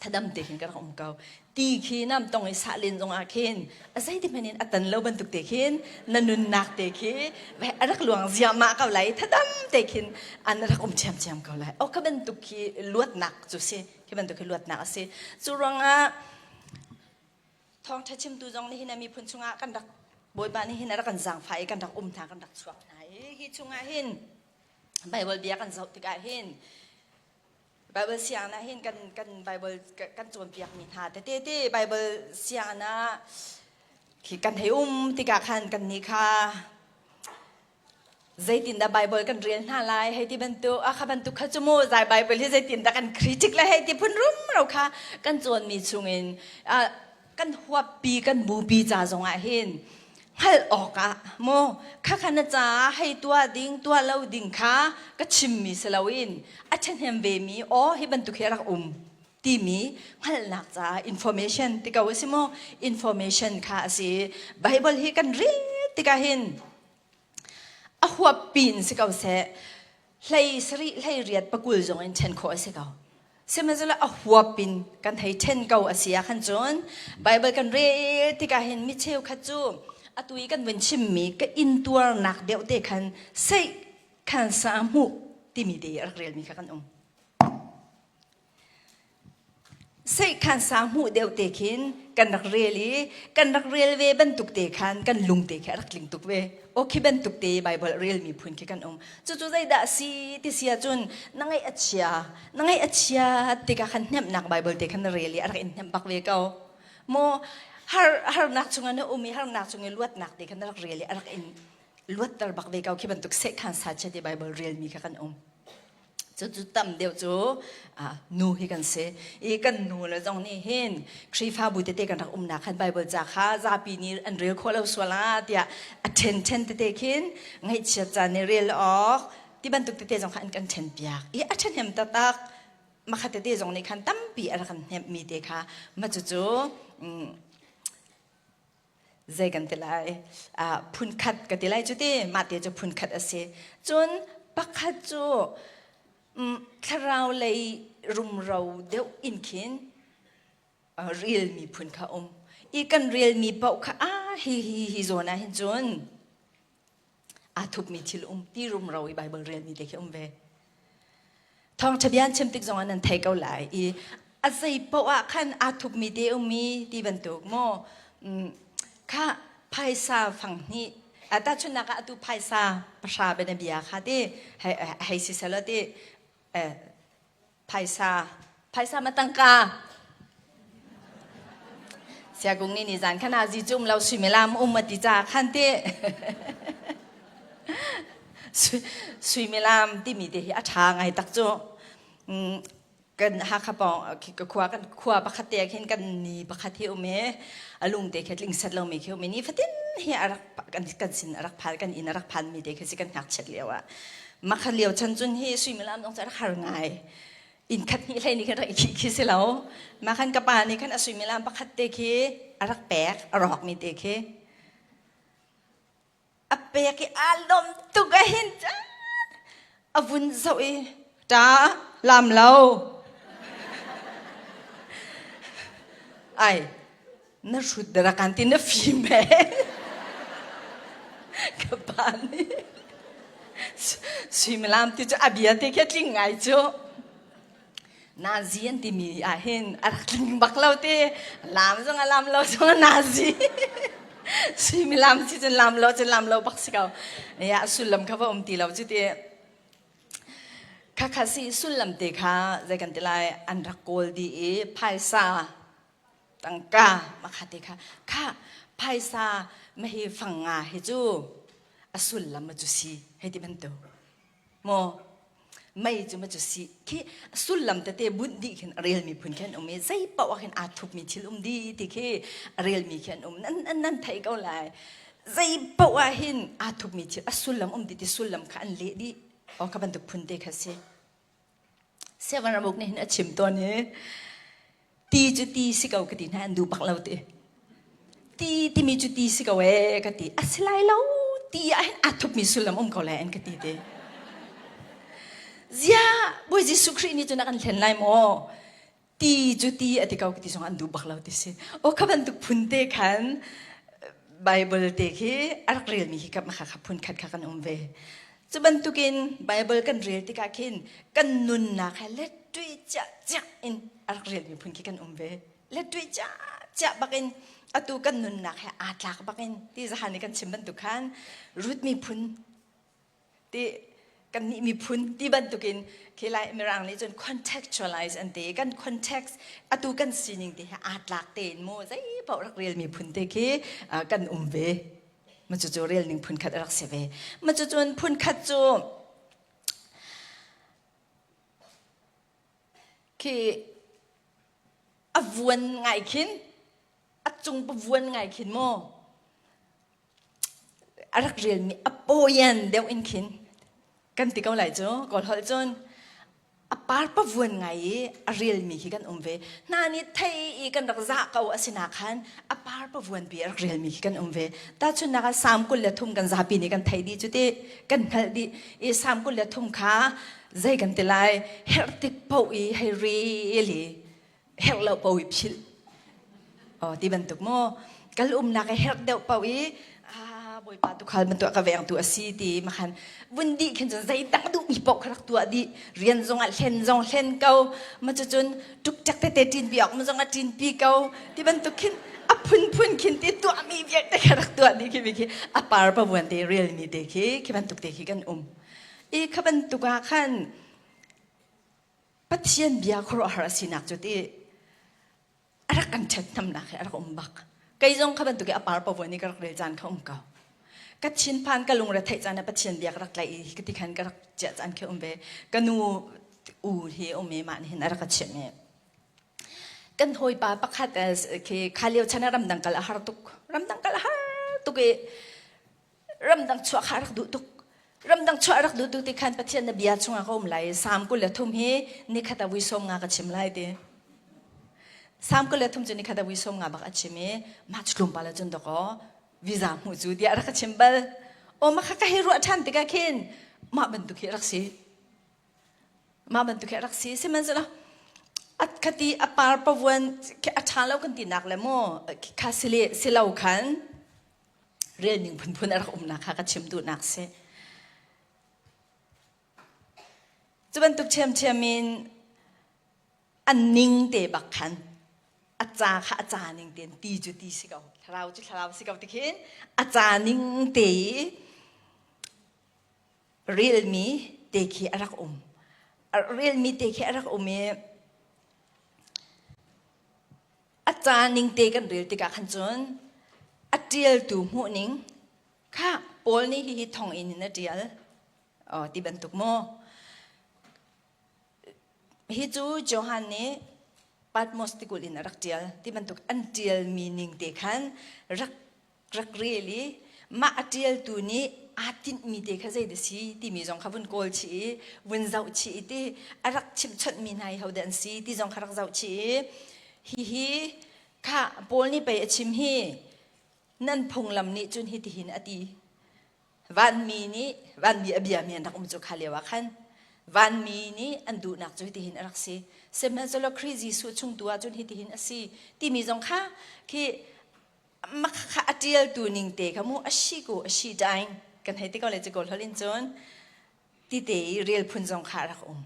thadam te khin ka rak um ko. Ti khi nam tong i sah len zong ah khin a zeiti hmanh in a tan lo bantuk te khin na nunnak te khi a rak luang ziahmah ko lai thadam te khin an rak um ṭhiamṭhiam ko lai. Oh kha bantuk khi luatnak cu si. Khi bantuk khi luatnak a si. Cu ruangah thawngṭha chimtu zong nih hin a miphun chungah kan rak Bawipa nih hin a rak kan zaangfah i kan rak um hna kan rak chuak hna i hi chungah hin Bible bia kan zoh tikah hin Bible siang ah hin kan kan Bible kan cawnpiakmi hna tete te Bible siang ah khi kan hei um tikah khan kan nih kha Zeitindah Baibal kan rel hna lai hei ti bantuk a kha bantuk kha cu mu zai Baibal hi zeitindah kan critic lai hei ti phun rumro kha kan cawnmi chungin kan huappi kan bupi ca zongah hin hngalh awkah mu kha kha na caah hei tuah ding tuah lo ding kha ka chimmi si loin a ṭhahnem vemi aw hi bantuk hi a rak um timi hngalhnak caah information ti ko a si maw information kha a si Bible hi kan rel tikah hin A huappi in si ko seh, hlei sarih hlei riat pakul zong in ṭhen khawh a si ko. Sihmanhsehlaw a huap in kan hei ṭhen ko a si ah khan cun Baibal kan rel tikah hin mi cheukhat cu atu i kan vun chimmi ka intuarnak deuh te khan seih khan sa hmuh timi te a rak relmi kha kan um. Seihkhan sang hmuh deuh te khin kan rak rel i kan rak rel ve bantuk te khan kan lung te khi a rak tling tuk ve. Aw khi bantuk te Bible relmi phun khi kan um. Cucu zeidah a si ti si ahcun na ngaih a chia, na ngaih a chia tikah khan hnemhnak Bible te khan na rel i a rak in hnemh bak ve ko. Maw har harnak chungah na um i harnak chung i luatnak te khan na rak rel i a rak in luatter bak ve ko khi bantuk sehkhan sa chia ti Bible relmi kha kan um. Cucu tam deuh cu nu hi kan si. I kan nu le zong nih hin Khrihfabu tete kan rak umnak khan Bible ca kha zapi nih an rel khawh lo sual ah tiah a ṭhen ṭhen tete khin ngaihchiat caan nih rel awk ti bantuk tete zong kha an kan ṭhen piak. I a ṭhahnem taktak makhat tete zong nih khan tampi a rak kan hnemhmi te kha mah cucu zei kan ti lai phunkhat ka ti lai cu ti mah te cu phunkhat a si cun pakhat cu thlarau lei rumro deuh in khin relmi phun kha um i kan relmi paoh kha a hi hi hi zawn ah hin cun aa thupmi thil um ti rumro i Bible relmi te khi um ve. Thawngṭha bia an chim tik zongah nan thei ko lai i a zei paoh ah khan aa thupmi te um i ti bantuk maw kha phaisa fang hnih tahchunhnak ah atu phaisa pahra bianabia kha ti hei si selaw ti Phaisa, phaisa ma tangka. Siagung nih nizan khan azi cu um lo suimilam um a ti ca khan ti. Suimilam timi te hi a ṭha ngai tak cu. Kan Hakha pawng ka khua kan khua pakhat te khin kan ni pakhat hi um i a lung te khi tling set lomi khi um i ni fatin hi a rak kan kan sin a rak phan kan inn a rak phan mi te khi si kan ngakchiat lio ah Makhat lio chan cun hi suimilam zong cu a rak har ngai. Inn khat hnih hlei nih khan rak i khih khi si lo. Mah khan ka pa nih khan a suimilam pakhat te khi a rak pek, a rawkmi te khi. A pek i aa lawm tuk ah hin a vun zoh i ṭa lam lo. Ai, na hrut dara kan ti na fim he ka pa nih suimilam ti cu a bia te khi a tling ngai cu Nazi an timi ah hin a rak tling bak lo ti lam zong a lam lo zong a Nazi suimilam si cun lam lo cun lam lo bak si ko ya sullam kha va um ti lo cu ti khakha si sullam te kha zei kan ti lai an rak kawl dih i phaisa tangka makha te kha kha phaisa mahi fang nga hi cu a sullam ma cu si hei ti bantuk maw mei cu ma cu si khi sullam tete bunh dih khin a relmi phun khi an um i zei paoh ah khin aa thupmi thil um di ti khi a relmi khi an um nan nan nan theih ko lai zei paoh ah hin aa thupmi thil a sullam um di ti sullam kha an leh dih o kha bantuk phun te kha si Sianginn ramuk nih hin a chim tawn i ti cu ti si ko ka ti hna an duh bak lo ti. Ti timi cu ti si ko ee ka ti. A si lai lo ti ah hin aa thupmi sullam um ko lai an ka ti te. Ziah Bawi Jesuh Khrih nih cun a kan hlen lai maw? Ti cu ti a ti ko ti zong an duh bak lo ti si. Aw kha bantuk phun te khan Bible te khi a rak relmi hi kha kha phun khat kha kan um ve. Cu bantukin Bible kan rel tikah khin kan nunnak he let tui ciah ciah in a rak relmi phun khi kan um ve. Let tui ciah ciah bakin atu kan nunnak he aa tlak bakin ti zahan i kan chim bantuk khan Ruth miphun ti kannih miphun ti bantukin khi lai mirang nih cun contextualize an ti kan context atu kan sining te he aa tlak tein mu zei paoh rak rel miphun te khi kan um ve ma cu cu rel ning phun khat a rak si ve ma cu cun phun khat cu khi a vuan ngai khin a cung pavuan ngai khin mu A rak relmi a pawian deuh in khin kan ti ko lai cu Kawl holh cun a par pavuan ngai i a relmi khi kan um ve. Hna nih thei i kan rak zah ko a si khan a par pavuan pi a rak relmi khi kan um ve. Tahchunhnak ah Salm 23 kan zapi nih kan theih dih cu ti kan hngalh dih i Salm 23 kha zei kan ti lai herh tik paoh i hei rel i herh lo paoh i philh oh ti bantuk maw kal umnak i herh deuh paoh i ah bawipa tukhal bantuk ka vengtu a si ti makhan vun dih khin cun zeidang duhmi paoh kha rak tuah dih rian zong ah hlen zong hlen ko ma cucun ṭukṭek tete ṭin pi awk ma zong ah ṭin pi ko ti bantuk khin a phunphun khin ti tuahmi vialte kha rak tuah dih khi mi khi a par pavuan te relmi te khi khi bantuk te khi kan um i kha bantuk ah khan Pathian bia khuaruahhar a sinak cu ti a rak kan ṭhathnemnak hi a rak um bak. Kei zong kha bantuk i a par pavuan i ka rak rel caan kha um ko. Ka thinphan ka lungre theih caan ah Pathian bia ka rak tlaih i ka ti khan ka rak ciah caan khi um ve. Ka nu u hi um i mah nih hin a rak ka chimh i kan hawipa pakhat khi kha lio chan ah ramdang kal a har tuk. Ramdang kal a har tuk i ramdang chuah kha a rak duh tuk ramdang chuah a rak duh tuk ti khan Pathian na bia chungah ka um lai Salm 23 hi nikhat ah vui sawm nga ka chim lai ti Salm 23 cu nikhat ah vui sawm nga bak a chim i mah cu tlawmpal ah cun dakaw visa hmuh cu tiah rak ka chim bal aw mah kha ka hei ruah ṭhan tikah khin mah bantuk hi a rak si mah bantuk hi a rak si sihmanhsehlaw at khati a par pavuan a ṭha lo kan tinak le maw kha sile silo khan relning phunphun a rak umnak kha ka chim duhnak si. Cu bantuk ṭhiamṭhiam in an ning te bak khan a ca kha a ca ning tein ti cu ti si ko thlarau cu thlarau si ko ti khin a ca ning te i relmi te khi a rak um relmi te khi a rak um i A ca ning te kan rel tikah khan cun a ṭialtu hmuhning kha Paul nih hihi thonginn in a ṭial oh, ti bantuk maw? Hi cu Johan nih Patmos tikulh in a rak ṭial ti bantuk an ṭialmi ning te khan rak rak rel i mah a ṭialtu nih aa tinhmi te kha zei dah si timi zong kha vun kawl chih i vun zoh chih i ti a rak chimhchonhmi hna hi hodah an si ti zong kha rak zoh chih i hihi kha Paul nih pei a chim hi nan phunglam nih cun hitihin a ti vanmi nih vanmi a biami an rak um cu kha lio ah khan vanmi nih an duhnak cu hitihin a rak si sihmanhsehlaw Khrih Jesuh chung tu ah cun hitihin a si timi zong kha khi Makha a ṭialtu ning te kha mu a si ku a si daing kan hei ti ko le cu kawl holh in cun ti te i rel phun zong kha a rak um.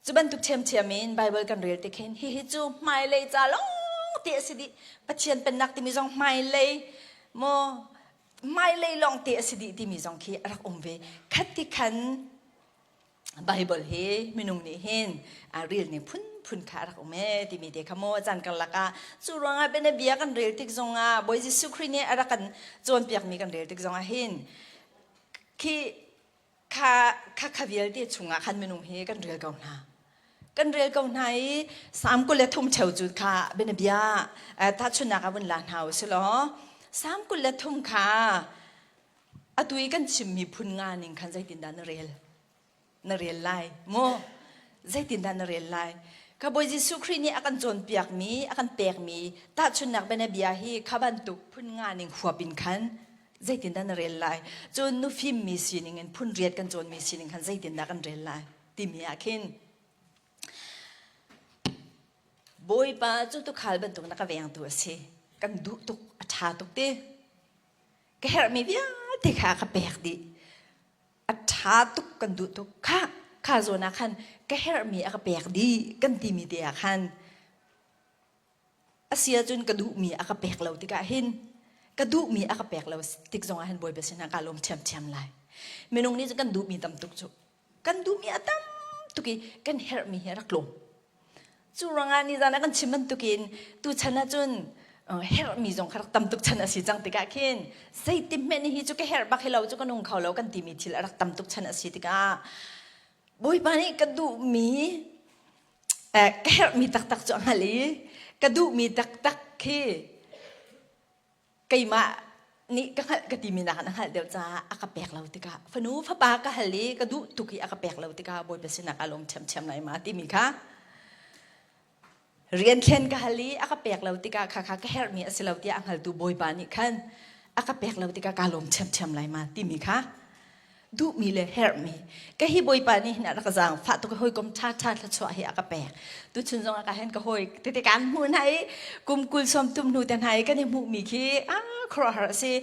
Cu bantuk ṭhiamṭhiam in Bible kan rel tik hin hihi cu hmailei ca lawng te a si dih. Pathian pennak timi zong hmailei maw hmailei lawng te a si dih timi zong khi a rak um ve. Khat ti khan Bible hi minung nih hin a rel ning phunphun kha a rak um ee timi te kha maw caan karlak ah cu ruangah bianabia kan rel tik zongah Bawi Jesuh Khrih nih a rak kan cawnpiakmi kan rel tik zongah hin khi kha kha kha vialte chungah khan minung hi kan rel ko hna kan rel ko hna i Salm 23 cheu cu kha bianabia tahchunhnak ah vun la hna u si law Salm 23 kha Atu i kan chimmi phun nga ning khan zeitindah na rel? Na rel lai maw? Zeitindah na rel lai? Ka Bawi Jesuh Khrih nih a kan cawnpiakmi, a kan pekmi tahchunhnak bianabia hi kha bantuk phun nga ning huap in khan zeitindah na rel lai? Cun nufimmi sining in phun riat kan cawnmi sining khan zeitindah kan rel lai? Timi ah khin Bawipa cu tuukhal bantuk na ka vengtu a si. Kan duh tuk, a ṭha tuk ti. Ka herhmi vialte kha a ka pek dih. A ṭha tuk, kan duh tuk. Kha, kha zawn ah khan ka herhmi a ka pek dih kan timi te ah khan a si ahcun ka duhmi a ka pek lo tikah hin ka duhmi a ka pek lo tik zongah hin Bawipa sinah kaa lawm ṭhiamṭhiam lai. Minung nih cun kan duhmi tam tuk cu. Kan duhmi a tam tuk i kan herhmi hi a rak tlawm. Cu ruangah nizan ah kan chim bantukin tuchan ahcun herhmi zong kha rak tam tuk chan a si cang tikah khin zeiti hmenh hi cu ka herh bak hi lo cu ka nung kho lo kan timi thil a rak tam tuk chan a si tikah Bawipa nih ka duhmi ka herhmi taktak cu a hngalh i ka duhmi taktak khi keimah nih ka hngalh ka timi nakin a hngalh deuh caah a ka pek lo tikah fanu fapa ka hal i ka duh tuk i a ka pek lo tikah Bawipa sinah ka lawm ṭhiamṭhiam lai ma timi kha rian thlen ka hal i a ka pek lo tikah kha kha ka herhmi a si lo tiah a hngaltu Bawipa nih khan a ka pek lo tikah ka lawm ṭhiamṭhiam lai ma timi kha duhmi le herhmi ka hi bawipa nih hin a rak zaangfah tuk hawikom ṭha ṭha thluachuah hi a ka pek tuchun zong ah ka hen ka hawi tete kan hmuh hna i kum kul sawm tum hnu te hna i kan i hmuhmi khi a khuaruahhar a si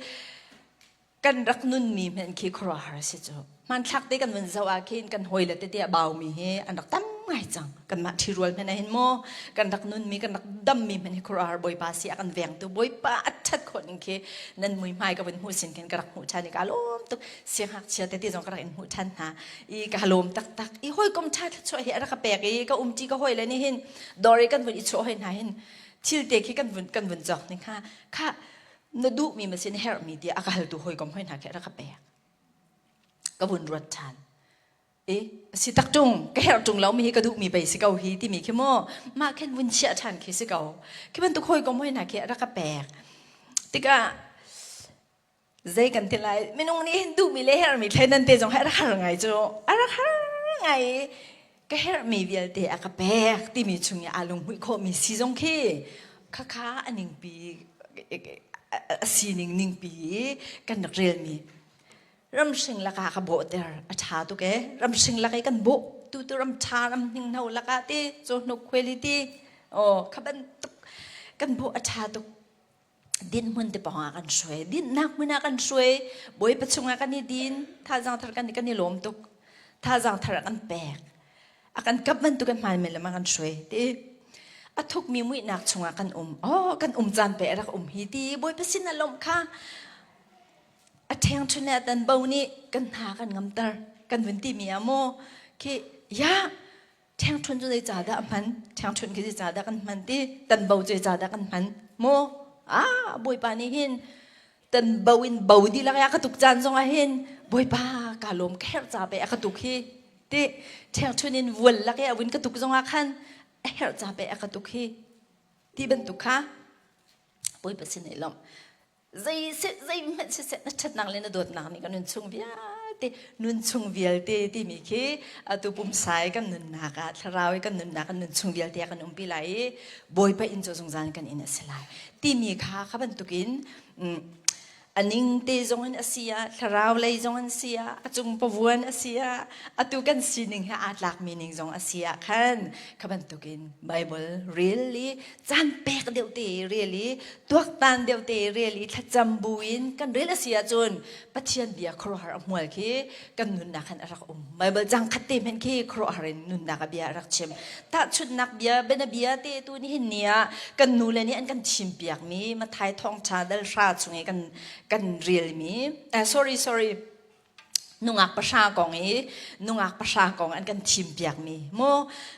kan rak nunmi hmenh khi khuaruahhar a si cu hmanthlak te kan vun zoh ah khin kan hawi le tete a baumi hi an rak tam ngai cang kanmah ṭhirual hmenh ah hin maw kan rak nunmi kan rak dammi hmenh hi khuaruahhar bawipa si a kan vengtu bawipa a ṭhat khawh ning khi nan muihmai ka vun hmuh sin khin ka rak hmuh ṭhan i ka lawm tuk siangngakchia tete zong ka rak in hmuh ṭhan hna i ka lawm taktak i hawikom ṭha thluachuah hi a rak ka pek i ka umṭi ka hawi le nih hin dawr i kan vun i chuah hoi hna hin thil te khi kan vun kan vun cawk ning kha kha na duhmi ma sin herhmi tiah a ka haltu hawikom hoi hna khi a rak ka pek ka vun ruat ṭhan e si tak ṭung ka herh ṭung lo mi hi ka duhmi pei si ko hi timi khi maw mah khin vun chiah ṭhan khi si ko khi bantuk hawikom hoi hna khi a rak ka pek tikah zei kan ti lai minung nih hin duhmi le herhmi thleidan te zong hi a rak har ngai cu a rak har ngai i ka herhmi vialte a ka pek timi chung i aa lunghmuih khawhmi si zong khi khakha a ningpi a sining ningpi i kan rak relmi ramhring lakah ka bawhter a ṭha tuk ee ramhring lak i kan bawh tu tu ram ṭha ram hninghno lakah ti cawhnuk khuali ti aw kha bantuk kan bawh a ṭha tuk dinhmun te pawng ah kan hruai dinhnak hmun ah kan hruai bawipa chungah kan i din thazaang thar kan kan i lawm tuk thazaang thar a kan pek a kan kap bantuk in hmaan men lam ah kan hruai ti a thukmi muihnak chungah kan um oh kan um caan pe a rak um hi ti bawipa sin a lawmh kha a ṭhengṭhun le a tanbo nih kan hna kan ngamter kan vun timi ah maw khi ya ṭhengṭhun cu zei ca dah a hman ṭhengṭhun khi zei ca dah kan hman ti tanbo cu zei ca dah kan hman maw ah bawipa nih hin tanbo in bo dihlak a ka tuk caan zong ah hin bawipa ka lawm ka herh ca pe a ka tuk hi ti ṭhengṭhun in vual lak i a vun ka tuk zong ah khan a herh ca pe a ka tuk hi ti bantuk kha bawipa sin i lawmh zei zeihmanh siseh na ṭhatnak le na dawtnak nih ka nun chung vialte nun chung vialte timi khi atu pumsa i kan nunnak ah thlarau i kan nunnak kan nun chung vialte ah kan umpi lai i Bawipa inn cu zungzal kan inn a si lai timi kha kha bantukin a ning te zong in a si ah thlarau lei zong an si ah a cung pavuan a si ah atu kan sining he aa tlakmi ning zong a si ah khan kha bantukin Bible rel i caan pek deuh te rel i tuaktan deuh te rel i thlacam buin kan rel a si ahcun Pathian bia khuaruahhar a hmual khi kan nunnak khan a rak um. Bible cang khat te hmenh khi khuaruahhar in nunnak a bia a rak chim. Tahchunhnak bia bianabia te tu nihin ni ah kan nu le nih an kan thim piakmi Mathai thawngṭha dal hra chung i kan kan relmi uh, sorry sorry nungak pahra kong i nungak pahra kong an kan thim piakmi mu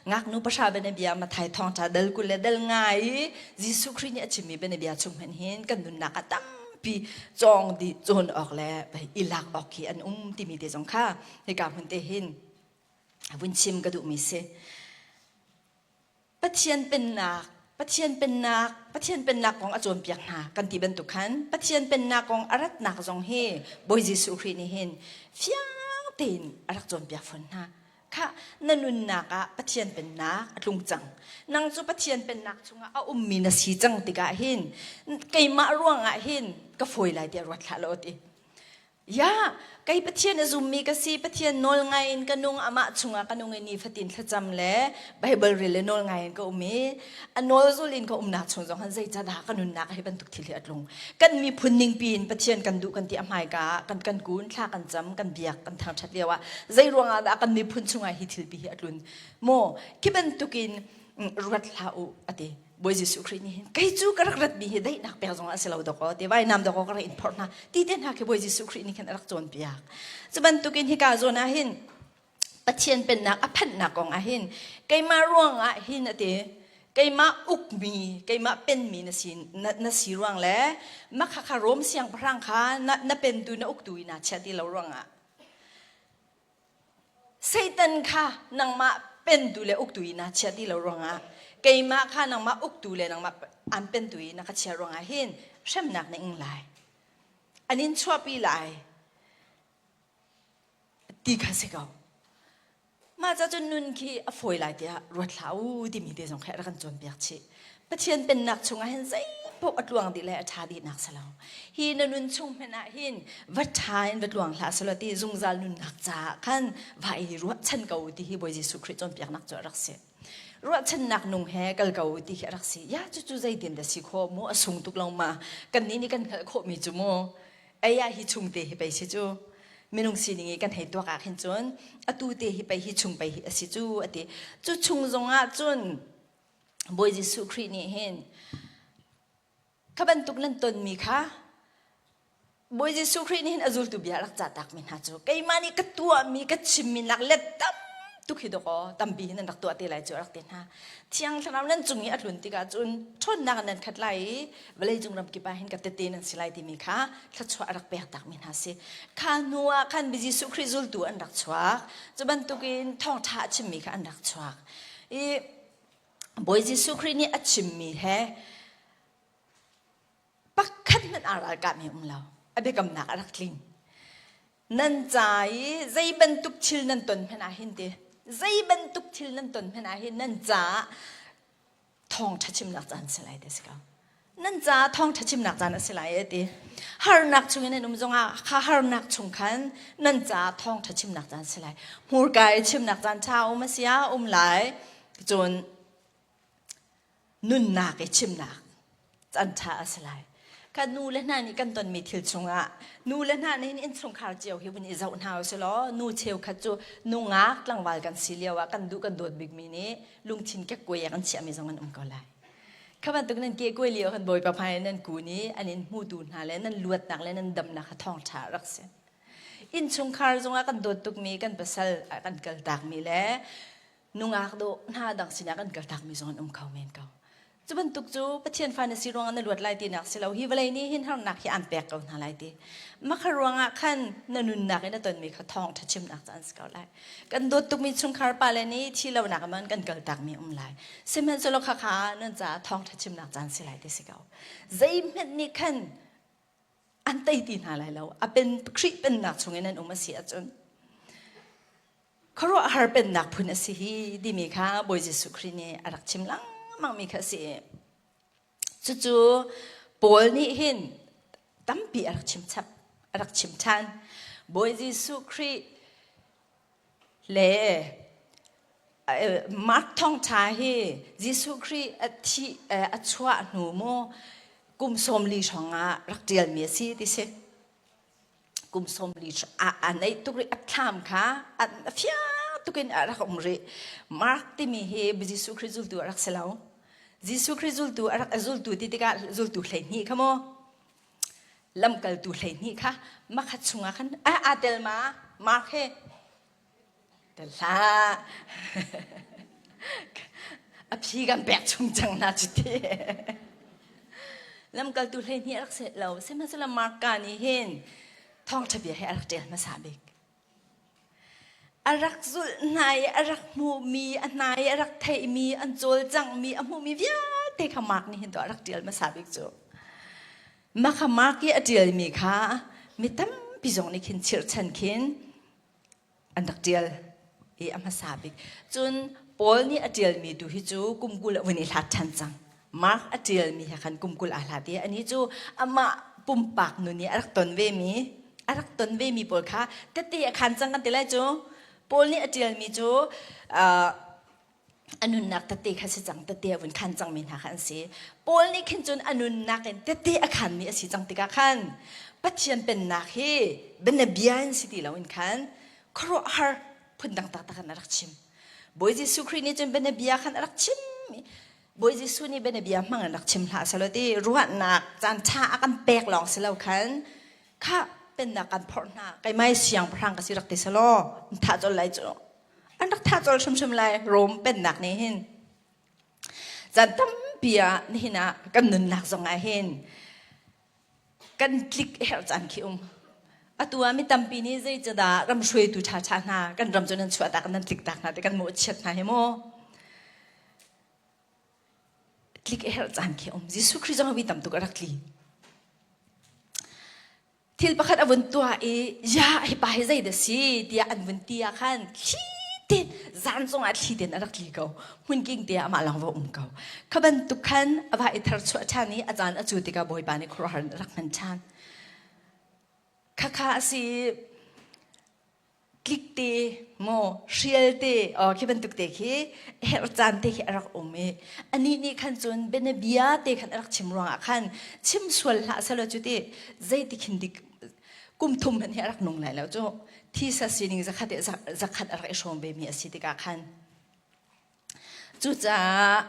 ngaknu pahra bianabia Mathai thawngṭha dal 20 le dal nga i Jesuh Khrih nih a chimmi bianabia chung hmanh hin kan nunnak ah tampi cawng di cawn awk le i lak awk khi an um timi te zong kha hika hmun te hin vun chim ka duhmi si. Pathian pennak Pathian pennak Pathian pennak kong a cawnpiak hna kan ti bantuk khan Pathian pennak kong a ratnak zong hi Bawi Jesuh Khrih nih hin fiang tein a rak cawnpiak fawn hna. Khah na nunnak ah Pathian pennak a tlung cang. Nang cu Pathian pennak chungah a ummi na si cang tikah hin keimah ruangah hin ka fawi lai tiah ruat hlah law ti. Ya, kei Pathian a zummi ka si, Pathian nawl ngai in ka nung, amah chungah ka nung i nifatin thlacam le Baibal rel le nawl ngai in ka um i a nawl zul in ka umnak chung zong han zeicadah ka nunnak hi bantuk thil hi a tlung. Kan miphun ningpi in Pathian kan duh kan ti a hmaika ah kan kan kun, thla kan cam, kan biak, kan thangṭhat lio ah zei ruangah dah kan miphun chungah hi thil pi hi a tlun? Maw, khi bantukin ruat hlah u a ti. Bawi Jesuh Khrih nih hin kei cu ka rak ratmi hi daihnak pek zong a si lo dawkaw ti vainam dawkaw ka rak in phorh hna ti te hna khi Bawi Jesuh Khrih nih khan a rak cawnpiak. Cu bantukin hika zawn ah hin Pathian pennak a phanhnak kong ah hin keimah ruangah hin a ti keimah ukmi keimah penmi na si na, na si ruang le makha kha Rom siangpahrang kha na, na pentu na uktu i naa chiah ti lo ruangah Satan kha nangmah pentu le uktu i naa chiah ti lo ruangah keimah kha nangmah uktu le nangmah aan pentu i na ka chiah ruangah hin hremnak na ing lai. An in chuahpi lai ti kha si ko. Mah ca cun nun khi a fawi lai tiah ruat hlah u timi te zong khi a rak kan cawnpiak chih. Pathian pennak chungah hin zeipaoh a tluang dih le a ṭha dihnak si lo. Hi na nun chung hmanh ah hin va ṭha in va tluang hlah selaw ti zungzal nunnak caah khan va i ruahchan ko ti hi Bawi Jesuh Khrih cawnpiaknak cu a rak si. Ruahchannak nung he kal ko ti hi a rak si. Ya cucu zeitin dah si khawh mu a sung tuk lo ma kannih nih kan hngalh khawhmi cu mu ei ah hi chung te hi pei si cu minung sining i kan hei tuak ah khin cun atu te hi pei hi chung pei hi a si cu a ti. Cu chung zongah cun Bawi Jesuh Khrih nih hin kha bantuk nan tonmi kha Bawi Jesuh Khrih nih hin a zultu bia a rak cah takmi hna cu keimah nih ka tuahmi ka chimmi nak let tam tuk hi dawkaw tampi hin nan rak tuah te lai cu a rak ti hna. Thiang Thlarau nan cung i a tlun tikah cun ṭhawnnak nan khat lai i vawleicung ram kip ah hin ka tete nan si lai timi kha thluachuah a rak pek takmi hna si. Kha hnu ah khan Jesuh Khrih zultu an rak chuak. Cu bantukin thawngṭha a chimmi kha an rak chuak. I Bawi Jesuh Khrih nih a chimmi he pakhat hmanh aa ralkahmi um lo. A biakamnak a rak tling. Nan ca i zei bantuk thil nan ton hmanh ah hin ti zei bantuk thil nan ton hmanh ah hin nan caah thawngṭha chimnak caan si lai ti si ko. Nan caah thawngṭha chimnak caan a si lai a ti. Harnak chungin nan um zongah kha harnak chung khan nan caah thawngṭha chimnak caan si lai. Hmurka i chimnak caan ṭha um a si ah um lai. Cun nunnak i chimnak caan ṭha a si lai. Kan nu le hna nih kan tonmi thil chungah nu le hna nih hin innchungkhar cio hi vun i zoh hna usih law nu cheukhat cu nungak tlangval kan si lio ah kan duh kan dawt bikmi nih lungthin kekkuai ah kan chiahmi zong an um ko lai. Kha bantuk nan kehkuai lio khan Bawipa hmai nan kun i an in hmutu hna le nan luatnak le nan damnak kha thawngṭha a rak si. Innchungkhar zongah kan dawt tukmi kan pasal kan kaltakmi le nungak dawh hna dang sinah kan kaltakmi zong an um kho men ko. Cu bantuk cu Pathian fa na si ruangah na luat lai tinak si lo. Hi vawlei nih hin harnak hi aan pek ko hna lai ti. Makha ruangah khan na nunnak in na tonmi kha thawngṭha chimnak caan si ko lai. Kan dawt tukmi chungkhar pale nih thi lonak man kan kaltakmi um lai. Sihmanhsehlaw khakha nan caah thawngṭha chimnak caan si lai ti si ko. Zeihmanh nih khan an tei ti hna lai lo. A pen Khrih pennak chungin an um a si ahcun khuaruahhar pennak phun a si hi timi kha Bawi Jesuh Khrih nih a rak chim lengmangmi kha a si. Cucu Paul nih hin tampi a rak chim chap, a rak chim ṭhan. Bawi Jesuh Khrih le Mark thawngṭha hi Jesuh Khrih a thih a chuah hnu mu kum 40 hrawng ah rak ṭialmi a si ti si. Kum 40 a neih tuk rih a thlam kha a fiang tukin a rak um rih. Mark timi hi Jesuh Khrih zultu a rak si lo. Jesuh Khrih zultu a rak zultu ti tikah zultu 12 kha mu lamkaltu 12 kha makhat chungah khan a aa tel ma Mark he tel hlah a phi kan pek chung cang na cu ti lamkaltu 12 a rak set lo sihmanhsehlaw Marka nih hin thawngṭha bia he a rak ṭial hmasa bik A rak zulh hna i a rak hmuhmi, a hna i a rak theihmi, an cawlcanghmi, a hmuhmi vialte kha Mark nih hin tuah a rak ṭial hmasa bik cu. Mah kha Mark i a ṭialmi kha mi tampi zong nih khin chirhchan khin an rak ṭial. Hi a hmasa bik. Cun Paul nih a ṭialmi tu hi cu kum 20 a vun i hlat ṭhan cang. Mark a ṭialmi he khan kum 20 aa hlat i anih cu amah pumpak nun i a rak ton vemi a rak ton vemi pawl kha tette a khan cang kan ti lai cu. Paul nih a ṭialmi cu uh, a nunnak tette kha si cang tette a vun khan cangmi hna kha an si. Paul nih khin cun a nunnak in tette a khanmi a si cang tikah khan Pathian pennak hi bianabia in si ti loin khan khuaruahhar phundang taktak in a rak chim. Bawi Jesuh Khrih nih cun bianabia khan a rak chim. Bawi Jesuh nih bianabia hmang in rak chim hlah selaw ti ruahnak caan ṭha a kan pek lawng si lo khan kha pennak kan phorh hna keimai siangpahrang ka si rak ti selaw an thah colh lai cu an rak thah colh hrimhrim lai Rom pennak nih hin caan tampi ah nihin ah kan nunnak zong ah hin kan tlik herh caan khi um atu ah mi tampi nih zeicadah ram hruaitu ṭhaṭha hna kan ram cu nan chuah tak nan tlik tak hna ti kan mawhchiat hna hi maw tlik herh caan khi um Jesuh Khrih zong vi tam tuk a rak tli Thil pakhat a vun tuah i ya hi pa hi zei dah si tiah an vun ti ah khan thli tein zan zongah thli tein a rak tli ko. Hmunking te ah amah lawng va um ko. Kha bantuk khan a va i tharchuah ṭhan i a caan a cu tikah Bawipa nih khuaruahhar in a rak hman ṭhan. Khakha a si tlik te maw hrial te aw khi bantuk te khi herh caan te khi a rak um i anih nih khan cun bianabia te khan a rak chim ruangah khan chim sual hlah selaw cu ti zeiti khin dik kum thum hmanh hi a rak nung lai lo cu thisa sining zakhat zakhat a rak i hrawm ve mi a si tikah khan cucaah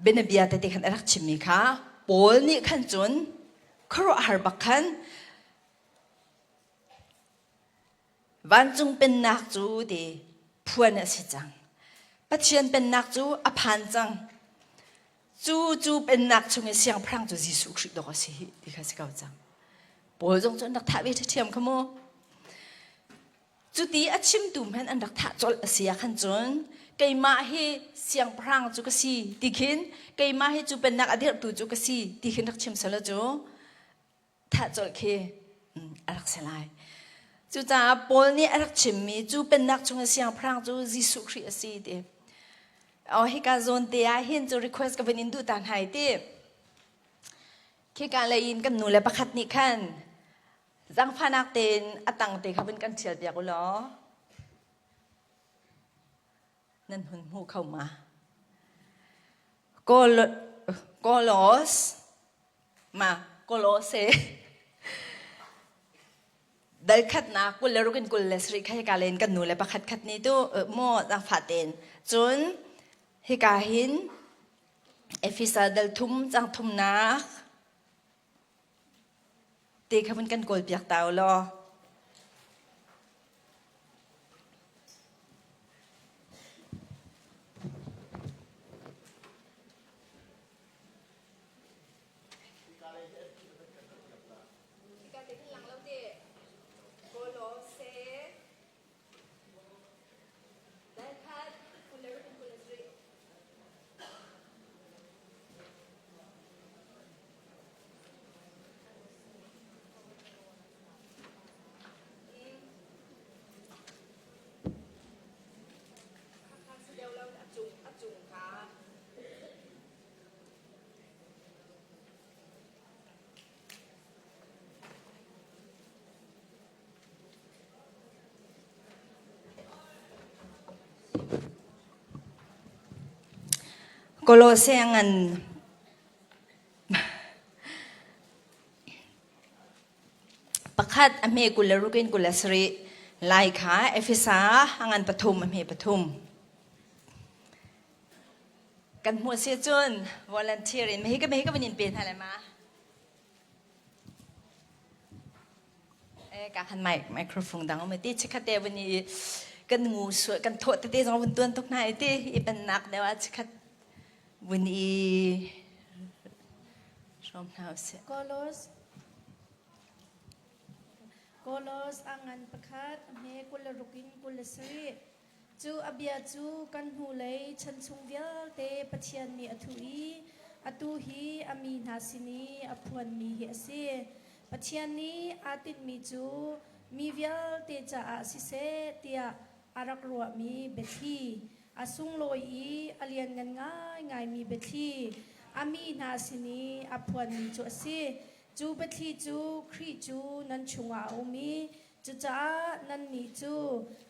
bianabia tete khan a rak chimmi kha Paul nih khan cun khuaruahhar bak khan Vancung pennak cu ti phuan a si cang. Pathian pennak cu a phan cang. Cu cu pennak chung i siangpahrang cu Jesuh Khrih dawk a si hi ti kha si ko cang. Paul zong cu an rak thah ve ṭhiam kha mu. Cuti a chimtu hmanh an rak thah colh a si ah khan cun keimah hi siangpahrang cu ka si ti khin keimah hi cu pennak a dirhtu cu ka si ti khin rak chim selaw cu thah colh khi a rak si lai. Cucaah Paul nih a rak chimmi cu pennak chung i siangpahrang cu Jesuh Khrih a si ti. Oh, hika zawn te ah hin cu request ka van in duh ta hna i ti. Khika lei in kan nu le pakhat nih khan zangfahnak tein a tang te kha vun kan thial piak u law nan hun hmu kho ma. Kolos Ma Kolose dal khatnak 26 in 27 kha hika len kan nu le pakhat khat nih tu maw zangfah tein cun hika hin Efesa dal thum cang thumnak te kha vun kan kawl piak ta u law Kolose ngan pakhat a hme 26 in 27 lai kha Efesa a ngan pathum a hme pathum. Kan hmuh si cun volunteer in hi ka hi ka van in pe hna le ma. Eh ka khan mic microphone dang um ti chikhat te vun i kan ngu su kan thawh tete zong vun tuan tuk hna i ti i pennak deuh ah chikhat vun i hrawm hna usih. Kolos Kolos a ngan pakhat a hme 26 in 27 Cu a bia cu kan hnulei chan chung vialte Pathian nih a thuh i atu hi a mi hna sin i a phuanmi hi a si. Pathian nih aa tinhmi cu mi vialte caah siseh tiah. a rak ruahmi biathli, a sunglawi i a lianngan ngaingaimi biathli, a mi hna sin i a phuanmi cu a si. Cu biathli cu Khrih cu nan chungah a um i cucaah nannih cu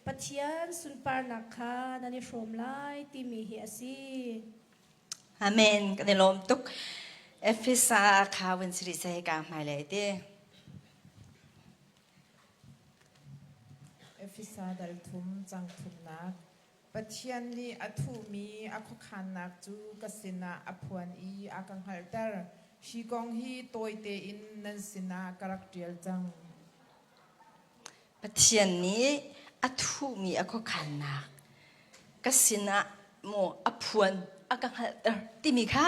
Pathian sunparnak kha nan i hrawm lai timi hi a si. Amen. Kan i lawm tuk. Efesa kha vun siri se ka hmailei te. Efesa dal thum cang thumnak Pathian nih a thuhmi a khuakhannak cu ka sinah a phuan i a ka hngalhter. Hi kong hi tawi tein nan sinah ka rak ṭial cang. Pathian nih a thuhmi a khuakhannak ka sinah maw a phuan a ka hngalhter timi kha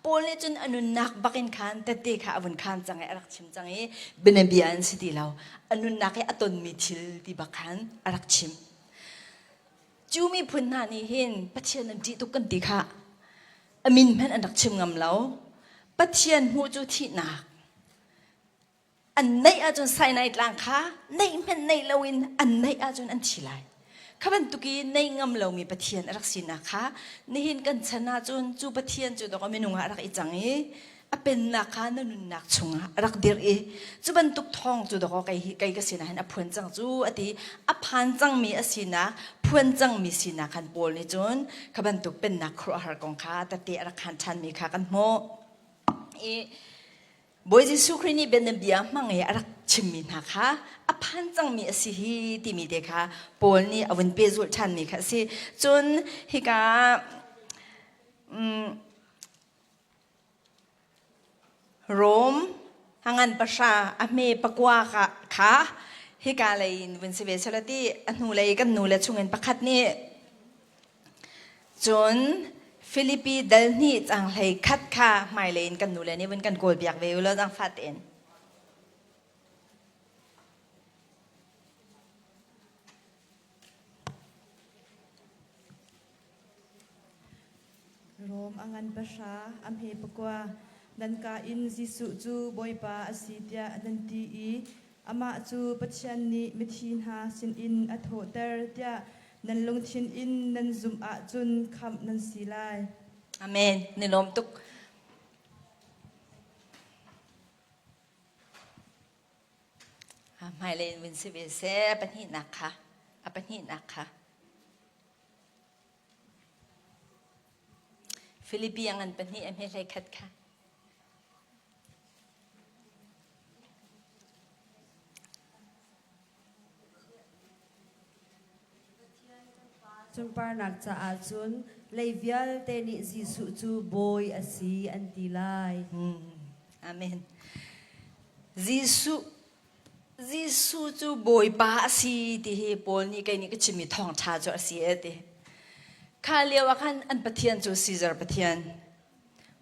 Paul nih cun a nunnak bakin khan tette kha a vun khan cang i a rak chim cang i bianabia an si ti lo a nunnak i a tonmi thil ti bak khan a rak chim. Cu miphun hna nih hin Pathian an ṭih tuk kan ti kha a min hmanh an rak chim ngam lo. Pathian hmuh cu thihnak an neih ahcun Sinai tlang kha neih hmanh neih loin an neih ahcun an thi lai. Kha bantuk i neih ngam lomi Pathian a rak sinak kha nihin kan chan ahcun cu Pathian cu dawk minung ah a rak i cang i a pennak kha na nunnak chungah a rak dirh i cu bantuk thawng cu dawk kei hi kei ka sinah hin a phuan cang cu a ti a phan cangmi a sinak phuan cangmi sinak khan Paul nih cun kha bantuk pennak khuaruahhar kong kha tette a rak khan ṭhanmi kha kan hmuh i Bawi Jesuh Khrih nih bianabia hmang i a rak chimmi hna kha a phan cangmi a si hi timi te kha Paul nih a vun pehzulh ṭhanmi kha a si. Cun hika um, Rom hangan pahra a hme pakua kha hika lei in vun si ve sela ti a hnu lei kan nu le chungin pakhat nih Cun Filipi dal hnih cang hlei khat kha hmailei in kan nule nih vun kan kawlpiak ve u law zaangfah tein. Rom a ngan pahra, a hme pakua. Nan ka in Jesuh cu Bawipa a si tiah nan ti i Amah cu Pathian nih mithi hna sinin a thawhter tiah nan lungthin in nan zumh ahcun khamh nan si lai. Amen. Ni lawm tuk. Hmailei in vun si ve seh. A pahnihnak kha. A pahnihnak kha. Filipi a ngan pahnih a hme hlei khat kha. Sunparnak caah cun lei vialte nih Jesuh cu Bawi a si an ti lai. Amen. Jesuh Jesuh cu Bawipa a si ti hi Paul nih kei nih ka chimmi thawngṭha cu a si e ti. Kha lio ah khan an Pathian cu Caesar Pathian.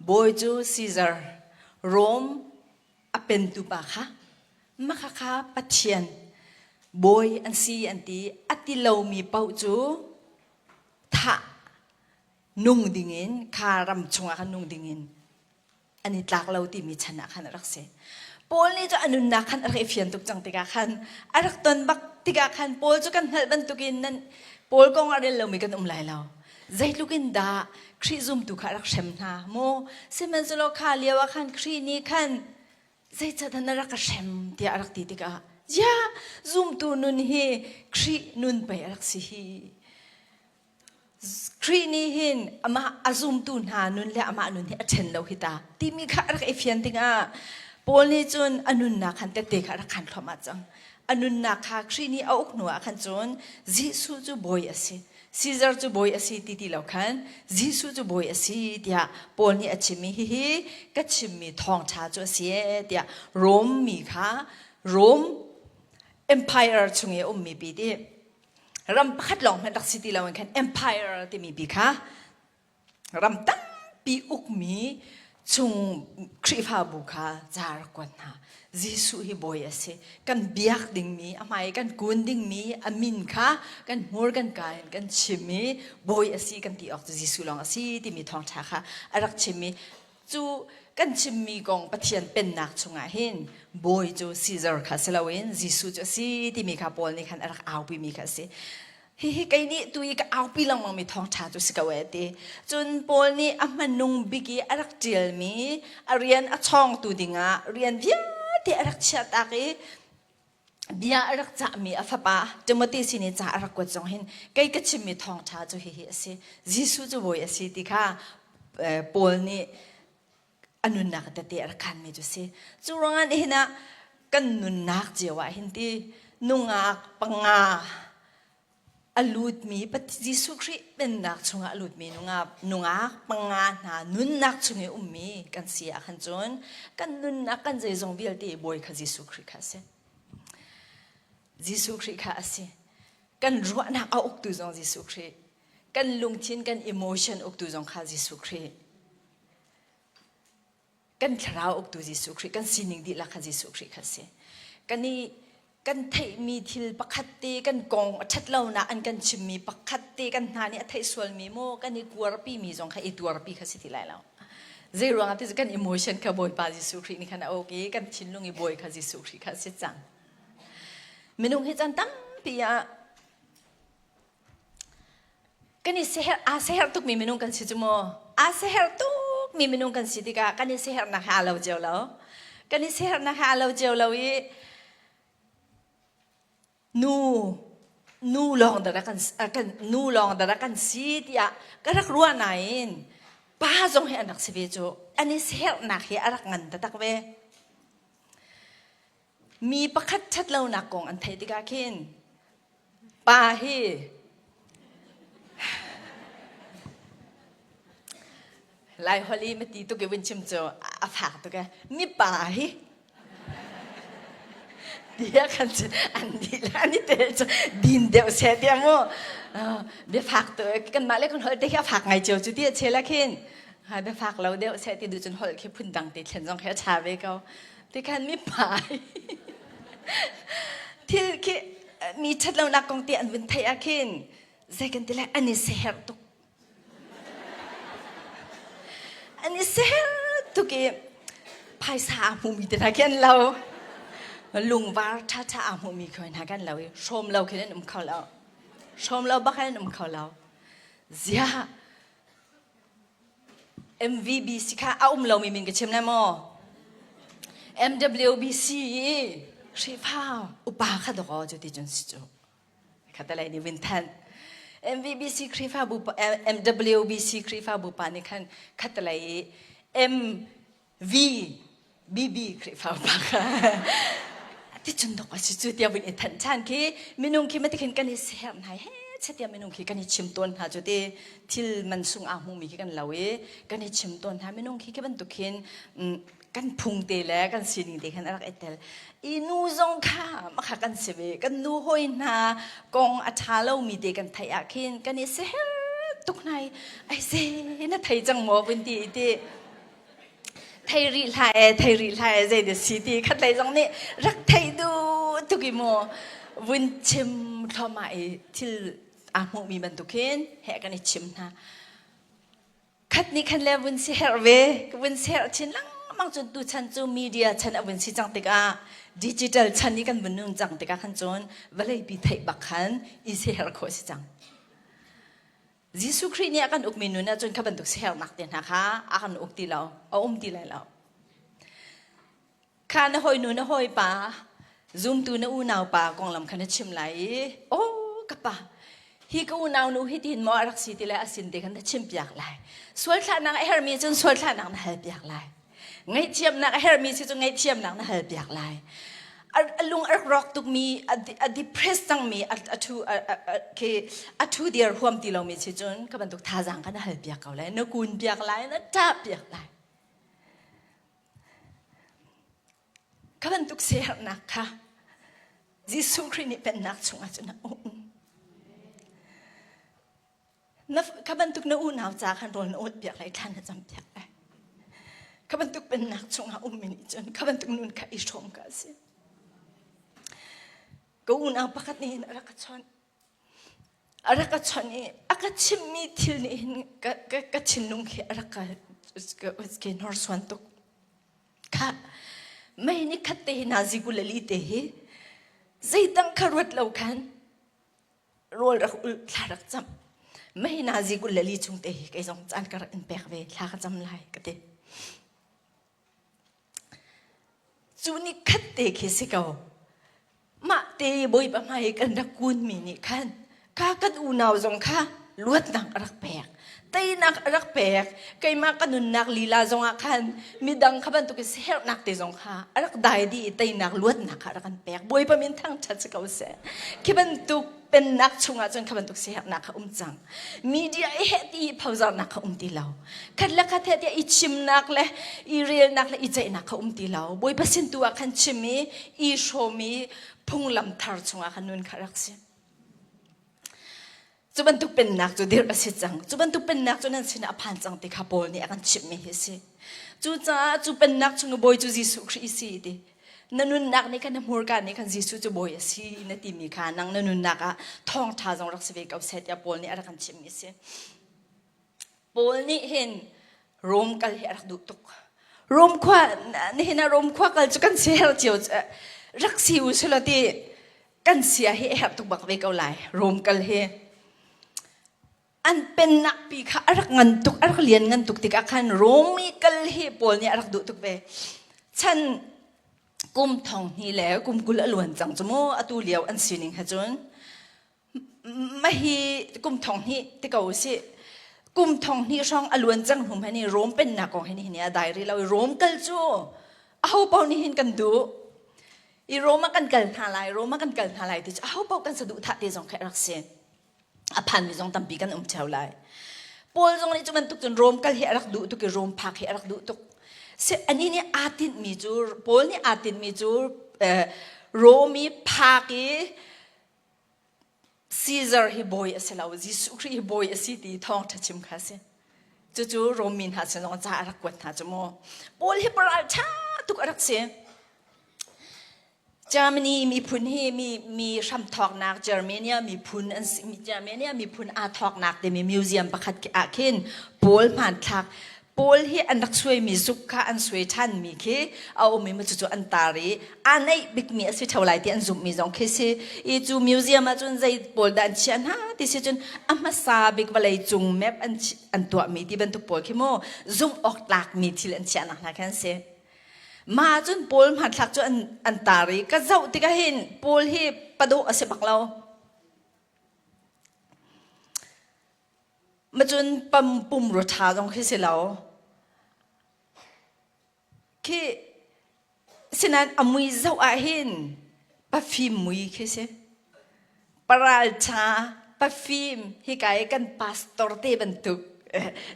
Bawi cu Caesar, Rome a pentu pa kha makha kha Pathian bawi an si an ti a ti lomi paoh cu thah nung dingin kha ram chungah khan nung dingin an i tlak lo timi chan ah khan a rak si. Paul nih cu a nunnak khan a rak i fian tuk cang tikah khan a rak ton bak tikah khan Paul cu kan hngalh bantukin nan Paul kong a rel lomi kan um lai lo. Zeitluk in dah Khrih zumtu kha a rak hrem hna maw? Sihmanhsehlaw kha lio ah khan Khrih nih khan zeicahdah na rak ka hrem tiah a rak ti tikah ya zumtu nun hi Khrih nun pei a rak si hi. Khrih nih hin amah a zumtu hna nun le amah nun hi a ṭhen lo hi ta timi kha a rak i fian tikah Paul nih cun a nunnak khan tette kha a rak khan thluahmah cang. A nunnak kha Khrih nih a uk hnu ah khan cun Jesuh cu bawi a si. Caesar cu bawi a si ti ti lo khan Jesuh cu bawi a si tiah Paul nih a chimmi hihi ka chimmi thawngṭha cu a si ee tiah Rom mi kha Rom Empire chung i a ummi pi ti ram pakhat lawng hmanh rak si ti loin khan empire timi pi kha ram tampi ukmi chung Khrihfabu kha ca rak kuat hna. Jesuh hi bawi a si. Kan biak dingmi, a hmai kan kun dingmi, a min kha kan hmur kan ka in kan chim i bawi a si kan ti awk cu Jesuh lawng a si timi thawngṭha kha a rak chim i cu kan chimmi kong Pathian pennak chungah hin bawi cu Caesar kha si loin Jesuh cu a si timi kha Paul nih khan a rak aupimi kha a si. Hihi kei nih tu i ka aupi lengmang mi thawngṭha cu si ko ee ti. Cun Paul nih a hmanung bik i a rak ṭialmi a rian a chawngtu dingah rian vialte a rak chiahtak i bia a rak cahmi a fapa Timothy sin i ca a rak kuat zong hin kei ka chimmi thawngṭha cu hihi a si. Jesuh cu bawi a si ti kha Paul nih a nunnak tete a rak khanmi cu si. Cu ruangah nihin ah kan nunnak cio ah hin ti nungak panga a lutmi Jesuh Khrih pennak chungah a lutmi nungak nungak panga hna nunnak chung i ummi kan si ah khan cun kan nunnak kan zeizong vialte bawi kha Jesuh Khrih kha a si. Jesuh Khrih kha a si. Kan ruahnak a uktu zong Jesuh Khrih. Kan lungthin kan emotion uktu zong kha Jesuh Khrih. Kan thlarau uktu Jesuh Khrih, kan sining dihlak kha Jesuh Khrih kha si. Kan i kan theihmi thil pakhat te kan kong a ṭhat lonak an kan chimmi pakhat te kan hna nih a theih sualmi maw kan i kuarpi mi zong kha i tuarpi kha si ti lai lo. Zei ruangah ti kan emotion kha Bawipa Jesuh Khrih nih khan a uk i kan thinlung i Bawi kha Jesuh Khrih kha si cang. Minung hi caan tampi ah Kan i seher, aa seher tukmi minung kan si cu mu. Aa seher tukmi minung kan si tikah kan i sehernak he aa lo cio lo. Kan i sehernak he aa lo cio lo i nu nu lawng dara kan, kan nu lawng dara kan si tiah ka rak ruah nain pa zong hi an rak si ve cu. An i sehernak hi a rak ngan taktak ve. Mi pakhat ṭhatlonak kong an theih tikah khin pa hi Lai holh i mati tuk i vun chim cu a fak tuk e. Mi pa hi tiah kan cun an dih le an i tel cu din deuh seh tiah mu biafak tu kanmah le kan holh te khi a fak ngai cio cu ti a chel ah khin biafak lo deuh seh ti duh cun holh khi phun dang te thlen zong khi a ṭha ve ko. Tikhan mi pai thil khi mi ṭhatlonak kong te an vun theih ah khin zei kan ti lai an i seher tuk an i seher tuk i phaisa aa hmumi te hna khi an lo lungvar ṭhaṭha aa hmumi khi hna kan lo i hrawm lo khin an um kho lo hrawm lo bak an um kho lo ziah MVBC kha a um lomi min ka chim lai maw? MWBC i Khrihfa upa kha dawkaw cu ti cun si cu. Khatalei nih vin thanh. MVBC Khrihfabu MWBC Khrihfabu pa nih khan khatalei i MV BB Khrihfa upa kha ti cun dok a si cu tiah vun i thanh ṭhan khi minung khi matikhin kan i ser hna he tiah minung khi kan i chim tawn hna cu ti thil man sung aa hmumi khi kan lo i kan i chim tawn hna minung khi khi bantuk khin kan phung te le kan sining te khan a rak i tel i nu zong kha makha kan si ve kan nu hoi hna kong a ṭha lomi te kan theih ah khin kan i seher tuk hna i ai se na thei cang maw vun ti i ti thei rih hlah e thei rih hlah e zei dah si ti khatlei zong nih rak theih duh tuk i mu vun chim thluahmah i thil aa hmuhmi bantuk hin heh kan i chim hna khat nih khan le vun si herh ve vun si herh chin lengmang cun tu chan cu media chan a vun si cang tikah digital chan i kan vun nun cang tikah khan cun vawleipi theih bak khan i si herh khawh si cang Jesuh Khrih nih a kan ukmi nun ahcun kha bantuk siaherhnak te hna kha a kan uk ti lo, a um ti lai lo. Kha na hawi nu na hawi pa, zumtu na unau pa konglam kha na chim lai i, oh ka pa, hi ka unau nu hi tin maw a rak si ti le a sin te khan na chim piak lai. Sual thlahnak a herhmi cun sual thlahnak na hal piak lai. Ngaihthiamnak a herhmi si cu ngaihthiamnak na halpiak lai. A lung a rawk tukmi, a depressed cangmi, a thu a thu dir huam ti lomi si cun ka bantuk thazaang kha na halpiak ko lai, na kun piak lai, na ṭah piak lai. Ka bantuk siaherhnak kha Jesuh Khrih nih pennak chungah cun a um. Na kha bantuk na unau ca khan rawl na awt piak lai thla na cam piak lai kha bantuk pennak chungah ummi nih cun kha bantuk nun kha i hrawm ka si ka unau pakhat nih hin a rak ka chawnh a rak ka chawnh i a ka chimmi thil nih hin ka, ka, ka thinlung khi a rak ka ke hnorsuan tuk kha mei ni khat te hi nazi kulali te hi zeidang kha ruat lo khan. Rawl rak ul thla rak cam. Mei nazi 24 chung te hi kei zong caan ka rak in pek ve thla ka cam lai ka ti. Cu ni khat te khi si ko. Mah te Bawipa hmai kan rak kunmi nih khan kha kan unau zong kha luatnak a rak pek. Teinak a rak pek. Keimah ka nunnak lila zongah khan midang kha bantuk in herhnak te zong kha a rak dai dih i teinak luatnak kha a rak kan pek. Bawipa min thangṭhat si ko seh. Khi bantuk pennak chungah cun kha bantuk siaherhnak kha um cang. Media i heh ti i phozarnak kha um ti lo. Khat le khat he tiah i chimnak le i relnak le i ceihnak kha um ti lo. Bawipa sin tu ah khan chim i i hrawm i phunglam thar chungah khan nun kha rak si. Cu bantuk pennak cu dirh a si cang. Cu bantuk pennak cu nan sinah a phan cang ti kha Paul nih a kan chimhmi hi a si. Cucaah cu pennak chung i bawi cu Jesuh Khrih si ti. Na nunnak nih khan na hmurka nih khan Jesuh cu bawi a si na timi kha nang na nunnak ah thawngṭha zong rak si ve ko seh tiah Paul nih a rak kan chimhmi a si. Paul nih hin Rom kal hi a rak duh tuk. Rom khua nihin ah Rom khua kal cu kan si her cio rak si u sulaw ti kan sia hi a herh tuk bak ve ko lai Rom kal hi. An pennak pi kha a rak ngan tuk a rak lian ngan tuk tikah khan Rom i kal hi Paul nih a rak duh tuk ve. Chan kum thong hnih le kum 20 a luan cang cu mu atu lio an sining he cun Mahhi kum thong hnih ti ko usih. Kum thong hnih hrawng a luan cang hnu hmanh i Rom pennak kong hi nihin a dai rih lo i Rom kal cu aho paoh nih hin kan duh. I Rom ah kan kal hna lai, Rom ah kan kal hna lai ti cu aho paoh kan saduhthah te zong khi a rak si. A phanmi zong tampi kan um theo lai. Paul zong nih cu bantuk cun Rom kal hi a rak duh tuk i Rom phak hi a rak duh tuk. Anih nih aa tinhmi cu Paul nih aa tinhmi cu Rom i phak i Caesar hi bawi a si lo, Jesuh Khrih hi bawi a si ti thawngṭha chim kha a si. Cucu Rom mi hna sin zong ca a rak kuat hna cu mu. Paul hi paral ṭha tuk a rak si. Germany miphun hi mi mi hramthawknak Germania miphun an si Germania miphun aa thawknak timi museum pakhat ah khin Paul hmanthlak Paul hi an rak suaimi zuk kha an suai ṭhanmi khi a um i cucu an tar i aa neih bikmi a si ṭheo lai ti an zumhmi zong khi si. I cu museum ah cun zei pawl dah an chiah hna ti si cun a hmasa bik vawlei cung map an, an tuahmi ti bantuk pawl khi mu zumh awk tlakmi thil an chiahnak hna khi an si. Mah cun Paul hmanthlak cu an, an tar i ka zoh tikah hin Paul hi padawh a si bak lo. Macun pam pumrua ṭha zong khi si lo. Khi sinain a mui zoh ah hin pafim mui khi si. Paralṭha, pafim hika i kan pastor te bantuk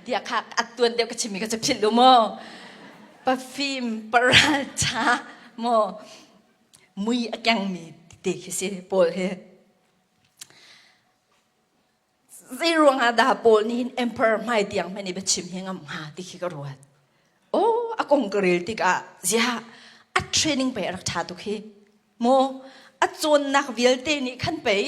tiah kha a tuan deuh ka chimmi kha cu philh u maw. Pafim, paralṭha maw mui a kengmi te khi si Paul hi. Zei ruangah dah Paul nih hin emperor hmai tiang hmanh i biachim hi ngam hnga ti khi ka ruat. Oh, a kong ka rel tikah ziah a training pei a rak ṭha tuk hi. Maw a cawnnak vialte nih khan pei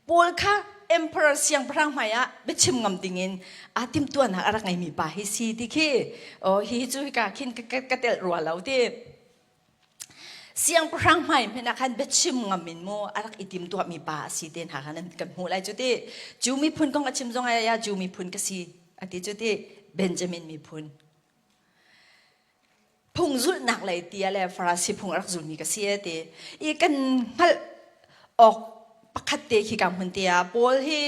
Paul kha emperor siangpahrang hmai ah biachim ngam dingin aa timhtuahnak a rak ngeimi pa hi si ti khi oh hi cu hika khin ka, ka, ka telh rua lo ti. Siangpahrang hmai hmanh ah khan biachim ngam in maw a rak i timtuahmi pa a si te hna kha nan kan hmuh lai cu ti. Jew miphun kong a chim zong ah ya Jew miphun ka si a ti cu ti Benjamin miphun. Phung zulhnak lei ti le Farasi phung a rak zulmi ka si a ti. I kan hngalh awk pakhat te khi ka hmun te ah Paul hi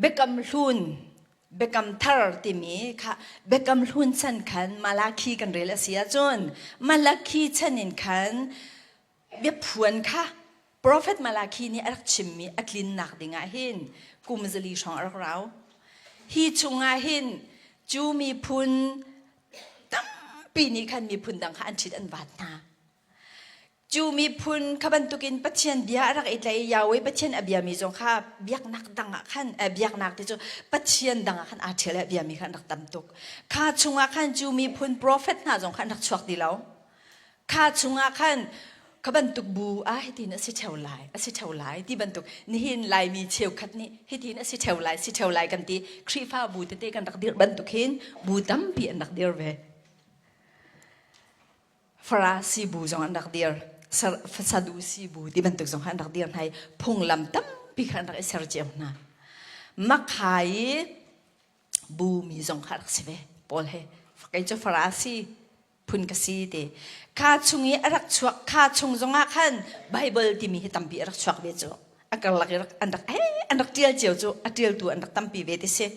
Biakam Hlun, Biakam Thar timi kha Biakam Hlun chan khan Malakhi kan rel a si ahcun Malakhi chan in khan biaphuan kha Prophet Malakhi nih a rak chimmi a tlinnak dingah hin kum zali hrawng a rak rau. Hi chungah hin cu miphun tampi nih khan miphun dang kha an ṭhit an vat hna. Cu miphun kha bantukin Pathian bia a rak i tlaih i Yahweh Pathian a biami zong kha biaknak dang ah khan eh, biaknak ti cu Pathian dang ah khan aa ṭhial i a biami kha an rak tam tuk. Kha chungah khan cu miphun profet hna zong kha an rak chuak ti lo. Kha chungah khan kha bantuk bu ah hitin a si ṭheo lai, a si ṭheo lai ti bantuk nihin Laimi cheukhat nih hitin a si ṭheo lai, si ṭheo lai kan ti. Khrihfabu tete kan rak dirh bantuk hin bu tampi an rak dir ve. Farasi bu zong an rak dir. Sadusi bu ti bantuk zong kha an rak dir hna i phunglam tampi kha an rak i ser cio hna. Makha i bu mi zong kha rak si ve Paul he kei cu Farasi phun ka si ti kha chung i a rak chuak kha chung zongah khan Bible timi hi tampi a rak chuak ve cu a karlak i an rak an rak ṭial cio cu a ṭialtu an rak tampi ve ti si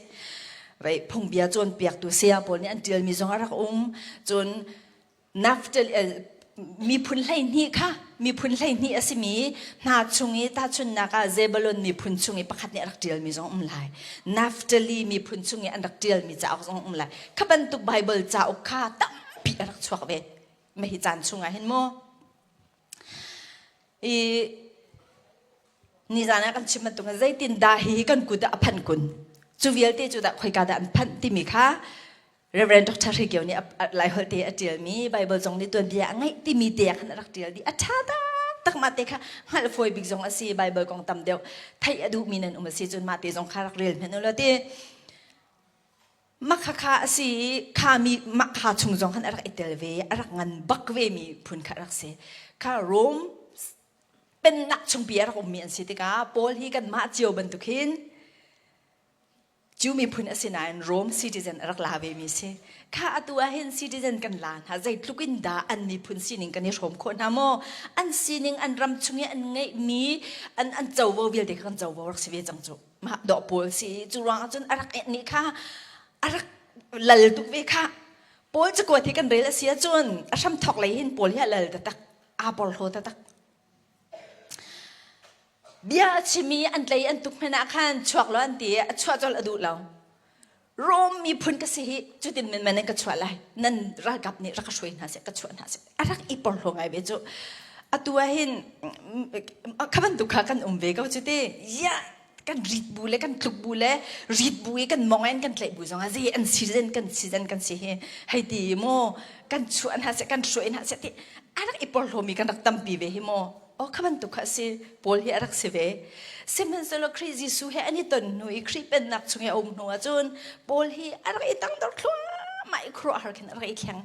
vei phungbia cawnpiaktu saya pawl nih an ṭialmi zong a rak um cun Naftali miphun 12 kha miphun 12 a simi hna chung i tahchunhnak ah Zebulun miphun chung i pakhat nih a rak ṭialmi zong um lai. Naftali miphun chung i an rak ṭialmi cauk zong um lai. Kha bantuk Baibal cauk kha tampi a rak chuak ve. Mah hi caan chungah hin mu. I nizan ah kan chim bantuk zeitin dah hi kan kut ah a phanh kun. Cu vialte cu dah khoika dah an phanh timi kha Reverend Dr. Hre Kio nih Laiholh te a ṭialmi Bible zong nih tuanbia a ngeih timi te ah khan a rak ṭial dih. A ṭha taktak mah te kha hngalh fawi bik zong a si. Bible kong tam deuh theih a duhmi nan um a si cun mah te zong kha rak rel hmanh u law ti. Makhakha a si i kha mi makha chung zong khan a rak i tel ve a rak ngan bak ve mi phun kha a rak si. Kha Rome pennak chungpi a rak ummi an si tikah Paul hi kanmah cio bantuk hin Jew miphun a si nain Rome citizen a rak la vemi si. Kha atu ah hin citizen kan la hna zeitluk in dah an miphun sining kan i hrawm khawh hna maw? An sining an ram chung i an ngeihmi an an covo vialte kha kan covo rak si ve cang cu. Mah dawh pawl si cu ruangah cun a rak nih kha a rak lal tuk ve kha. Paul cakuat hi kan rel a si ahcun a hramthawk lei hin Paul hi a lal taktak aa porhlaw taktak. Bia a chim i an tlei an tuk hmanh ah khan chuak law an ti i a chuah colh a duh lo. Rom miphun ka si hi cutin menmen in ka chuah lai. Nan ralkap nih rak ka hruai hna seh, ka chuah hna seh. A rak i porhlaw ngai ve cu. Atu ah hin kha bantuk kha kan um ve ko cu ti. Ya kan rit bu le kan tluk bu le rit bu i kan mong in kan tlaih bu zong ah zei an si zen kan si zen kan si hi hei ti maw kan chuah hna seh kan hruai hna seh ti a rak i porhlawmi kan rak tampi ve hi maw aw kha bantuk kha a si Paul hi a rak si ve sihmanhsehlaw Khrih Jesuh he an i ton hnu i Khrih pennak chung i a um hnu ahcun Paul hi a rak i tangdor thluahmah i khuaruahhar khin a rak i thleng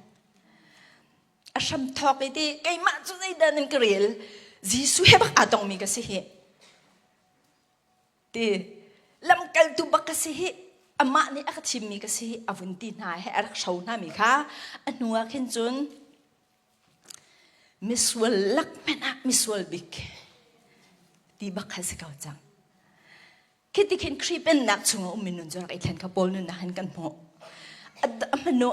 a hram thawk i ti keimah cu zeidah nan ka rel Jesuh he bak aa tongmi ka si hi ti lamkaltu bak ka si hi amah nih a ka thimmi ka si hi a vun ti hna he a rak hro hna mi kha a hnu ah khin cun Misual lak hmanh ah misual bik ti bak kha si ko cang. Khi ti khin Khrih pennak chungah ummi nun cu rak i thlen kha Paul nunnak hin kan hmuh. A hmanu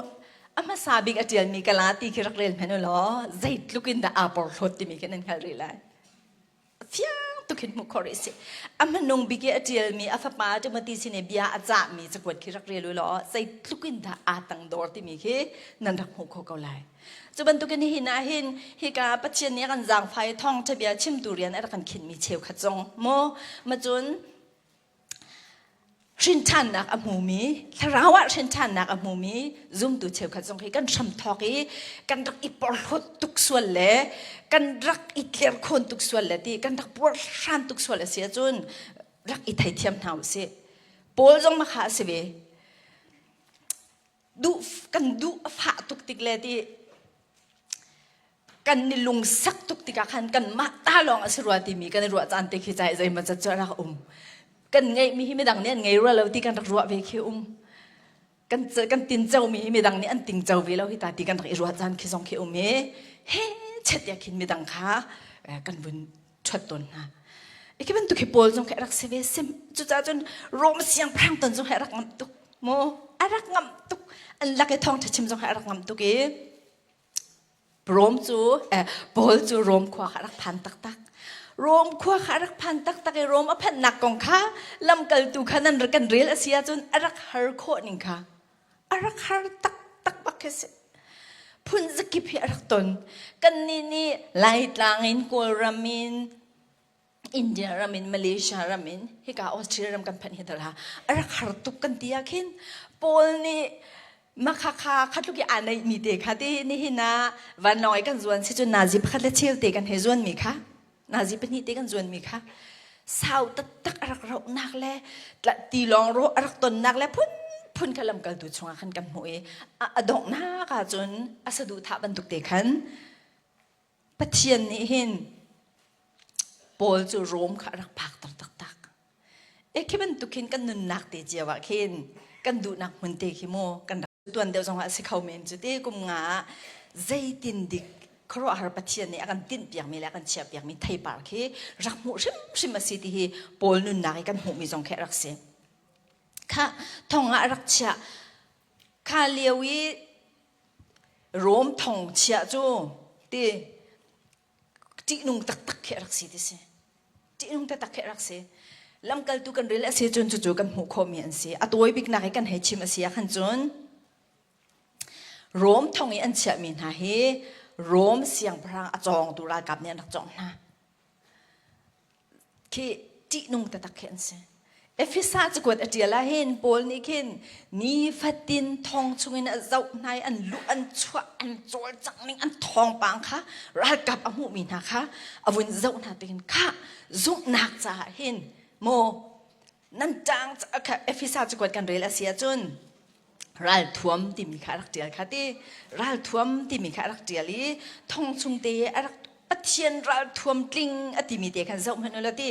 a hmasa bik a ṭialmi kala ti khi rak rel hmanh u law zeitluk in dah aa porhlawt timi khi nan hngalh rih lai. Fiang tuk hin hmuh khawh rih si. A hmanung bik i a ṭialmi a fapa Timothy sin i bia a cahmi cakuat khi rak rel u law zeitluk in dah aa tangdor timi khi nan rak hmuh khawh ko lai. Cu bantukin nihin ah hin hika Pathian nih a kan zaangfah i thawngṭha bia chimtu rian a rak kan khinhmi cheukhat zong maw macun Hrinṭhannak a hmumi, thlarau ah hrinṭhannak a hmumi zumtu cheukhat zong hi kan hramthawk i kan rak i porhlawt tuk sual le kan rak i tlerkhawn tuk sual le ti kan rak puarhran tuk sual a si ahcun rak i theithiam hna usih. Paul zong makha a si ve. Duh kan duh a fah tuk tik le ti kan ni lungsak tuk tikah khan kanmah ta lawng a si rua timi kan i ruah caan te khi cai zeimaw zat cu a rak um kan ngeihmi hi midang nih an ngei rua lo ti kan rak ruah ve khi um kan kan tin comi hi midang nih an ting co ve lo hi ta ti kan rak i ruah caan khi zong khi um i he chet ya khin midang kha kan vun ṭhuat tawn hna i khi bantuk hi Paul zong khi a rak si ve sim cucaah cun Rom siangpahrang ton zong hi a rak ngamh tuk mu a rak ngamh tuk an lak i thawngṭha chim zong hi a rak ngamh tuk i Rom cu eh, Paul cu Rom khua kha a rak phan taktak. Rom khua kha a rak phan taktak i Rom a phanhnak kong kha lamkaltu kha nan kan rel a si ahcun a rak har khawh ning kha a rak har taktak bak khi si. Phun zakip hi a rak ton. Kannih nih Laitlang in Kawlram in India ram in Malaysia ram in hika Australia ram kan phanh hi dal ha a rak har tuk kan ti ah khin Paul nih makhakha khatluk i aa neih mi te kha ti nihin ah vanlawng i kan zuan si cun nazi pakhat le cheu te kan hei zuan mi kha nazi pahnih te kan zuan mi kha sau taktak a rak rohnak le tilawng rawh a rak tonnak le phun phun kha lamkaltu chungah khan kan hmuh i a donghnak ah cun a saduhthah bantuk te khan. Pathian nih hin Paul cu Rom kha a rak phakter taktak. E khi bantuk khin kan nunnak te cio ah khin kan duhnak hmun te khi mu kan rak tuan deuh zongah a si kho men cu te kum nga ah zeitin dik khuaruahhar Pathian nih a kan tinhpiakmi le a kan chiahpiakmi theipar khi rak hmuh hrimhrim a si ti hi Paul nunnak i kan hmuhmi zong khi a rak si. Kha thong ah a rak chiah. Kha lio i Rom thong chiah cu ti ṭihnung taktak khi a rak si ti si. Ṭihnung taktak khi a rak si. Lamkaltu kan rel a si cun cucu kan hmuh khawhmi an si. A tawi biknak i kan hei chim a si ah khan cun Rom thong i an chiahmi hna hi Rom siangpahrang a cawngtu ralkap nih an rak cawngh hna. Khi ṭihnung taktak khi an si. Efesa cakuat a ṭial ah hin Paul nih khin nifatin thong chungin a zoh hna i an luh an chuah an cawlcangh ning an thawngpang kha ralkap a hmuhmi hna kha a vun zoh hna tihin khah zumhnak caah hin maw nan ṭang Efesa cakuat kan rel a si ahcun ralthuam timi kha a rak ṭial kha ti ralthuam timi kha a rak ṭial i thong chung te a rak Pathian ralthuam tling a timi te khan zoh hmanh ulaw ti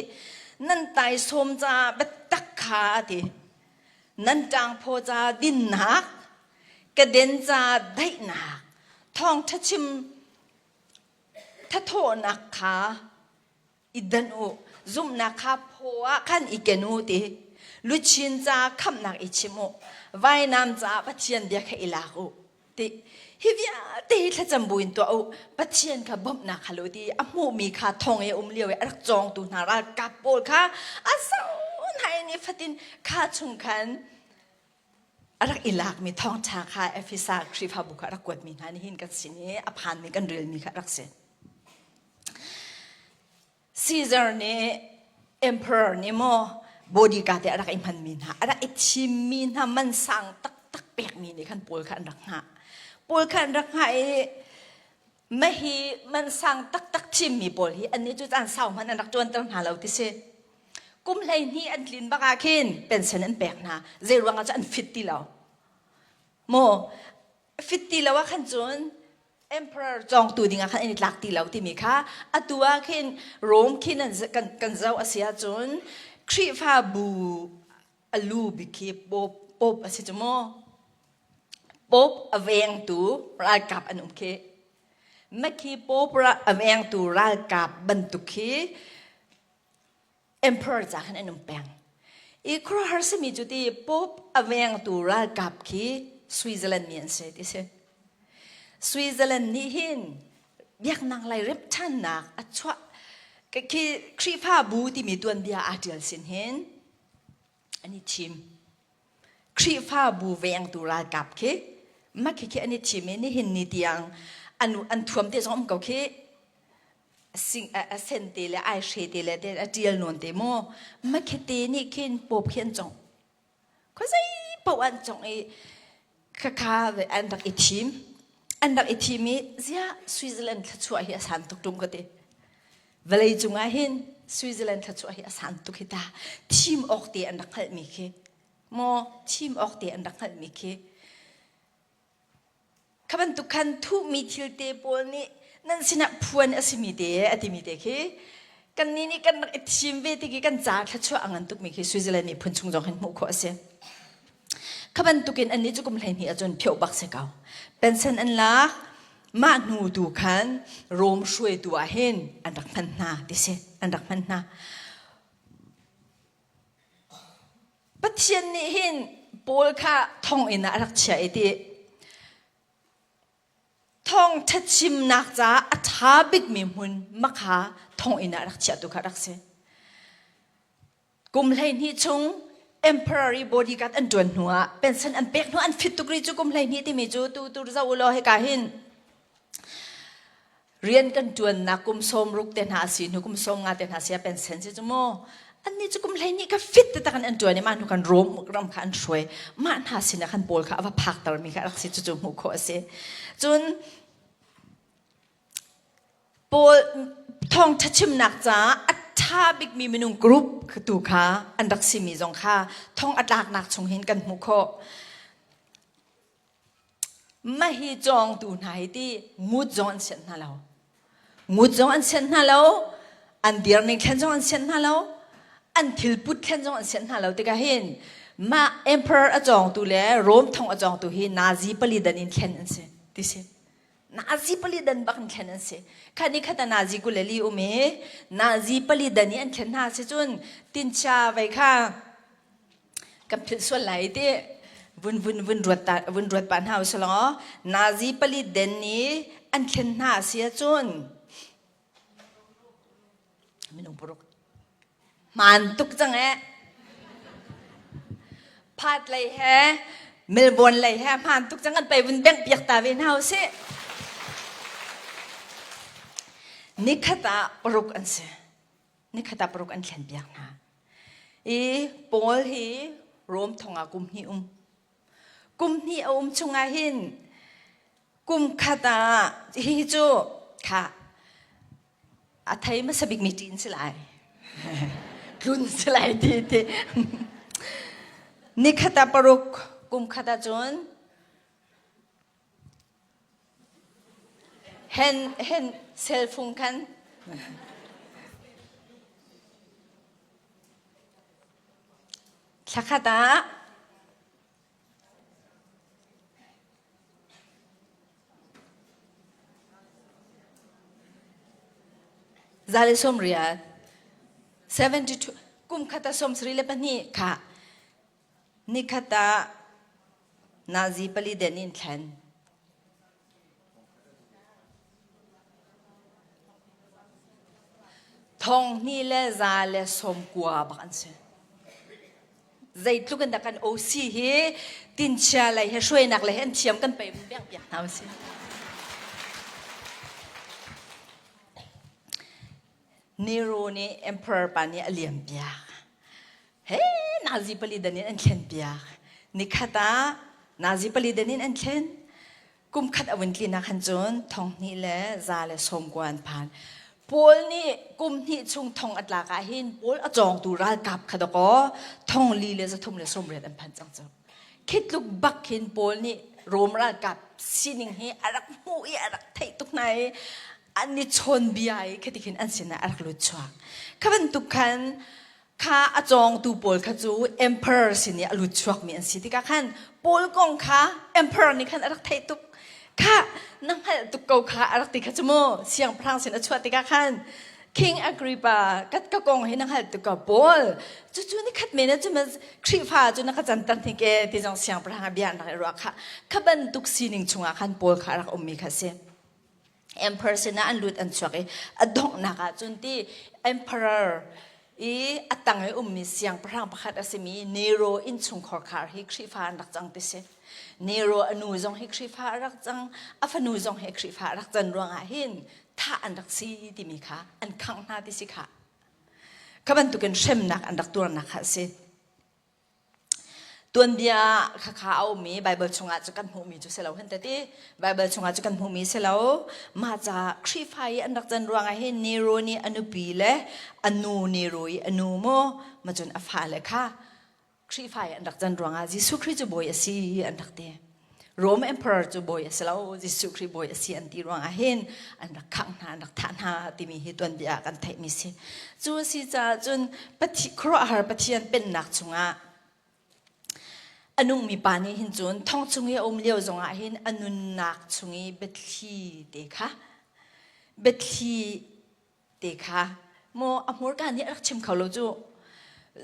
nan taisawm ca biatak kha a ti nan ṭangphaw ca dinnak kaden ca daihnak thawngṭha chim thathawhnak kha i danh u zumhnak kha phaw ah khan i ken u ti luchin ca khamhnak i chim u vainam caah Pathian bia kha i lak u ti hi vialte hi thlacam buin tuah u Pathian kha bawmhnak hal u ti a hmuhmi kha thong i um lio i a rak cawngtu hna ralkap pawl kha a zoh hna i nifatin kha chung khan a rak i lakmi thawngṭha kha Efesa Khrihfabu kha a rak kuatmi hna nih hin kan sin i a phanmi kan relmi kha a rak si. Caesar nih emperor nih maw bodyguard te a rak i hmanmi hna a rak i thimmi hna man sang taktak pekmi nih khan Paul kha an rak hngah. Paul kha an rak hngah i mahi man sang taktak thimmi pawl hi annih cu caan sau hmanh an rak ṭuanter hna lo ti si. Kum 12 an tlin bak ah khin pension an pek hna. Zei ruangah cu an fit ti lo. Maw fit ti lo ah khan cun emperor cawngtu ding ah khan an i tlak ti lo timi kha atu ah khin Rome khin an kan, kan zoh a si ahcun Khrihfabu a lu bik khi Pope, Pope a si cu maw? Pope a vengtu ralkap an um khi. Makhi Pope a vengtu ralkap bantuk khi emperor ca khan an um peng. I khuaruahhar simi cu ti Pope a vengtu ralkap khi Switzerland mi an si ti si. Switzerland nih hin biaknak lei rep ṭhannak a chuah khi Khrihfabu timi tuanbia aa ṭial sin hin an i thim. Khrihfabu vengtu ralkap khi mah khi khi an i thim i nihin ni tiang an an thuam te zong um ko khi a sen te le ai hre te le te a ṭial nawn te maw makhete nih khin pawp khi an congh khuazei paoh an congh i khakha an rak i thim an rak i thim i ziah Switzerland thluachuah hi a san tuk ṭung ka ti vawlei cungah hin Switzerland thluachuah hi a san tuk hi ta thim awk te an rak hngalhmi khi maw thim awk te an rak hngalhmi khi Kha bantuk khan thuhmi thil te pawl nih nan sinah phuan a simi te a timi te khi kannih nih kan rak i thim ve ti khi kan ca thluachuah a ngan tukmi khi Switzerland miphun chung zong hin hmuh khawh a si. Kha bantukin annih cu kum 12 ahcun phioh bak si ko. Pension an lak, mah hnu tu khan Rome hruaitu ah hin an rak hman hna ti si, an rak hman hna. Pathian nih hin Paul kha thonginn ah a rak chiah i ti thawngṭha chimnak caah a ṭha bikmi hmun makha thonginn ah rak chiahtu kha rak si. Kum 12 chung emperor i bodyguard an ṭuan hnuah pension an pek hnu an fit tuk rih cu kum 12 timi cu tu tu zoh u law hika hin Rian kan ṭuannak kum 60 te hna a si hnu kum 50 te hna si ah pension si cu mu. Annih cu kum 12 ka fit taktak in an ṭuan i mah hnu kan Rom ram kha an hruai. Mah hna sinah khan Paul kha a va phaktermi kha a rak si cucu hmuh khawh a si. Cun Paul thawngṭha chimnak caah a ṭha bikmi minung group tu kha an rak simi zong kha thong a tlaknak chung hin kan hmuh khawh. Mah hi cawngtu hna hi ti ngut zong an sianh hna lo. Ngut zong an sianh hna lo, an dir ning thlen zong an sianh hna lo, an thil put thlen zong an sianh hna lo tikah hin mah emperor a cawngtu le Rome thong a cawngtu hi Nazi pali dan in thlen an si ti si. Nazi pali dan bak in thlen an si. Khat ni khat ah Nazi 22 um i Nazi pali dan i an thlen hna si cun tincha vei kha kan philh sual lai ti vun vun vun ruat ta vun ruat pa hna usalaw Nazi pali den ni an thlen hna si ahcun minung paruk hmaan tuk cang eh Phat lei he Melbourne lei he hmaan tuk cang kan pei vun bengh piak ta ve hna usih nikhat ah paruk an si nikhat ah paruk an thlen piak hna i Paul hi Rom thong ah kum hnih um kum hnih a um chungah hin kum khat ah hihi cu kha a thei hmasa bik mi ṭin si lai tlun si lai ti ti nikhat ah paruk kum khat ah cun Hen hen cellphone khan thlakhat ah 180 72 kum khat ah 72 kha Nikhat ah nazi pali den in thlen. Thong hnih le za le sawm kua bak an si. Zeitluk in dah kan OC hi tinchia lei he hruainak lei he an thiam kan pei beng piak hna usih. Nero nih emperor pa nih a liam piak. He Nazi pali dan in an thlen piak. Nikhat ah Nazi pali dan in an thlen. Kum khat a vun tlinak han cun thong hnih le za le sawm kua an phan. Paul nih kum hnih chung thong a tlak ah hin Paul a cawngtu ralkap kha dakaw thong li le zathum le sawmriat an phan cang cu. Khi tluk bak khin Paul nih Rom ralkap sining hi a rak hmuh i a rak theih tuk hna i an i chawn bia i khati khin an sinah a rak lut chuak. Kha bantuk khan kha a cawngtu pawl kha cu emperor sin i a lut chuakmi an si tikah khan Paul kong kha emperor nih khan a rak theih tuk. Kha na hngalh tuk ko kha a rak ti kha cu mu siangpahrang sin a chuah tikah khan King Agrippa ka ka kong hi na hngalh tuk ko Paul cucu ni khat men ah cu Khrihfa cu na ka canter hnik e ti zong siangpahrang a bia an rak i ruah kha kha bantuk sining chungah khan Paul kha a rak ummi kha a si. Emperor sinah an lut an chuak i a donghnak ah cun ti emperor i a tang i ummi siangpahrang pakhat a simi Nero innchungkhar khar hi Khrihfa an rak cang ti si. Nero a nu zong hi Khrihfa a rak cang, a fanu zong hi Khrihfa a rak can ruangah hin thah an rak si timi kha an khangh hna ti si kha. Kha bantukin hremnak an rak tuarnak kha a si. Tuanbia khakha a um i Baibal chungah cu kan hmuhmi cu si lo hen ti. Baibal chungah cu kan hmuhmi si lo. Mah ca Khrihfa i an rak can ruangah hin Nero nih a nupi le a nu Nero i a nu maw ma cun a fale kha Khrihfa i an rak can ruangah Jesuh Khrih cu bawi a si an rak ti. Rome Emperor cu bawi a si lo, Jesuh Khrih bawi a si an ti ruangah hin an rak khangh hna, an rak thah hna timi hi tuanbia ah kan theihmi si. Cu a si caah cun khuaruahhar Pathian pennak chungah a nungmi pa nih hin cun thong chung i a um lio zongah hin a nunnak chung i biathli te kha biathli te kha maw a hmurka nih a rak chim kho lo cu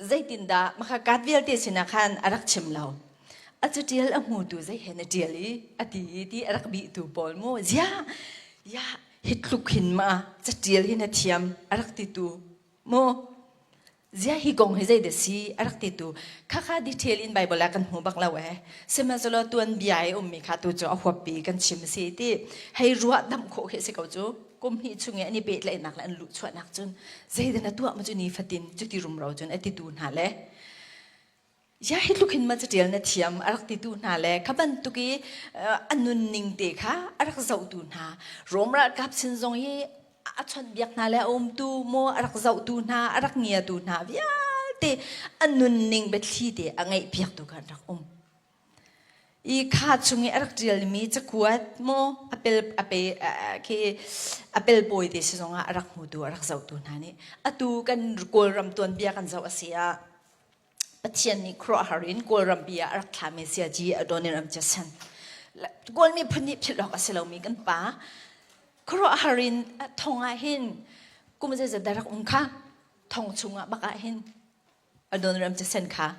zeitindah maka kat vialte sinah khan a rak chim lo a catial a hmutu zei he na tial i a ti i ti a rak bihtu pawl mu zia ya hi tluk hin ma catial hi na thiam a rak titu mu Ziah hi kong hi zeidah si a rak ti tu khakha detail in Bible ah kan hmu bak lo eh sihmanhsehlaw tuanbia i ummi kha tu cu a huappi kan chim si ti hei ruah damh khawh khi si ko cu kum hnih chung i an i pehtlaihnak le an luh chuahnak cun zeidah na tuah ma cu ni fatin cuti rumro cun a titu hna le Ya hi tluk hin ma catial na thiam a rak titu hna le kha bantuk i a nunning te kha a rak zohtu hna Rom ralkap sin zong i a chawnhbiak hna le a umtu maw a rak zohtu hna a rak ngiatu hna vialte a nunning biathli te a ngaihpiaktu kha an rak um. I kha chung i a rak ṭialmi cakuat maw a pel a pe khi a pelpawi te si zongah a rak hmutu a rak zohtu hna nih atu kan Kawlram tuanbia kan zoh a si ah Pathian nih khuaruahhar in Kawlram pi ah a rak thlami Siaci Adoniram Jason Kawl miphun nih philh awk a si lomi kan pa khuaruahhar in thong ah hin kum zeizat dah rak um kha thong chungah bak ah hin Adoniram Jason kha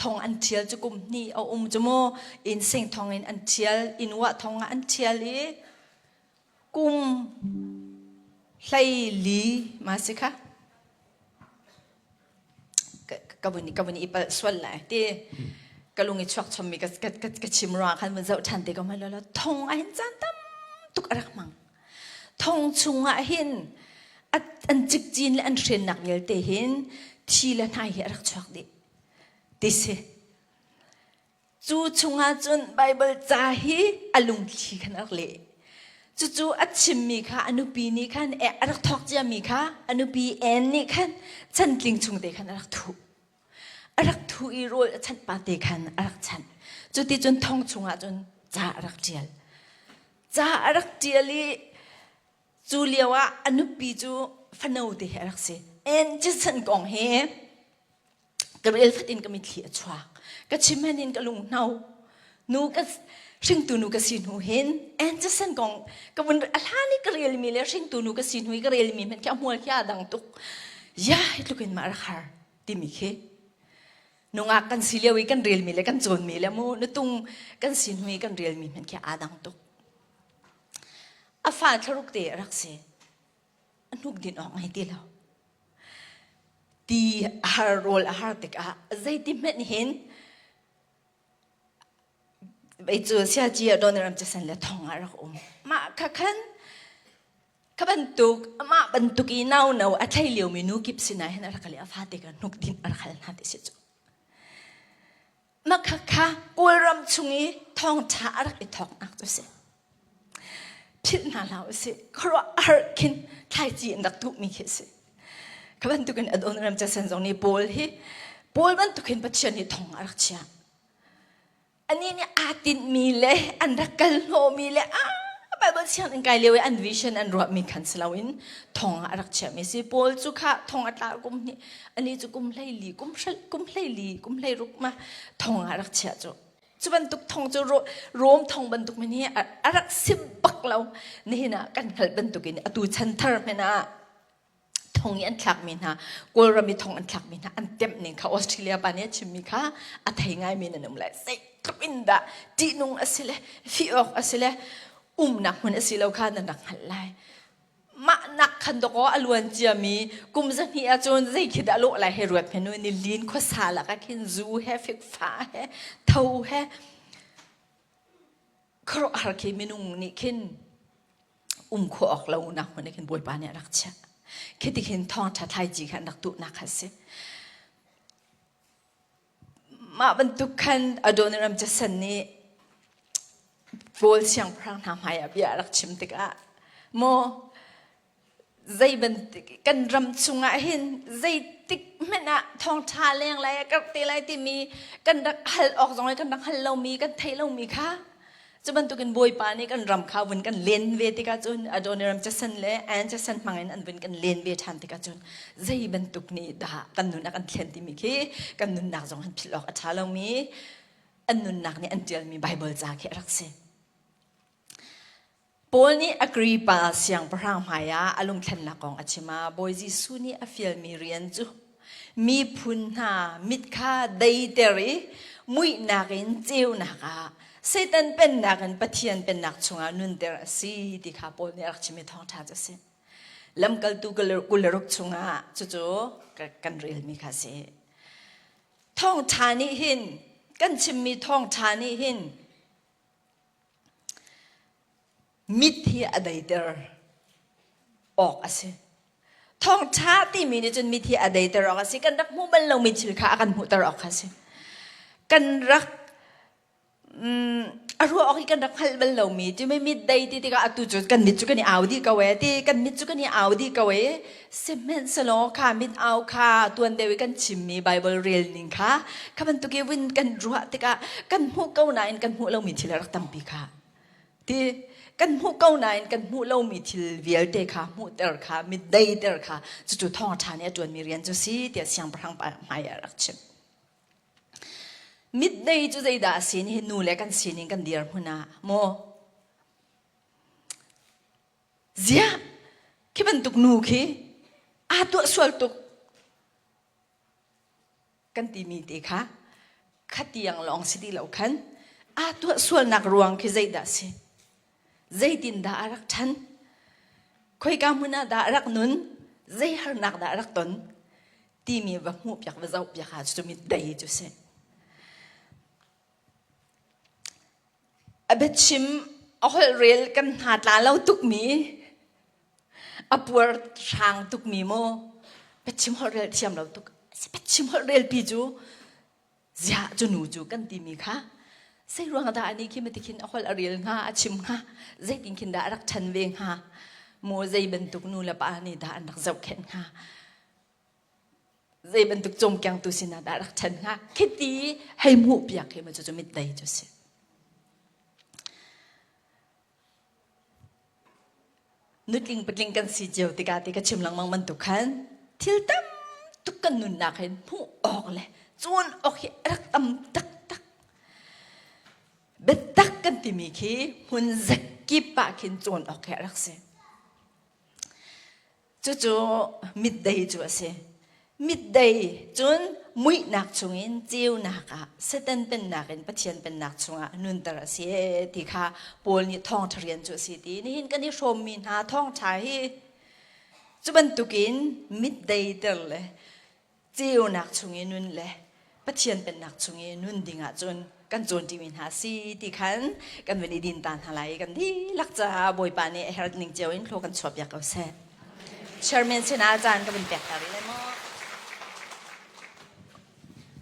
Thong an ṭhial cu kum hnih a um cu mu. Inn sing thong in an ṭhial, inn wah thong ah an ṭhial i kum 14 ma si kha. Ka vun ka vun i palh sual lai ti ka lung i chuak chommi ka ka ka ka chim ruang khan vun zoh ṭhan te ko ma lo thong ah hin caan tam tuk a rak hmang. Thong chung ah hin an cikcin le an hrennak vialte hin thi le hnai hi a rak chuak dih ti si. Cu chungah cun Baibal ca hi a lungthli khan a rak leh. Cucu a chimmi kha a nupi nih khan a rak thawk ciami kha a nupi Ann nih khan chantling chung te khan a rak thuh. A rak thuh i rawl a chanh pa te khan a rak chanh. Cuti cun thong chungah cun ca a rak ṭial. Ca a rak ṭial i cu lio ah a nupi cu fano te he a rak si. En Jason kong hi ka rel fatin ka mitthli a chuak. Ka chim hen in ka lunghno. Nu ka hringtu nu ka si hnu hin En Jason kong ka vun a hlan i ka relmi le hringtu nu ka si hnu i ka relmi hmanh khi a hmual khi aa dang tuk. Ya hi tluk in mah rak har timi khi Nungak kan si lio i kan relmi le kan cawnmi le mu nutung kan si hnu i kan relmi hmanh khi aa dang tuk. A fa thlaruk te a rak si. A hnuk din awk ngei ti lo. Ti a har rawl a har tikah zeiti hmanh hin vei cu siaci a don ram casan le thong ah rak um. Mah kha khan Kha bantuk amah bantuk i nau no a thlei liomi nu kip sinah hin a rak kal i a fate kha hnuk din a rak hal hna ti si cu. Mah kha kha Kawlram chung i thawngṭha a rak i thawknak cu si. Philh hna hlah usih. Khuaruah har khin thlaici in rak tuhmi khi si. Kha bantukin Adoniram Jason zong nih Paul hi Paul bantukin Pathian nih thong a rak chiah. Anih nih aa tinhmi le an rak kal hnawhmi le ah Bible sianginn kai lio i an vision an ruahmi khan si loin thong ah a rak chiahmi si. Paul cu kha thong a tla kum hnih, anih cu kum 14, kum kum 14, kum 16 ma thong ah a rak chiah cu. Cu bantuk thong cu Rom thong bantuk men hi a rak si bak lo. Nihin ah kan hngalh bantukin atu chan thar hmanh ah thong i an thlakmi hna Kawlram i thong an thlakmi hna an temh ning kha Australia pa nih a chimmi kha a thei ngaimi nan um lai zeitluk in dah ṭihnung a si le fih awk a si le umnak hmun a si lo kha nan rak hngalh lai mah nak khan dawkaw a luan ciami kum 200 ahcun zei khi dah lawh lai he ruat hmenu ni lin khuasa lakah khin zu he fikfa he tho he khuaruahhar khi minung nih khin um khawh awk lo nak hmun ah khin Bawipa nih a rak chiah. Khi ti khin thawngṭha thlaici kha an rak tuhnak kha a si. Mah bantuk khan Adoniram Jason nih Kawl siangpahrang hna hmai ah bia a rak chim tikah maw zei bantuk kan ram chungah hin zeitik hmanh ah thawngṭha leng lai a karh te lai timi kan rak hal awk zong kan rak hal lomi kan theih lomi kha Cu bantukin Bawipa nih kan ram kha vun kan len ve tikah cun Adoniram Jason le Ann Jason hmangin an vun kan len ve ṭhan tikah cun zei bantuk nih dah kan nun a kan thlen timi khi kan nunnak zong han philh awk a ṭha lomi an nunnak nih an ṭialmi Baibal ca khi a rak si. Paul nih Agrippa siangpahrang hmaiah a lungthlennak kong a chim ah Bawi Jesuh nih a fialmi rian cu miphun hna mit kha deiter i muihnak in ceunak ah Satan pennak in Pathian pennak chungah nunter a si ti kha Paul nih a rak chimmi thawngṭha cu a si. Lamkaltu 26 chungah cucu kan relmi kha a si. Thawngṭha nih hin kan chimmi thawngṭha nih hin Mit hi a deiter awk a si. Thawngṭha timi nih cun mit hi a deiter awk a si. Kan rak hmuh bal lomi thil kha a kan hmuhter awk kha a si. Kan rak mm, A ruah awk hi kan rak hngalh bal lomi ti mei mit dei ti tikah atu cu kan mit cu kan i au dih ko ee ti kan mit cu kan i au dih ko ee sihmanhsehlaw kha mit au kha tuan deuh i kan chimmi Bible rel ning kha kha bantuk i vun kan ruah tikah kan hmuh ko nain kan hmuh lomi thil a rak tampi kha ti kan hmuh ko nain kan hmuh lomi thil vialte kha hmuhter kha mit deiter kha cucu thawngṭha nih a ṭuanmi rian cu si tiah siangpahrang hmai ah a rak chim. Mitdei cu zeidah a si nihin nu le kan sining kan dirhmun ah maw? Ziah khi bantuk nu khi aa tuah sual tuk kan timi te kha khatiang lawng si ti lo khan aa tuah sualnak ruang khi zeidah a si? Zeitindah a rak ṭhan? Khoika hmun ah dah a rak nun? Zei harnak dah a rak ton? Timi va hmuhpiak va zohpiak ah cu mit dei cu si. A biachim a holh rel kan hna tla lo tukmi a puar hrang tukmi maw biachim holh rel thiam lo tuk biachim holh rel pi cu ziah cu nu cu kan timi kha zei ruang dah ani khi mati khin a holh a rel hnga a chim hnga zeitin khin dah a rak ṭhan ve hnga maw zei bantuk nu le pa nih dah an rak zohkhenh hnga Zei bantuk cawmkengtu sinah dah rak ṭhen hnga? Khiti hei hmuh piak hi ma cucu mitdei cu si. Nutling patling kan si cio tikah ti ka chim lengmang bantuk khan thil tam tuk kan nunnak hin hmuh awk le cawn awk hi a rak tam taktak. Biatak kan timi khi hmun zakip ah khin cawn awk hi a rak si. Cucu mitdei cu a si. Mitdei cun muihnak chungin ceunak ah Satan pennak in Pathian pennak chungah nunter a si ti kha Paul nih thawngṭha rian cu a si ti. Nihin kan i hrawmmi hna thawngṭha hi cu bantukin mitdeiter le ceunak chung i nun le Pathian pennak chung i nun ding ahcun kan cawnṭimi hna si ti khan kan vun i din ta hna lai i kan dihlak caah Bawipa nih a herh ning cio in thlaw kan chuahpiak ko seh. Chairman sinah caan ka vun pek ta rih lai maw?